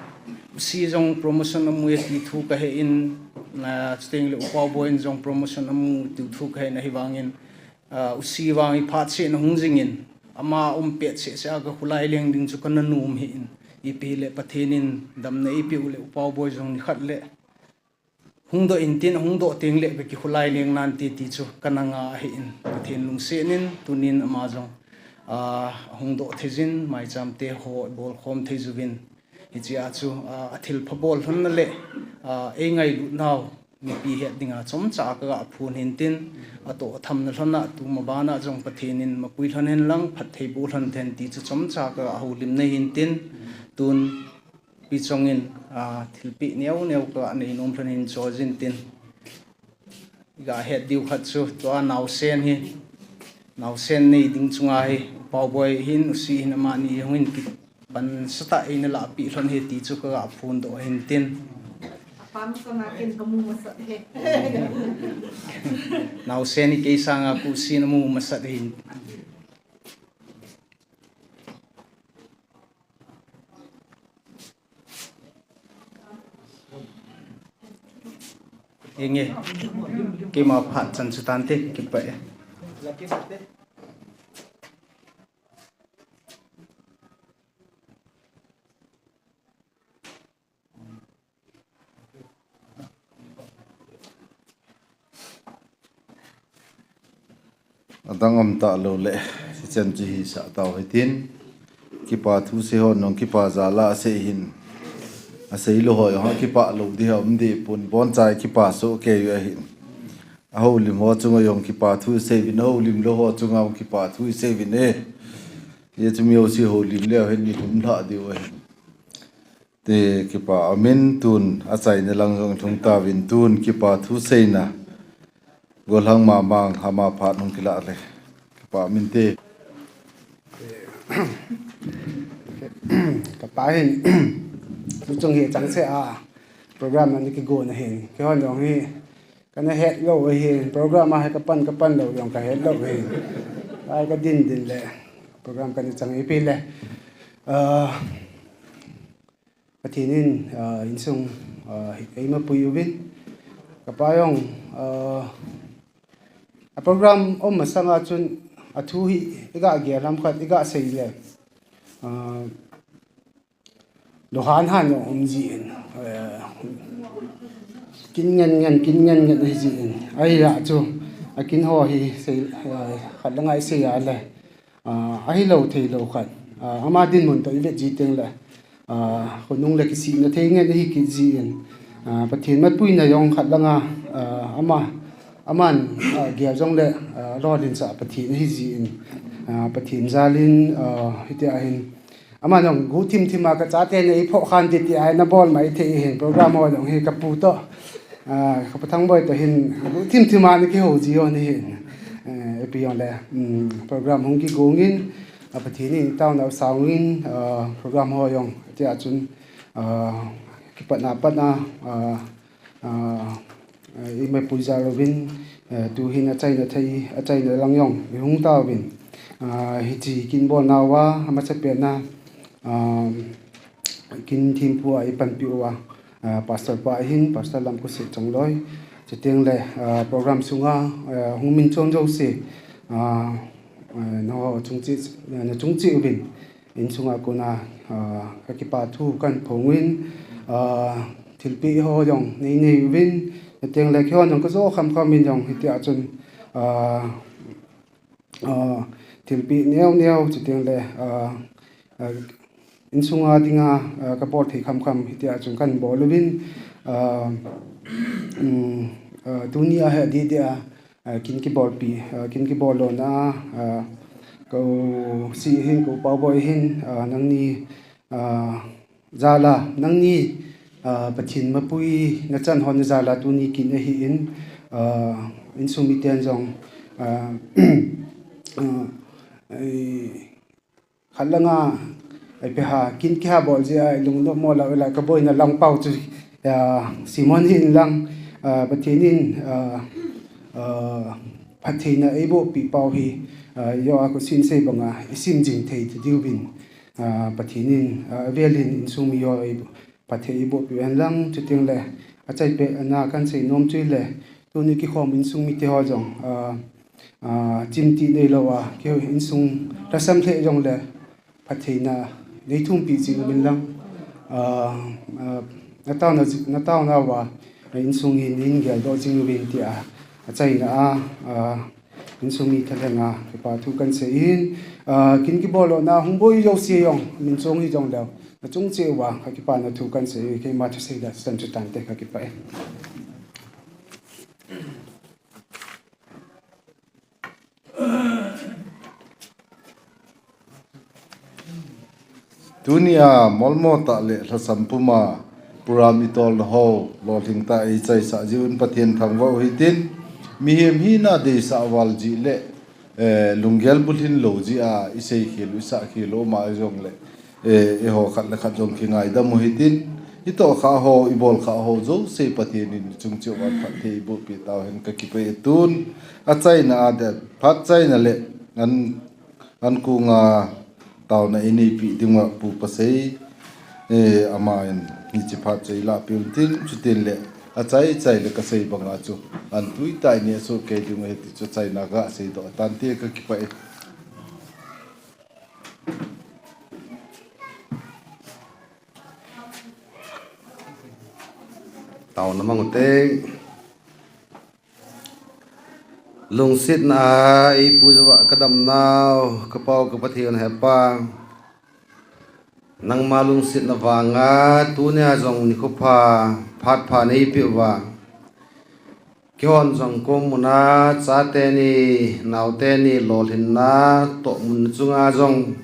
U C jong promotion amu e ti thu kahen, ah, chuteng le U Paoboi in jong promotion amu ti thu kahen, ahivangin, ah, U C vang hi phat cheh in ahung jingin, ama um pet cheh cheh a kakholai leng ding chu kana nom hih in, ipi hile Pathen in damna eipeh u le U Paoboi jong nikhat le hung doh intin, ahung doh teng le kakikholai leng nante ti chu kana nga ahin, Pathen lungset in tunin ama jong, ah, ahung doh thei jin, maicham te ho bol khom thei jouvin, hiche a chu, ah, athilpha bol lhonna le, ah, eingailut nau mipi het dinga chomcha kaga phon hintin, atoh athamna lhona tuma bana jong Pathen in mapui lhon hen lang, phatthei boh lhon hen ti chu chomcha kaga houlimna hintin, tun Pi Chong in, ah, thilpeh neo neo kaga nei nom lhon in chojin tin, ga het diu khat chu tua naosen hi, naosen nei ding chunga hi, U Paoboi hin, U C hin, amani hung in kipan sah tah eina lahpeh lhon hi ti chu kaga phondoh hintin. Apam sana ken kamu masat e. Naosen hi kei sanga U C in amu masat e. Inge, keima phat chan chu tante, kipah e. Adang um talou le, hichan chu hisah tau hitin. Kipa thu sei hon jong kipa jal a asei hin, asei lou ho jong akipah lou ding aum deh pon, boncha kipa soh kei u ahin. Ahoulim ho chunga jong kipa thu isei uvin, ahoulim lou ho chunga jong kipa thu isei uvin e. Hiche mi jouse houlim leu hen ni hum lha diu ahi. Te kipa amin tun achaina lang jong lhung tauvin tun kipa thu seina. Golhang Mamang ama phat hung kilah le. Kipa amin te. Kapa hin. Tuchung hi chang se a. Program na ni kigon ahin. Kihon jong hi. Kana het lou ahin. Program a hi kapan kapan lou jong kahet lou ahin. Ai kadin din le. Program kana chang ipi le. Ah, Pathen in, ah, insung, ah, eima pui uvin. Kapa jong, ah, a program um masanga chun athu hi iga gel ham khat iga sei le. Ah, lou han han jong um jin. Ah, kin ngen ngen, kin ngen ngen ahi jin. Ahi a chu, akin ho hi sei, ah, khat le ngai sei a le. Ah, ahilou theilou khat. Ah, ama dinmun toh ivet ji teng le. Ah, khonung le kisihna thei ngen ahi kit jin. Ah, Pathen mapuina jong khat langa, ah, ama, aman, ah, gel jong le, ah, lolhinsah Pathen ahi jin. Ah, Pathen jalin, ah, hitia hin. Aman jong guhthim thim a kachate na eiphoh khan ti ti a nabol mai thei hin program ho jong hi kapu toh. Ah, ka Pathang Boi toh hin, thim thim a na kihou ji ho ni hin. Eh, ipi jong le, um, program hung kigong in, ah, Pathen in taona u sang in, ah, program ho jong, tia chun, ah, kipatna patna, ah, ah, ah, eima pui jal uvin, eh, tu hin achaina thei, achaina lang jong, ihung tauvin. Ah, hiche kin bolna uva, amasapen a, ah, kin thempu a eipanpi uva, ah, Pastor pa hin, Pastor Lamkhutsei Chongloi. Chuteng le, ah, program sunga, ah, hung min chom jouse, ah, ah, na chung cheh, na chung cheh uvin. Insunga kona, ah, ka kipa thu kahin phong uvin, ah, thilpeh ho jong nei nei uvin, chuteng le keiho jong kajo kham kham in jong hitia chun, ah, ah, thilpeh neo neo, chuteng le, ah, ah, insunga dinga, ah, kabol thei kham kham hitia chun kahin bol uvin, ah, um, ah, tuni a hi adeh deh a, ah, kin kibolpi, ah, kin kibol lona, ah, ka u Si hin, ka u Paoboi hin, ah, nangni, ah, jal a, nangni, ah, Pathen mapuina chan hon jal a tuni kin ahin, ah, insung miten jong, ah, ah, ei, Khat langa, ipi ham, kin kiha bol jeh a, ilung nom mo lou, ila kaboina lang pau chu, ah, Simon hin lang, ah, Pathen in, ah, ah, phattheina eiboh peh pau hi, ah, Joel a khutsei banga, isim jing thei ta diuvin, ah, Pathen in, ah, avel in insung mi ho ei, phatthei eiboh peh hen lang, chuteng le, achaina pet a kahin sei nom chu le, tuni kikhom insung mite ho jong, ah, ah, chimtih neilou a, keiho insung lhasam lheh jong le, phattheina nei thumpi jing uvin lang, ah, ah, na taona, na taona uva, insung hi nei geldoh jing uvin tia, achaina a, ah, Insung mi thalheng a, kipa thu kahin sei in, ah, kin kibol lona hung boi jouse jong, min chong hi jong leu, na chung cheh uva, ka kipana thu kahin sei, keima thusei dan chan chu tante ka kipah e. Tunia molmo tah le lhasam puma program itolna ho lolhing tah a eichaisah jiuvin Pathen thangvah u hitin, mihem hina deisah val jeh le, eh, lunggel bulhin lou jeh a isei khel u, isah khel u ama jong le, eh, eiho khat le khat jong kingaidam u hitin, itoh khah ho, ibol khah ho jouse Pathen in chung cheh uva phatthei eiboh peh tauhen ka kipah e tun, achaina a ding, phat chaina le an Ankunga taona inei peh dinga Pu Pasei, eh, aman hiche phat chu eilah peh un tin, chutin le achai chai le kasei banga chu an tui tah in neh soh kei ding ahi ti chu achaina a kasei doh tante ka kipah e. Taona mang u te. Lungsetna a eipuijouva kadamnau, ka Pau ka Pathen Hepa. Nangma lungsetna vanga, tunia jong nikho pha, phat pha neipeh uva. Keihon jong kum muna chate ni, naote ni lolhinna toh mun chunga jong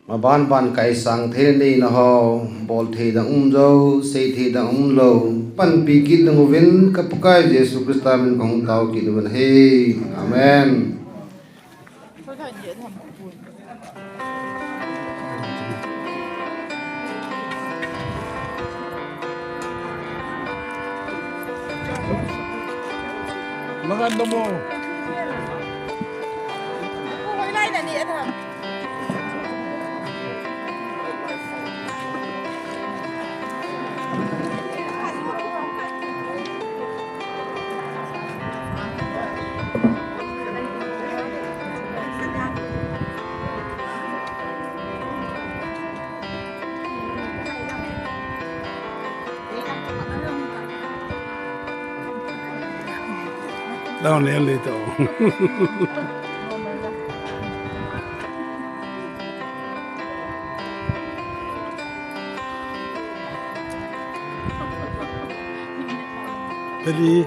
maban ban kaisang thei ni na ho, bol thei dang um jou, sei thei dang um lou, panpi kit dang uvin ka Pakai Jesu Christa min kong tao kit uvin ahi. Amen. Down there later. Ready?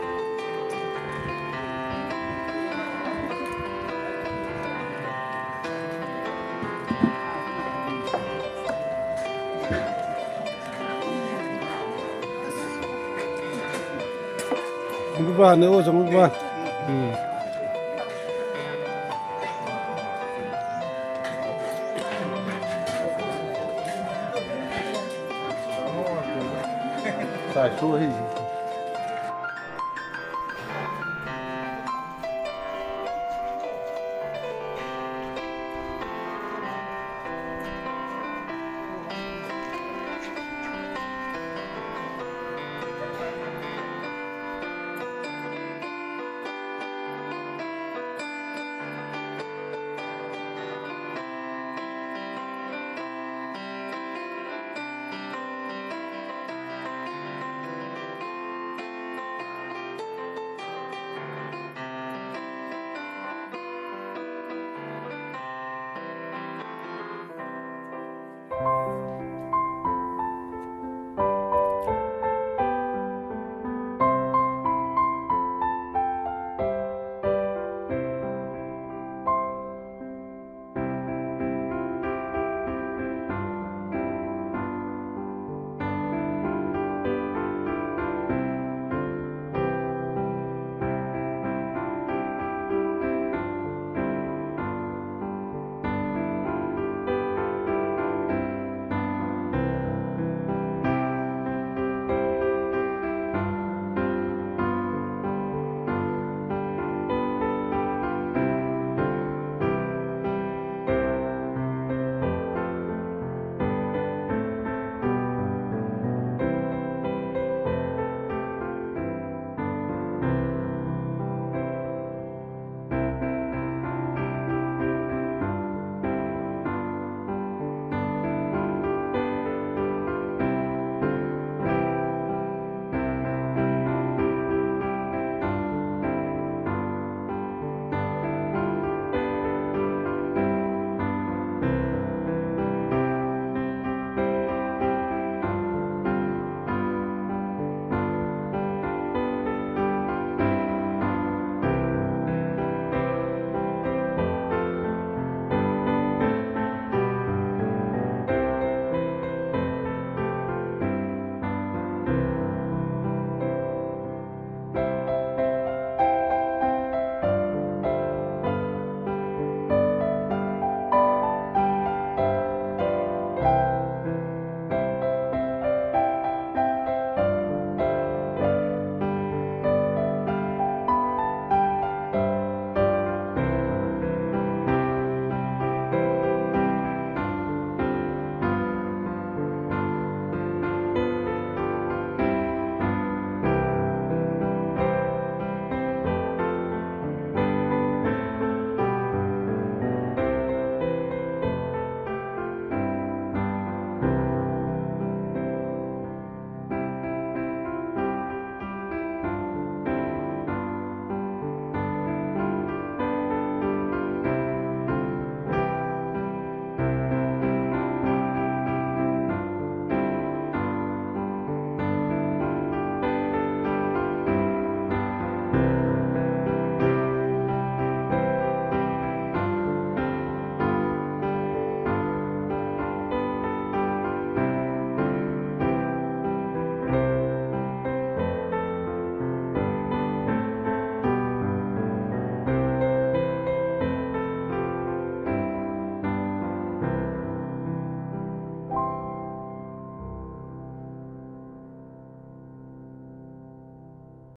Buba ne o jong buba. Hmm. Sai su hi.